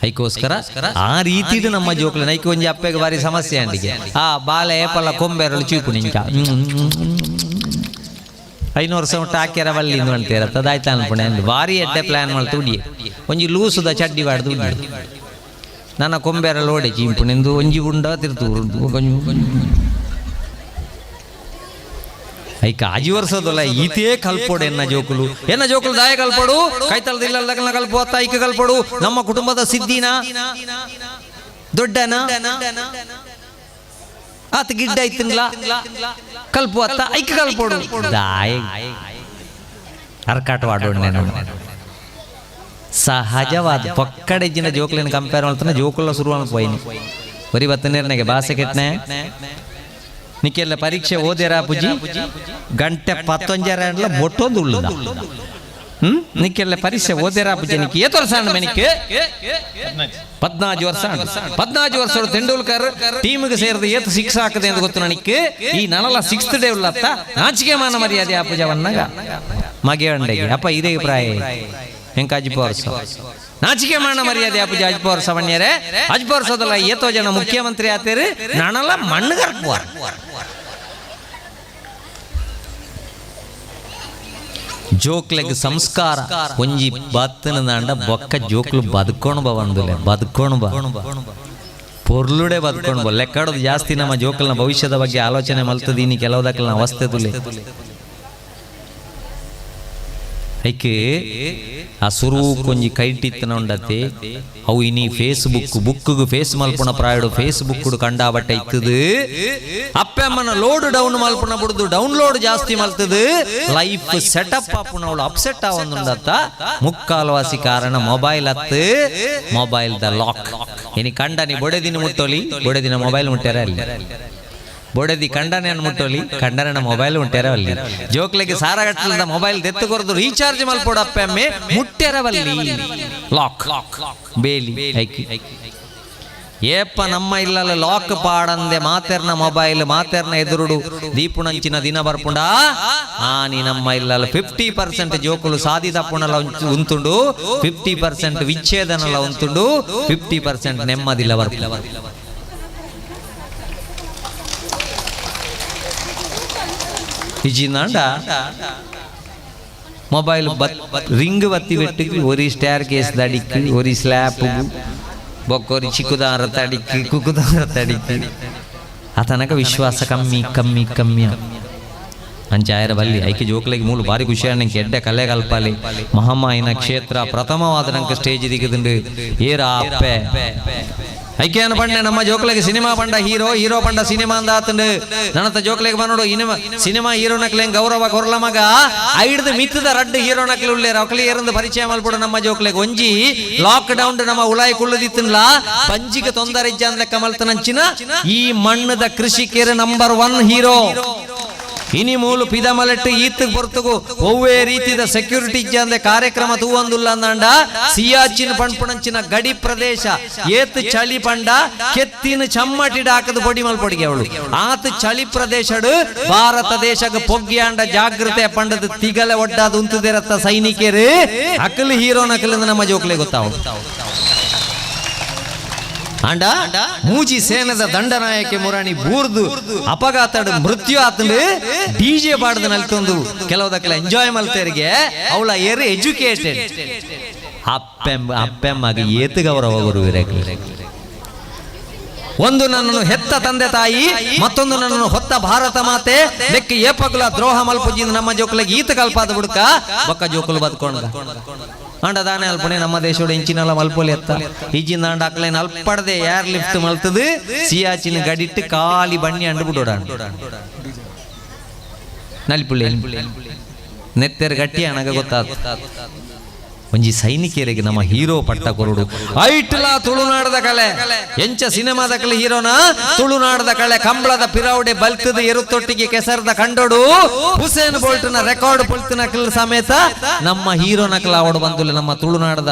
ಐಕೋಸ್ಕರ ಆ ರೀತಿದು ನಮ್ಮ ಜೋಕ್ಲೆ ಐಕ್ ಒಂಜಿ ಅಪ್ಪೆಗೆ ಬಾರಿ ಸಮಸ್ಯೆ ಅಂಡಿಗೆ ಆ ಬಾಲೆ ಏಪಲ್ಲ ಕೊಂಬೆರಳು ಚೀಪು ನಿಂಚ 5 ವರ್ಷ ಮುಟ್ಟ ಹಾಕ್ಯಾರ ಬಲ್ಲಿ ಇಂದು ಅಂತೀರ ಅದಾಯ್ತು ಅನ್ಪುಣೆ. ಭಾರಿ ಎಡ್ಡೆ ಪ್ಲಾನ್ ಮಾಡ್ತು ಉಡಿ ಒಂಜಿ ಲೂಸುದ ಚಡ್ಡಿ ಬಾಡ್ದು ಉಡಿ ನನ್ನ ಕೊಂಬೆರಳು ಓಡೆ ಚೀಂಪುಣೆಂದು ಒಂಜಿ ಉಂಡ ತಿರ್ತು ಐಕ ಆಜಿ ವರ್ಷದಲ್ಲ ಈತೇ ಕಲ್ಪೋಡು. ಎನ್ನ ಜೋಕುಲು ಎನ್ನ ಜೋಕುಲು ದಾಯ ಕಲ್ಪೋಡು, ಕೈತಲದ ಕಲ್ಪು ಅತ್ತ ಐಕ ಕಲ್ಪೋಡು. ನಮ್ಮ ಕುಟುಂಬದ ಸಿದ್ಧಿನ ದೊಡ್ಡನ ಆತ ಗಿಡ್ಡ ಐತಿನ್ಲ ಕಲ್ಪು ಅತ್ತ ಐಕ ಕಲ್ಪೋಡು. ದಾಯ ಅರ್ಕಾಟ ವಾಡೋಣ. ಸಹಜವಾದ ಪಕ್ಕಡೆಜ್ಜಿನ ಜೋಕ್ಲಿನ ಕಂಪೇರ್ ಮಾಡ್ತಾನೆ ಜೋಕುಲ ಶುರು ಅನ್ಪೋಯ್ನಿ ಬರೀ ಬತ್ತನೇರ್ನಾಗೆ ಭಾಷೆ ಕೆಟ್ಟನೆ. ನಿಕ್ಕೆಲ್ಲ ಪರೀಕ್ಷೆ ಓದ್ಯಾರ ಪೂಜಿ ಗಂಟೆ ಪತ್ತೊಂಜರ ಬೊಟ್ಟೊಂದು ಉಳ್ಳುದ. ನಿಕ್ಕೆಲ್ಲ ಪರೀಕ್ಷೆ ಓದೇರಾ ಪೂಜೆ ನಿಕ್ಕಿ ಏತ್ ವರ್ಷ ಅಂಡ ಮೆನಿಕ್ 14 ವರ್ಷ. 14 ವರ್ಷ ತೆಂಡೂಲ್ಕರ್ ಟೀಮ್ಗೆ ಸೇರಿದ ಏತ್ ಸಿಕ್ಸ್ ಹಾಕದೆ ಅಂತ ಗೊತ್ತು ನನಗೆ. ಈ ನನಲ ಸಿಕ್ಸ್ತ್ ಡೇ ಉಳ್ಳತ್ತ ನಾಚಿಕೆ ಮಾನ ಮರ್ಯಾದೆ ಆ ಪೂಜವನ್ನಾಗ ಮಗೆ ಅಂಡೆಗೆ ಅಪ್ಪ ಇದೇ ಪ್ರಾಯ ಹೆಂಕ ಅಜ್ಪ ವರ್ಷ ನಾಚಿಕೆ ಮಾನ ಮರ್ಯಾದೆ ಆ ಪೂಜೆ ಅಜ್ಪ ವರ್ಷ ಬಣ್ಯರೆ ಅಜ್ಪ ವರ್ಷದಲ್ಲ ಏತೋ ಜನ ಮುಖ್ಯಮಂತ್ರಿ ಆತೇರು ನನಲ ಮಣ್ಣು ಕರ್ಪುವ ಜೋಕ್ಲೆಗ್ ಸಂಸ್ಕಾರ ಒಂಜಿ ಬತ್ತನ ದಾಂಡ ಬೊಕ್ಕ ಜೋಕ್ಲು ಬದುಕೋಣ ಬಾ ಒಂದುಲೆ ಬದುಕೋಣ ಬಾ ಪೊರ್ಲುಡೆ ಬದುಕೋಣ ಬಾ ಲೆಕ್ಕಾಡೋದು ಜಾಸ್ತಿ ನಮ್ಮ ಜೋಕಲ್ನ ಭವಿಷ್ಯದ ಬಗ್ಗೆ ಆಲೋಚನೆ ಮಲ್ತದೀನಿ ಕೆಲವುದಕ್ಕಲ್ನ ಅವಸ್ಥೆ ತುಲೆ ಐಕೆ ಆ ಸುರು ಒಂಜಿ ಕೈಟಿತ್ತನ ಉಂಡತೆ ಅವು ಇನಿ ಫೇಸ್ಬುಕ್ ಬುಕ್ಗ್ ಫೇಸ್ ಮಲ್ಪುಣ ಪ್ರಾಯಡು ಫೇಸ್ಬುಕ್ ಕಂಡಾಬಟ್ಟೆ ಇತ್ತದು ಅಪ್ಪಮ್ಮನ ಲೋಡ್ ಡೌನ್ ಮಲ್ಪುಣ ಬುಡುದು ಡೌನ್ಲೋಡ್ ಜಾಸ್ತಿ ಮಲ್ತದು ಲೈಫ್ ಸೆಟಪ್ ಆಪುಣ ಅವಳು ಅಪ್ಸೆಟ್ ಆವೊಂದುಂಡತ್ತ ಮುಕ್ಕಾಲ್ವಾಸಿ ಕಾರಣ ಮೊಬೈಲ್ ಅತ್ತು mobile the lock ಇನಿ ಕಂಡನಿ ಬೊಡೆದಿನ ಮುಟ್ಟೋಲಿ ಬೊಡೆದಿನ ಮೊಬೈಲ್ ಮುಟ್ಟಾರ ಅಲ್ಲಿ ಬೊಡೆದಿ ಕಂಡನೆಯನ್ನು ಮುಟ್ಟೋಲಿ ಕಂಡನ ಮೊಬೈಲ್ ಮುಟ್ಟಾರವಲ್ಲಿ ಜೋಕ್ಲೆಗೆ ಸಾರಗಟ್ಟಲದ ಮೊಬೈಲ್ ದೆತ್ತು ಕೊರದು ರೀಚಾರ್ಜ್ ಮಲ್ಪೊಡಪ್ಪೆಮ್ಮೆ ಮುಟ್ಟೆರವಲ್ಲಿ ಲಾಕ್ ಬೇಲಿ ಐಕಿ ಏಪ್ಪ ನಮ್ಮ ಇಲ್ಲಲ್ಲ ಲಾಕ್ ಪಾಡಂದೆ ಮಾತೆರ್ನ ಮೊಬೈಲ್ ಮಾತೆರ್ನ ಎದುರುಡು ದೀಪುಣಂಚಿನ ದಿನ ಬರ್ಪುಂಡ ಆನಿ ನಮ್ಮ ಇಲ್ಲಲ್ಲ 50% ಜೋಕುಲು ಸಾದಿ ತಪ್ಪುಣಲ ಉಂತುಂಡು 50% ವಿಚ್ಛೇದನಲ ಉಂತುಂಡು 50% ನೆಮ್ಮದಿಲ್ಲ ಬರ್ಪು. ಇಜಿನಾಂಡ ಮೊಬೈಲ್ ರಿಂಗ್ ಬತ್ತಿ ಬೆಟ್ಟಿಗೆ ಒರಿ ಸ್ಟ್ಯಾರ್ ಕೇಸ್ ದಡಿಕ್ ಒರಿ ಸ್ಲ್ಯಾಪ್ ಬೊಕ್ಕೊರಿ ಚಿಕ್ಕುದಾರ ತಡಿಕ್ ಕುಕ್ಕುದಾರ ತಡಿಕ್ ಆತನಕ ವಿಶ್ವಾಸ ಕಮ್ಮಿ ಕಮ್ಮಿ ಕಮ್ಮಿ ಅಂಚಾಯರ ಬಲ್ಲಿ ಐಕೆ ಜೋಕ್ಲೆಗೆ ಮೂಲು ಭಾರಿ ಖುಷಿಯಾಣ ಎಡ್ಡೆ ಕಲೆ ಕಲ್ಪಾಲಿ ಮಹಾಮಾಯಿನ ಕ್ಷೇತ್ರ ಪ್ರಥಮವಾದ ನಂಗೆ ಸ್ಟೇಜ್ ದಿಗದುಂಡು ಏರ ಅಪ್ಪೆ ಐಕ್ಯಾನ ಪಂಡೆ ನಮ್ಮ ಜೋಕ್ಲೆಗೆ ಸಿನಿಮಾ ಪಂಡ ಹೀರೋ ಹೀರೋ ಪಂಡ ಸಿನಿಮಾ ಅಂದ ಆತಂಡು ನನ್ನತ್ತ ಜೋಕ್ಲೆಗೆ ಬಂದೋಡು ಸಿನಿಮಾ ಹೀರೋ ನಕ್ಲೆ ಗೌರವ ಕೊರ್ಲ ಮಗ ಐಡ್ದು ಮಿತ್ತದ ರಡ್ಡು ಹೀರೋ ನಕ್ಲೆ ಉಳ್ಳೇರ ಅಕ್ಲಿ ಏರಂದು ಪರಿಚಯ ಮಲ್ಪಡು ನಮ್ಮ ಜೋಕ್ಲೆಗೆ ಒಂಜಿ ಲಾಕ್ ಡೌನ್ ನಮ್ಮ ಉಳಾಯಿ ಕುಳ್ಳದಿತ್ತನ್ಲ ಪಂಜಿಗೆ ತೊಂದರೆ ಇಜ್ಜ ಲೆಕ್ಕ ಮಲ್ತನಂಚಿನ ಈ ಮಣ್ಣದ ಕೃಷಿಕರ ನಂಬರ್ 1 ಹೀರೋ ಇನಿ ಮೂಲು ಪಿದಮಲೆಟ್ಟು ಈತ್ ಹೊರತುಗು ಒವ್ವೇ ರೀತಿದ ಸೆಕ್ಯೂರಿಟಿ ಇಜ್ಜಂದೆ ಕಾರ್ಯಕ್ರಮ ತೂವಂದುಲ್ಲ ಅಂದಾಂಡ ಸಿಯಾಚಿನ್ ಪಣ್ಪುಣಂಚಿನ ಗಡಿ ಪ್ರದೇಶ ಏತ್ ಚಳಿ ಪಂಡ ಕೆತ್ತಿನ ಚಮ್ಮಟಿಡ ಹಾಕದು ಪೊಡಿ ಮಲ್ಪೊಡಿಗೆ ಅವಳು ಆತ ಚಳಿ ಪ್ರದೇಶಡು ಭಾರತ ದೇಶಕ್ಕೆ ಪೊಗ್ಗಿಯಾಂಡ ಜಾಗೃತೆ ಪಂಡದ ತಿಗಲೆ ಒಡ್ಡಾದ ಉಂತುದಿರತ್ತ ಸೈನಿಕರು ಅಕಲ್ ಹೀರೋ ನಕಲಿಂದ ನಮ್ಮ ಜೋಕ್ಲೆ ಗೊತ್ತಾವು ಅಂಡ ಮೂಜಿ ಸೇನದ ದಂಡನಾಯಕೆ ಮುರಾಣಿ ಬೂರ್ದು ಅಪಘಾತಡು ಮೃತ್ಯು ಆತಂಡು ಡಿಜೆ ಬಾಡ್ದ ನಲ್ತೊಂದು ಕೆಲವುದಕ್ಕೆಲ್ಲ ಎಂಜಾಯ್ ಮಲ್ತೇರಿಗೆ ಅವಳ ಏರು ಎಜುಕೇಟೆಡ್ ಅಪ್ಪೆಮ್ಮಗೆ ಏತು ಗೌರವ ಗುರುವಿರಕ್ಕೆ. ಒಂದು ನನ್ನನ್ನು ಹೆತ್ತ ತಂದೆ ತಾಯಿ, ಮತ್ತೊಂದು ನನ್ನನ್ನು ಹೊತ್ತ ಭಾರತ ಮಾತೆ. ಲೆಕ್ಕ ಏಪಗುಲ ದ್ರೋಹ ಮಲ್ಪುಜಿಂದ ನಮ್ಮ ಜೋಕುಲಿಗೆ ಈತ ಕಲ್ಪಾದ ಬುಡ್ಕ ಬೊಕ್ಕ ಜೋಕುಲು ಬದ್ಕೊಂಡ ಅಂಡ ದಾನೆ ಅಲ್ಪಣೆ ನಮ್ಮ ದೇಶೋಡು ಇಂಚಿನೆಲ್ಲ ಮಲ್ಪೊಲಿ ಎತ್ತ ಇಜ್ಜಿಂದ ಅಂಡ ಅಕ್ಲೇನ್ ಅಲ್ಪಡದೆ ಏರ್ ಲಿಫ್ಟ್ ಮಲ್ತದು ಸಿಯಾಚಿನ ಗಡಿಟ್ಟು ಖಾಲಿ ಬಣ್ಣಿ ಅಂಡು ಬಿಡೋಡ ನಲಿಪುಳ್ಳಿ ನೆತ್ತೆರ್ ಗಟ್ಟಿ ಅಣಗ ಗೊತ್ತಾದ ಒಂಜಿ ಸೈನಿಕರಿಗೆ ನಮ್ಮ ಹೀರೋ ಪಟ್ಟ ಕೊರಡು ಐಟ್ಲ ತುಳುನಾಡದ ಕಲೆ ಎಂಚ ಸಿನಿಮಾದ ಕಲೆ ಹೀರೋನ ತುಳುನಾಡದ ಕಲೆ ಕಂಬಳದ ಪಿರೌಡೆ ಬಲ್ತದ ಎರುತ್ತೊಟ್ಟಿಗೆ ಕೆಸರದ ಕಂಡೋಡು ಹುಸೇನ್ ಬೋಲ್ಟ್ನ ರೆಕಾರ್ಡ್ ಪೊಲ್ತು ನಕಲ್ ಸಮೇತ ನಮ್ಮ ಹೀರೋ ನಕಲ ಅವಡು ಬಂದುಲ್ಲ ನಮ್ಮ ತುಳುನಾಡದ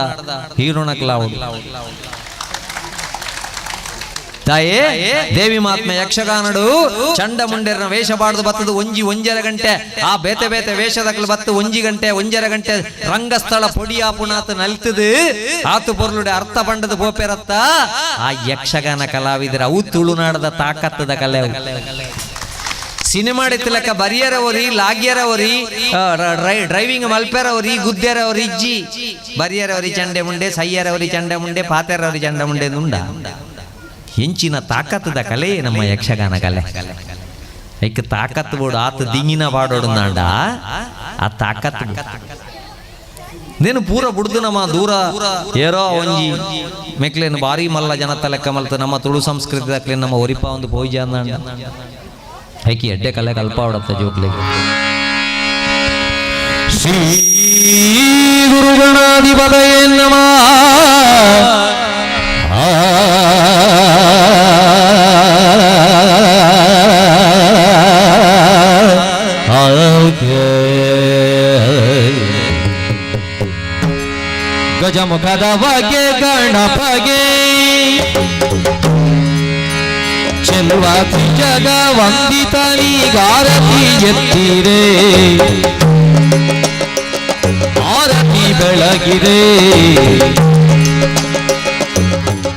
ಹೀರೋ ನಕಲ ಅವಡು. ತಾಯೇ ದೇವಿ ಮಹಾತ್ಮೆ ಯಕ್ಷಗಾನಡು ಚಂಡ ಮುಂಡೇರ್ನ ವೇಷ ಬಾಡ್ದು ಬತ್ತದು ಒಂಜಿ ಒಂಜರ ಗಂಟೆ ಆ ಬೇತೆ ಬೇತೆ ವೇಷದಕಲು ಬತ್ತು ಒಂಜಿ ಗಂಟೆ ಒಂಜರ ಗಂಟೆ ರಂಗಸ್ಥಳ ಪೊಡಿಯಾಪುಣಾತ ನಲ್ತದು ಆತು ಪೊರ್ಲುಡೆ ಅರ್ಥ ಪಂಡದ ಪೋಪೆರತ್ತ ಆ ಯಕ್ಷಗಾನ ಕಲಾವಿದರ ಅವು ತುಳುನಾಡದ ತಾಕತ್ತದ ಕಲೆ. ಸಿನಿಮಾ ಲೆಕ್ಕ ಬರಿಯರವರಿ ಲಾಗ್ಯರವರಿ ಡ್ರೈವಿಂಗ್ ಮಲ್ಪೆರವರಿ ಗುದ್ದೆರವರಿ ಇಜ್ಜಿ ಬರಿಯರವರಿ ಚಂಡೆ ಮುಂಡೆ ಸಯ್ಯರವರಿ ಚಂಡೆ ಮುಂಡೆ ಪಾತೆರವರಿ ಚಂಡೆ ಮುಂಡೆ ಉಂಡ ಹೆಂಚಿನ ತಾಕತ್ತದ ಕಲೆ ನಮ್ಮ ಯಕ್ಷಗಾನ ಕಲೆ. ಐಕ್ ತಾಕತ್ತು ಬೋಡು ಆತ ದಿಂಗಿನ ಬಾಡೋಡು ನಾಂಡ ಆ ತಾಕತ್ತು ನೇನು ಪೂರ ಬುಡ್ದು ನಮ್ಮ ದೂರ ಏರೋ ಒಂಜಿ ಮೆಕ್ಲೇನು ಭಾರಿ ಮಲ್ಲ ಜನತ ಲೆಕ್ಕ ಮಲ್ತ ನಮ್ಮ ತುಳು ಸಂಸ್ಕೃತಿ ದಕ್ಲೆ ನಮ್ಮ ಒರಿಪ ಒಂದು ಪೋಯ್ಜ ಅಂದಾಂಡ ಐಕಿ ಎಡ್ಡೆ ಕಲೆ ಕಲ್ಪಾವಡತ್ತ ಜೋಕ್ಲೆಗೆ. ಶ್ರೀ ಗುರುಗಣಾಧಿಪತಯೇ ನಮಃ. ಗಜಮುಖದವಗೆ ಗಣಪಗೆ ಚೆಲುವ ಜಗ ವಂದಿತನಿಗಾರತಿ ಎತ್ತೀರೆ ಆರತಿ ಬೆಳಗಿದೆ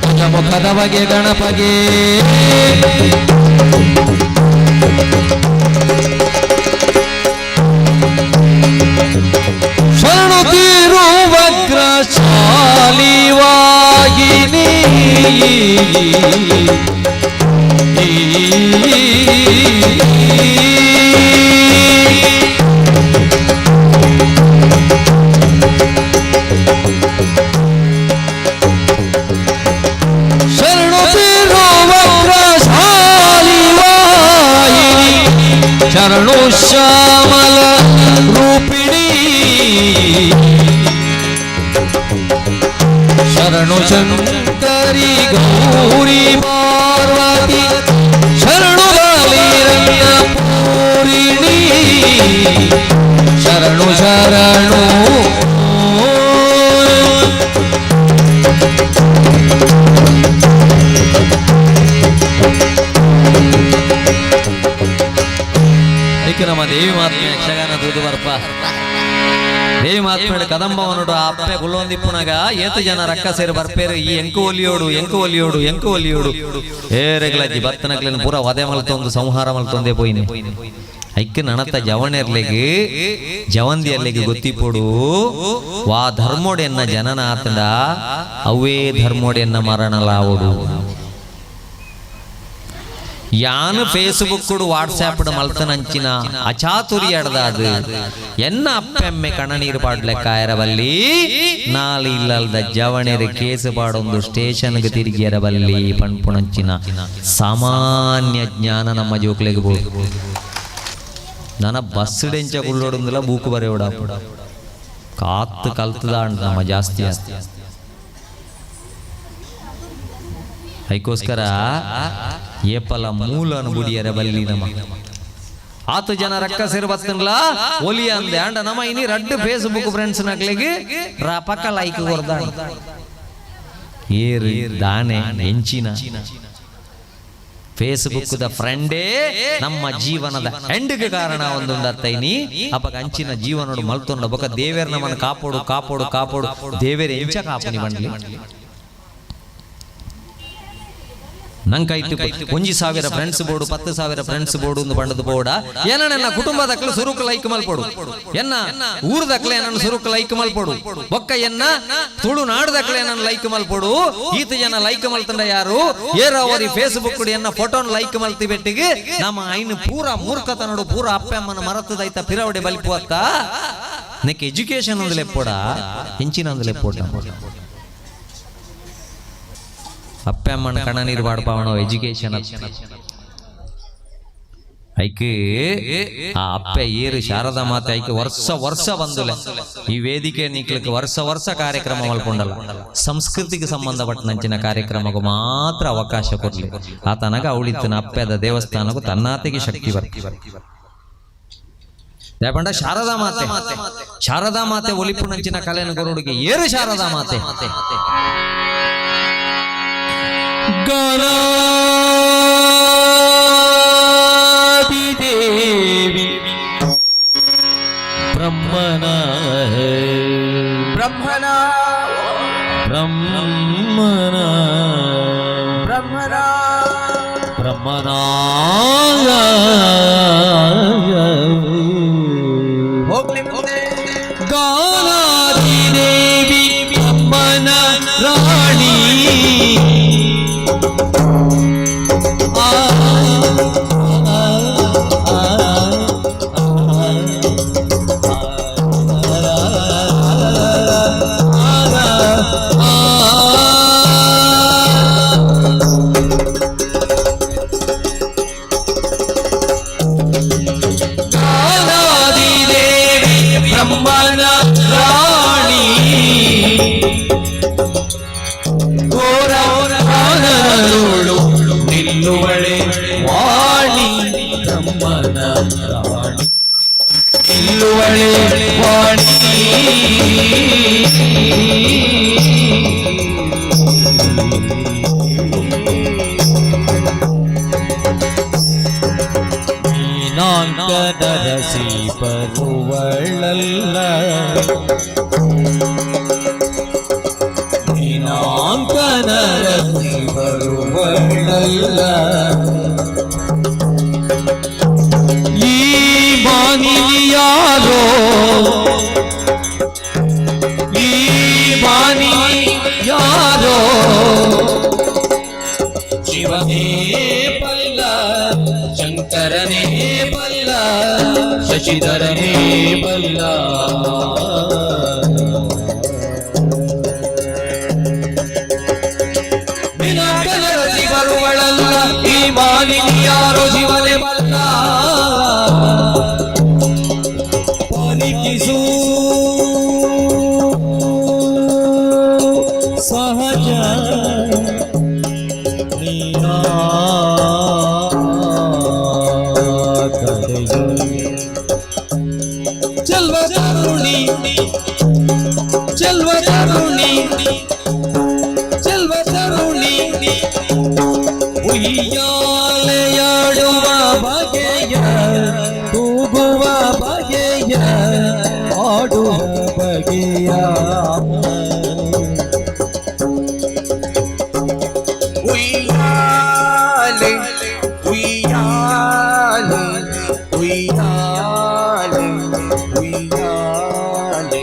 ಗಜಮುಖದವಗೆ ಗಣಪಗೆ ಶರಣು ತಿರುವಗ್ರ ಶಾಲಿವಾಗಿನಿ ಶರಣು ತಿರುವಗ್ರ ಶಾಲಿವಾಹಿನಿ ಶರಣು ಶ್ಯಾಮಲ ರೂಪಿಣಿ ಶರಣು ಶಂಕರಿ ಗೌರಿ ಪಾರ್ವತಿ ಶರಣು ಬಾಲಿರನ್ನ ಪೂರಿಣಿ ಶರಣು ಶರಣು ಅದಕ್ಕೆ ನಮ್ಮ ದೇವಿ ಮಹಾತ್ಮೆ ಯಕ್ಷಗಾನ ದೂದು ಬರ್ಪ ದೇವಿ ಮಹಾತ್ಮೆ ಕದಂಬವನುಡು ಆ ಅಪ್ಪೆ ಕುಲ್ಲೊಂದಿಪ್ಪುನಗ ಏತು ಜನ ರಕ್ಕ ಸೇರಿ ಬರ್ಪೇರು ಈ ಎಂಕು ಒಲಿಯೋಡು ಎಂಕು ಒಲಿಯೋಡು ಎಂಕು ಒಲಿಯೋಡು ಏರೆಗ್ಲಜ್ಜಿ ಬತ್ತನಕ್ಲೇನು ಪೂರ ವದೆ ಮಲ್ತೊಂದು ಸಂಹಾರ ಮಲ್ತೊಂದೇ ಪೋಯಿನಿ ಐಕ್ ನನತ ಜವನೆರ್ಲೆಗ್ ಜವಂದಿಯರ್ಲೆಗ್ ಗೊತ್ತಿಪೋಡು ವಾ ಧರ್ಮೋಡೆನ್ನ ಜನನ ಆತಂಡ ಅವೇ ಧರ್ಮೋಡೆನ್ನ ಮರಣಲಾವುಡು ಯಾನು ಫೇಸ್ಬುಕ್ ವಾಟ್ಸ್ಆಪ್ ಮಲ್ತನಂಚಿನ ಅಚಾತುರ್ಯಡ್ದ ಅದು ಎನ್ನ ಅಪ್ಪೆಮ್ಮೆ ಕಣ್ಣನೀರು ಪಾಡ್ಲೆಕ್ಕಾಯರಬಲ್ಲಿ ನಾಳು ಇಲ್ಲಲ್ದ ಜವಣೆರು ಕೇಸು ಪಾಡೊಂದು ಸ್ಟೇಷನ್ಗೆ ತಿರುಗಿಯರಬಲ್ಲಿ ಪಣ್ಪುಣಂಚಿನ ಸಾಮಾನ್ಯ ಜ್ಞಾನ ನಮ್ಮ ಜೋಕ್ಲೆಗ್ ಬೋಡು ನನ್ನ ಬಸ್ ಡೆಂಚ ಕುಳ್ಳೋಡೊಂದಿಲ್ಲ ಬೂಕು ಬರೆಯೋಡ ಕಾತ್ತು ಕಲ್ತದ ನಮ್ಮ ಜಾಸ್ತಿ ಅದಕ್ಕೋಸ್ಕರ ಏಪಲ ಮೂಲನು ಬುಡಿಯರ ಬಲ್ಲಿ ನಮ್ಮ ಆತು ಜನ ರಕ್ಕ ಸೇರು ಬತ್ತನ್ಲ ಒಲಿ ಅಂದೆ ಅಂಡ ನಮ್ಮ ಇನಿ ರಡ್ಡು ಫೇಸ್ಬುಕ್ ಫ್ರೆಂಡ್ಸ್ ನಕ್ಲಿಗೆ ರಪಕ ಲೈಕ್ ಕೊರ್ದ ಏರು ದಾನೆ ಎಂಚಿನ ಫೇಸ್ಬುಕ್ the ಫ್ರೆಂಡೇ ನಮ್ಮ ಜೀವನದ ಎಂಡಿಗೆ ಕಾರಣ ಒಂದೊಂದು ಅಪ್ಪಗ ಅಂಚಿನ ಜೀವನೋಡು ಮಲ್ತೊಂಡ ಬೊಕ ದೇವೇರ್ ನಮ್ಮನ್ನು ಕಾಪೋಡು ಕಾಪೋಡು ಕಾಪೋಡು ದೇವೇರ್ ಎಂಚ ಕಾಪನಿ ಬಂಡ್ಲಿ ನಂಕೈತು 1000 friends board 10,000 friends board ಒಂದು ಬಂಡದ ಬೋರ್ಡ ಏನ ನನ್ನ ಕುಟುಂಬದಕ್ಲು ಸುರುಕು ಲೈಕ್ ಮಲ್ಪೋಡು ಎನ್ನ ಊರದಕ್ಲೆ ನನ್ನ ಸುರುಕು ಲೈಕ್ ಮಲ್ಪೋಡು ಬೊಕ್ಕ ಎನ್ನ ತುಳು ನಾಡದಕ್ಲೆ ನನ್ನ ಲೈಕ್ ಮಲ್ಪೋಡು ಈತ ಜನ ಲೈಕ್ ಮಲ್ತಂಡ ಯಾರು ಏರೋ ಅವರಿ ಫೇಸ್ಬುಕ್ ಎನ್ನ ಫೋಟೋನ್ ಲೈಕ್ ಮಲ್ತಿ ಬೆಟ್ಟಿಗೆ ನಮ್ಮ ಐನು ಪೂರ ಮೂರ್ಖತನೋಡು ಪೂರ ಅಪ್ಪಮ್ಮನ ಮರತದೈತ ಪಿರವಡೆ ಬಲಿಪುವತ್ತ ನೆಕ್ ಎಜುಕೇಶನ್ ಒಂದು ಲೆಪ್ಪೋಡ ಹೆಂಚಿನ ಒಂದು ಲೆಪ್ಪೋಡ ಅಪ್ಪಮ್ಮನ ಕಣ ನೀರು ಪಾಡ್ಪಾವಣ ಎಜುಕೇಶನ್ ಐಕ್ ಆ ಅಪ್ಪೆ ಏರು ಶಾರದಾ ಮಾತೆ ಐಕ್ ವರ್ಷ ವರ್ಷ ಬಂದುಲೆ ಈ ವೇದಿಕೆ ನೀಕ್ಲಿಕ್ಕೆ ವರ್ಷ ವರ್ಷ ಕಾರ್ಯಕ್ರಮ ಮಲ್ಕೊಂಡಲ್ಲ ಸಂಸ್ಕೃತಿಗೆ ಸಂಬಂಧಪಟ್ಟಂಚಿನ ಕಾರ್ಯಕ್ರಮಕ್ಕೂ ಮಾತ್ರ ಅವಕಾಶ ಕೊಡ್ಲಿ ಆತನಗ ಅವಳಿತ್ತನ ಅಪ್ಪೆದ ದೇವಸ್ಥಾನಕ್ಕೂ ತನ್ನಾತೆಗೆ ಶಕ್ತಿ ಬರ್ತಿ ದೇಪಂಡ ಶಾರದಾ ಮಾತೆ ಶಾರದಾ ಮಾತೆ ಒಲಿಪುನಂಚಿನ ಕಲೆಯನ್ನು ಕೊರಡುಗೆ ಏರು ಶಾರದಾ ಮಾತೆ ಗಣಾದಿದೇವಿ ಬ್ರಹ್ಮನ ಬ್ರಹ್ಮನ ಬ್ರಹ್ಮನ ಬ್ರಹ್ಮನ ಬ್ರಹ್ಮನ ಹೋಗ್ಲಿ ಮುಂದೆ. ಗಾನಾದಿದೇವಿ ಬ್ರಹ್ಮನ ರಾಣಿ ಆ ಆ ಆ ಗಾನಾದಿದೇವಿ ಬ್ರಹ್ಮನ ರಾಣಿ ಘೋರ ನಿಲ್ಲುವಳೆ ವಾಣಿ ಬ್ರಹ್ಮನ ರಾಣಿ ನಿಲ್ಲುವಳೆ ವಾಣಿ. ಬರುವಳಲ್ಲ. ದಿನಾಂಕನರಸಿ ಬರುವಳಲ್ಲ. ಈ ಬಾನಿಲಿಯಾರೋ, ಈ ಬಾನಿ ಯಾರೋ, ಶಿವನೇ ಬಲ್ಲ, ಶಂಕರನೇ ಬಲ್ಲ, ಶಶಿಧರನೇ ಬಲ್ಲ. ದಿನಾಂಕನರಸಿ ಬರುವಳಲ್ಲ, ಈ ಮಾಲಿನಿ ಯಾರೋ, ಶಿವನೇ ಬಲ್ಲ. ಪರಿಕಿಸು ಸಹಜ ಚೆಲ್ವ ತರುಣಿ, ಚೆಲ್ವ ತರುಣಿ, ಚೆಲ್ವ ತರುಣಿ, ಉಯ್ಯಾಲೆಯಾಡುವ ಬಗೆಯ, ತೂಗುವ ಬಗೆಯ, ಆಡುವ ಬಗೆಯ. ಉಯ್ಯಾಲೆ ಉಯ್ಯಾಲೆ ಉಯ್ಯಾಲೆ ಉಯ್ಯಾಲೆ,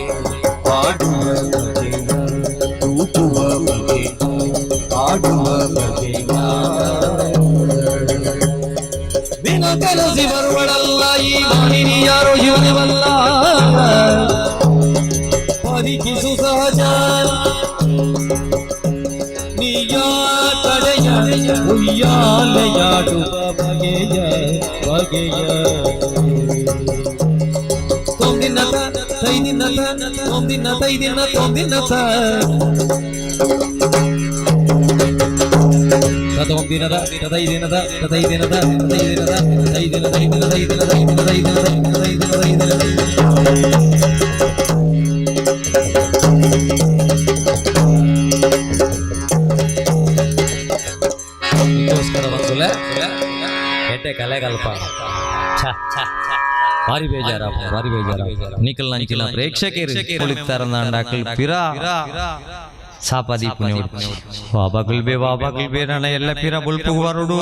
ಆಡುವ ಬಗೆಯ, ತೂಗುವ ಬಗೆಯ, ಆಡುವ ಬಗೆಯ. ದಿನ ಕಲಸಿ ಬರುವಳಲ್ಲ, ಈ ಮಾನಿನಿ ಯಾರೋ, ಇವನವಲ್ಲ. ಪರಿಕಿಸು ಸಹಜ ನೀಯ ತಡೆಯ, ಉಯ್ಯಾಲೆಯಾಡುವ ಬಗೆಯ ಬಗೆಯ. ತೊಂದಿನ್ನತ ತೈದಿನ್ನತ ತೊಂದಿನ್ನ ತೈದಿನ್ನ ತೊಂದಿನ್ನತ ತದೊಂದಿನದ ತದೈದಿನದ ತದೈದಿನದ ತದೈದಿನದ ತೈದಿನ ತೈದಿನ ತೈದಿನ ತೈದಿನ ತೈದಿನ ತೈದಿನ ತೈದಿನ ತೈದಿನ. ಇದಕ್ಕೋಸ್ಕರ ಬಂದುಲೆ ಎಡ್ಡೆ ಕಲೆಗಲ್ಪ. ಭಾರಿ ಬೇಜಾರ, ಭಾರಿ ಬೇಜಾರ. ನಿಖಲ್ ನಂಚಿನ ಪ್ರೇಕ್ಷಕರು ಕುಳಿತಾರಂದಾಂಡ ಪಿರ ಸಾಪ ದೀಪುನೆ. ಬಾಬಾ ಗುಲ್ಬೆ, ಬಾಬಾ ಗುಲ್ಬೆ, ನನ್ನ ಎಲ್ಲ ಪಿರ ಬುಲ್ಪು ಬರುಡು.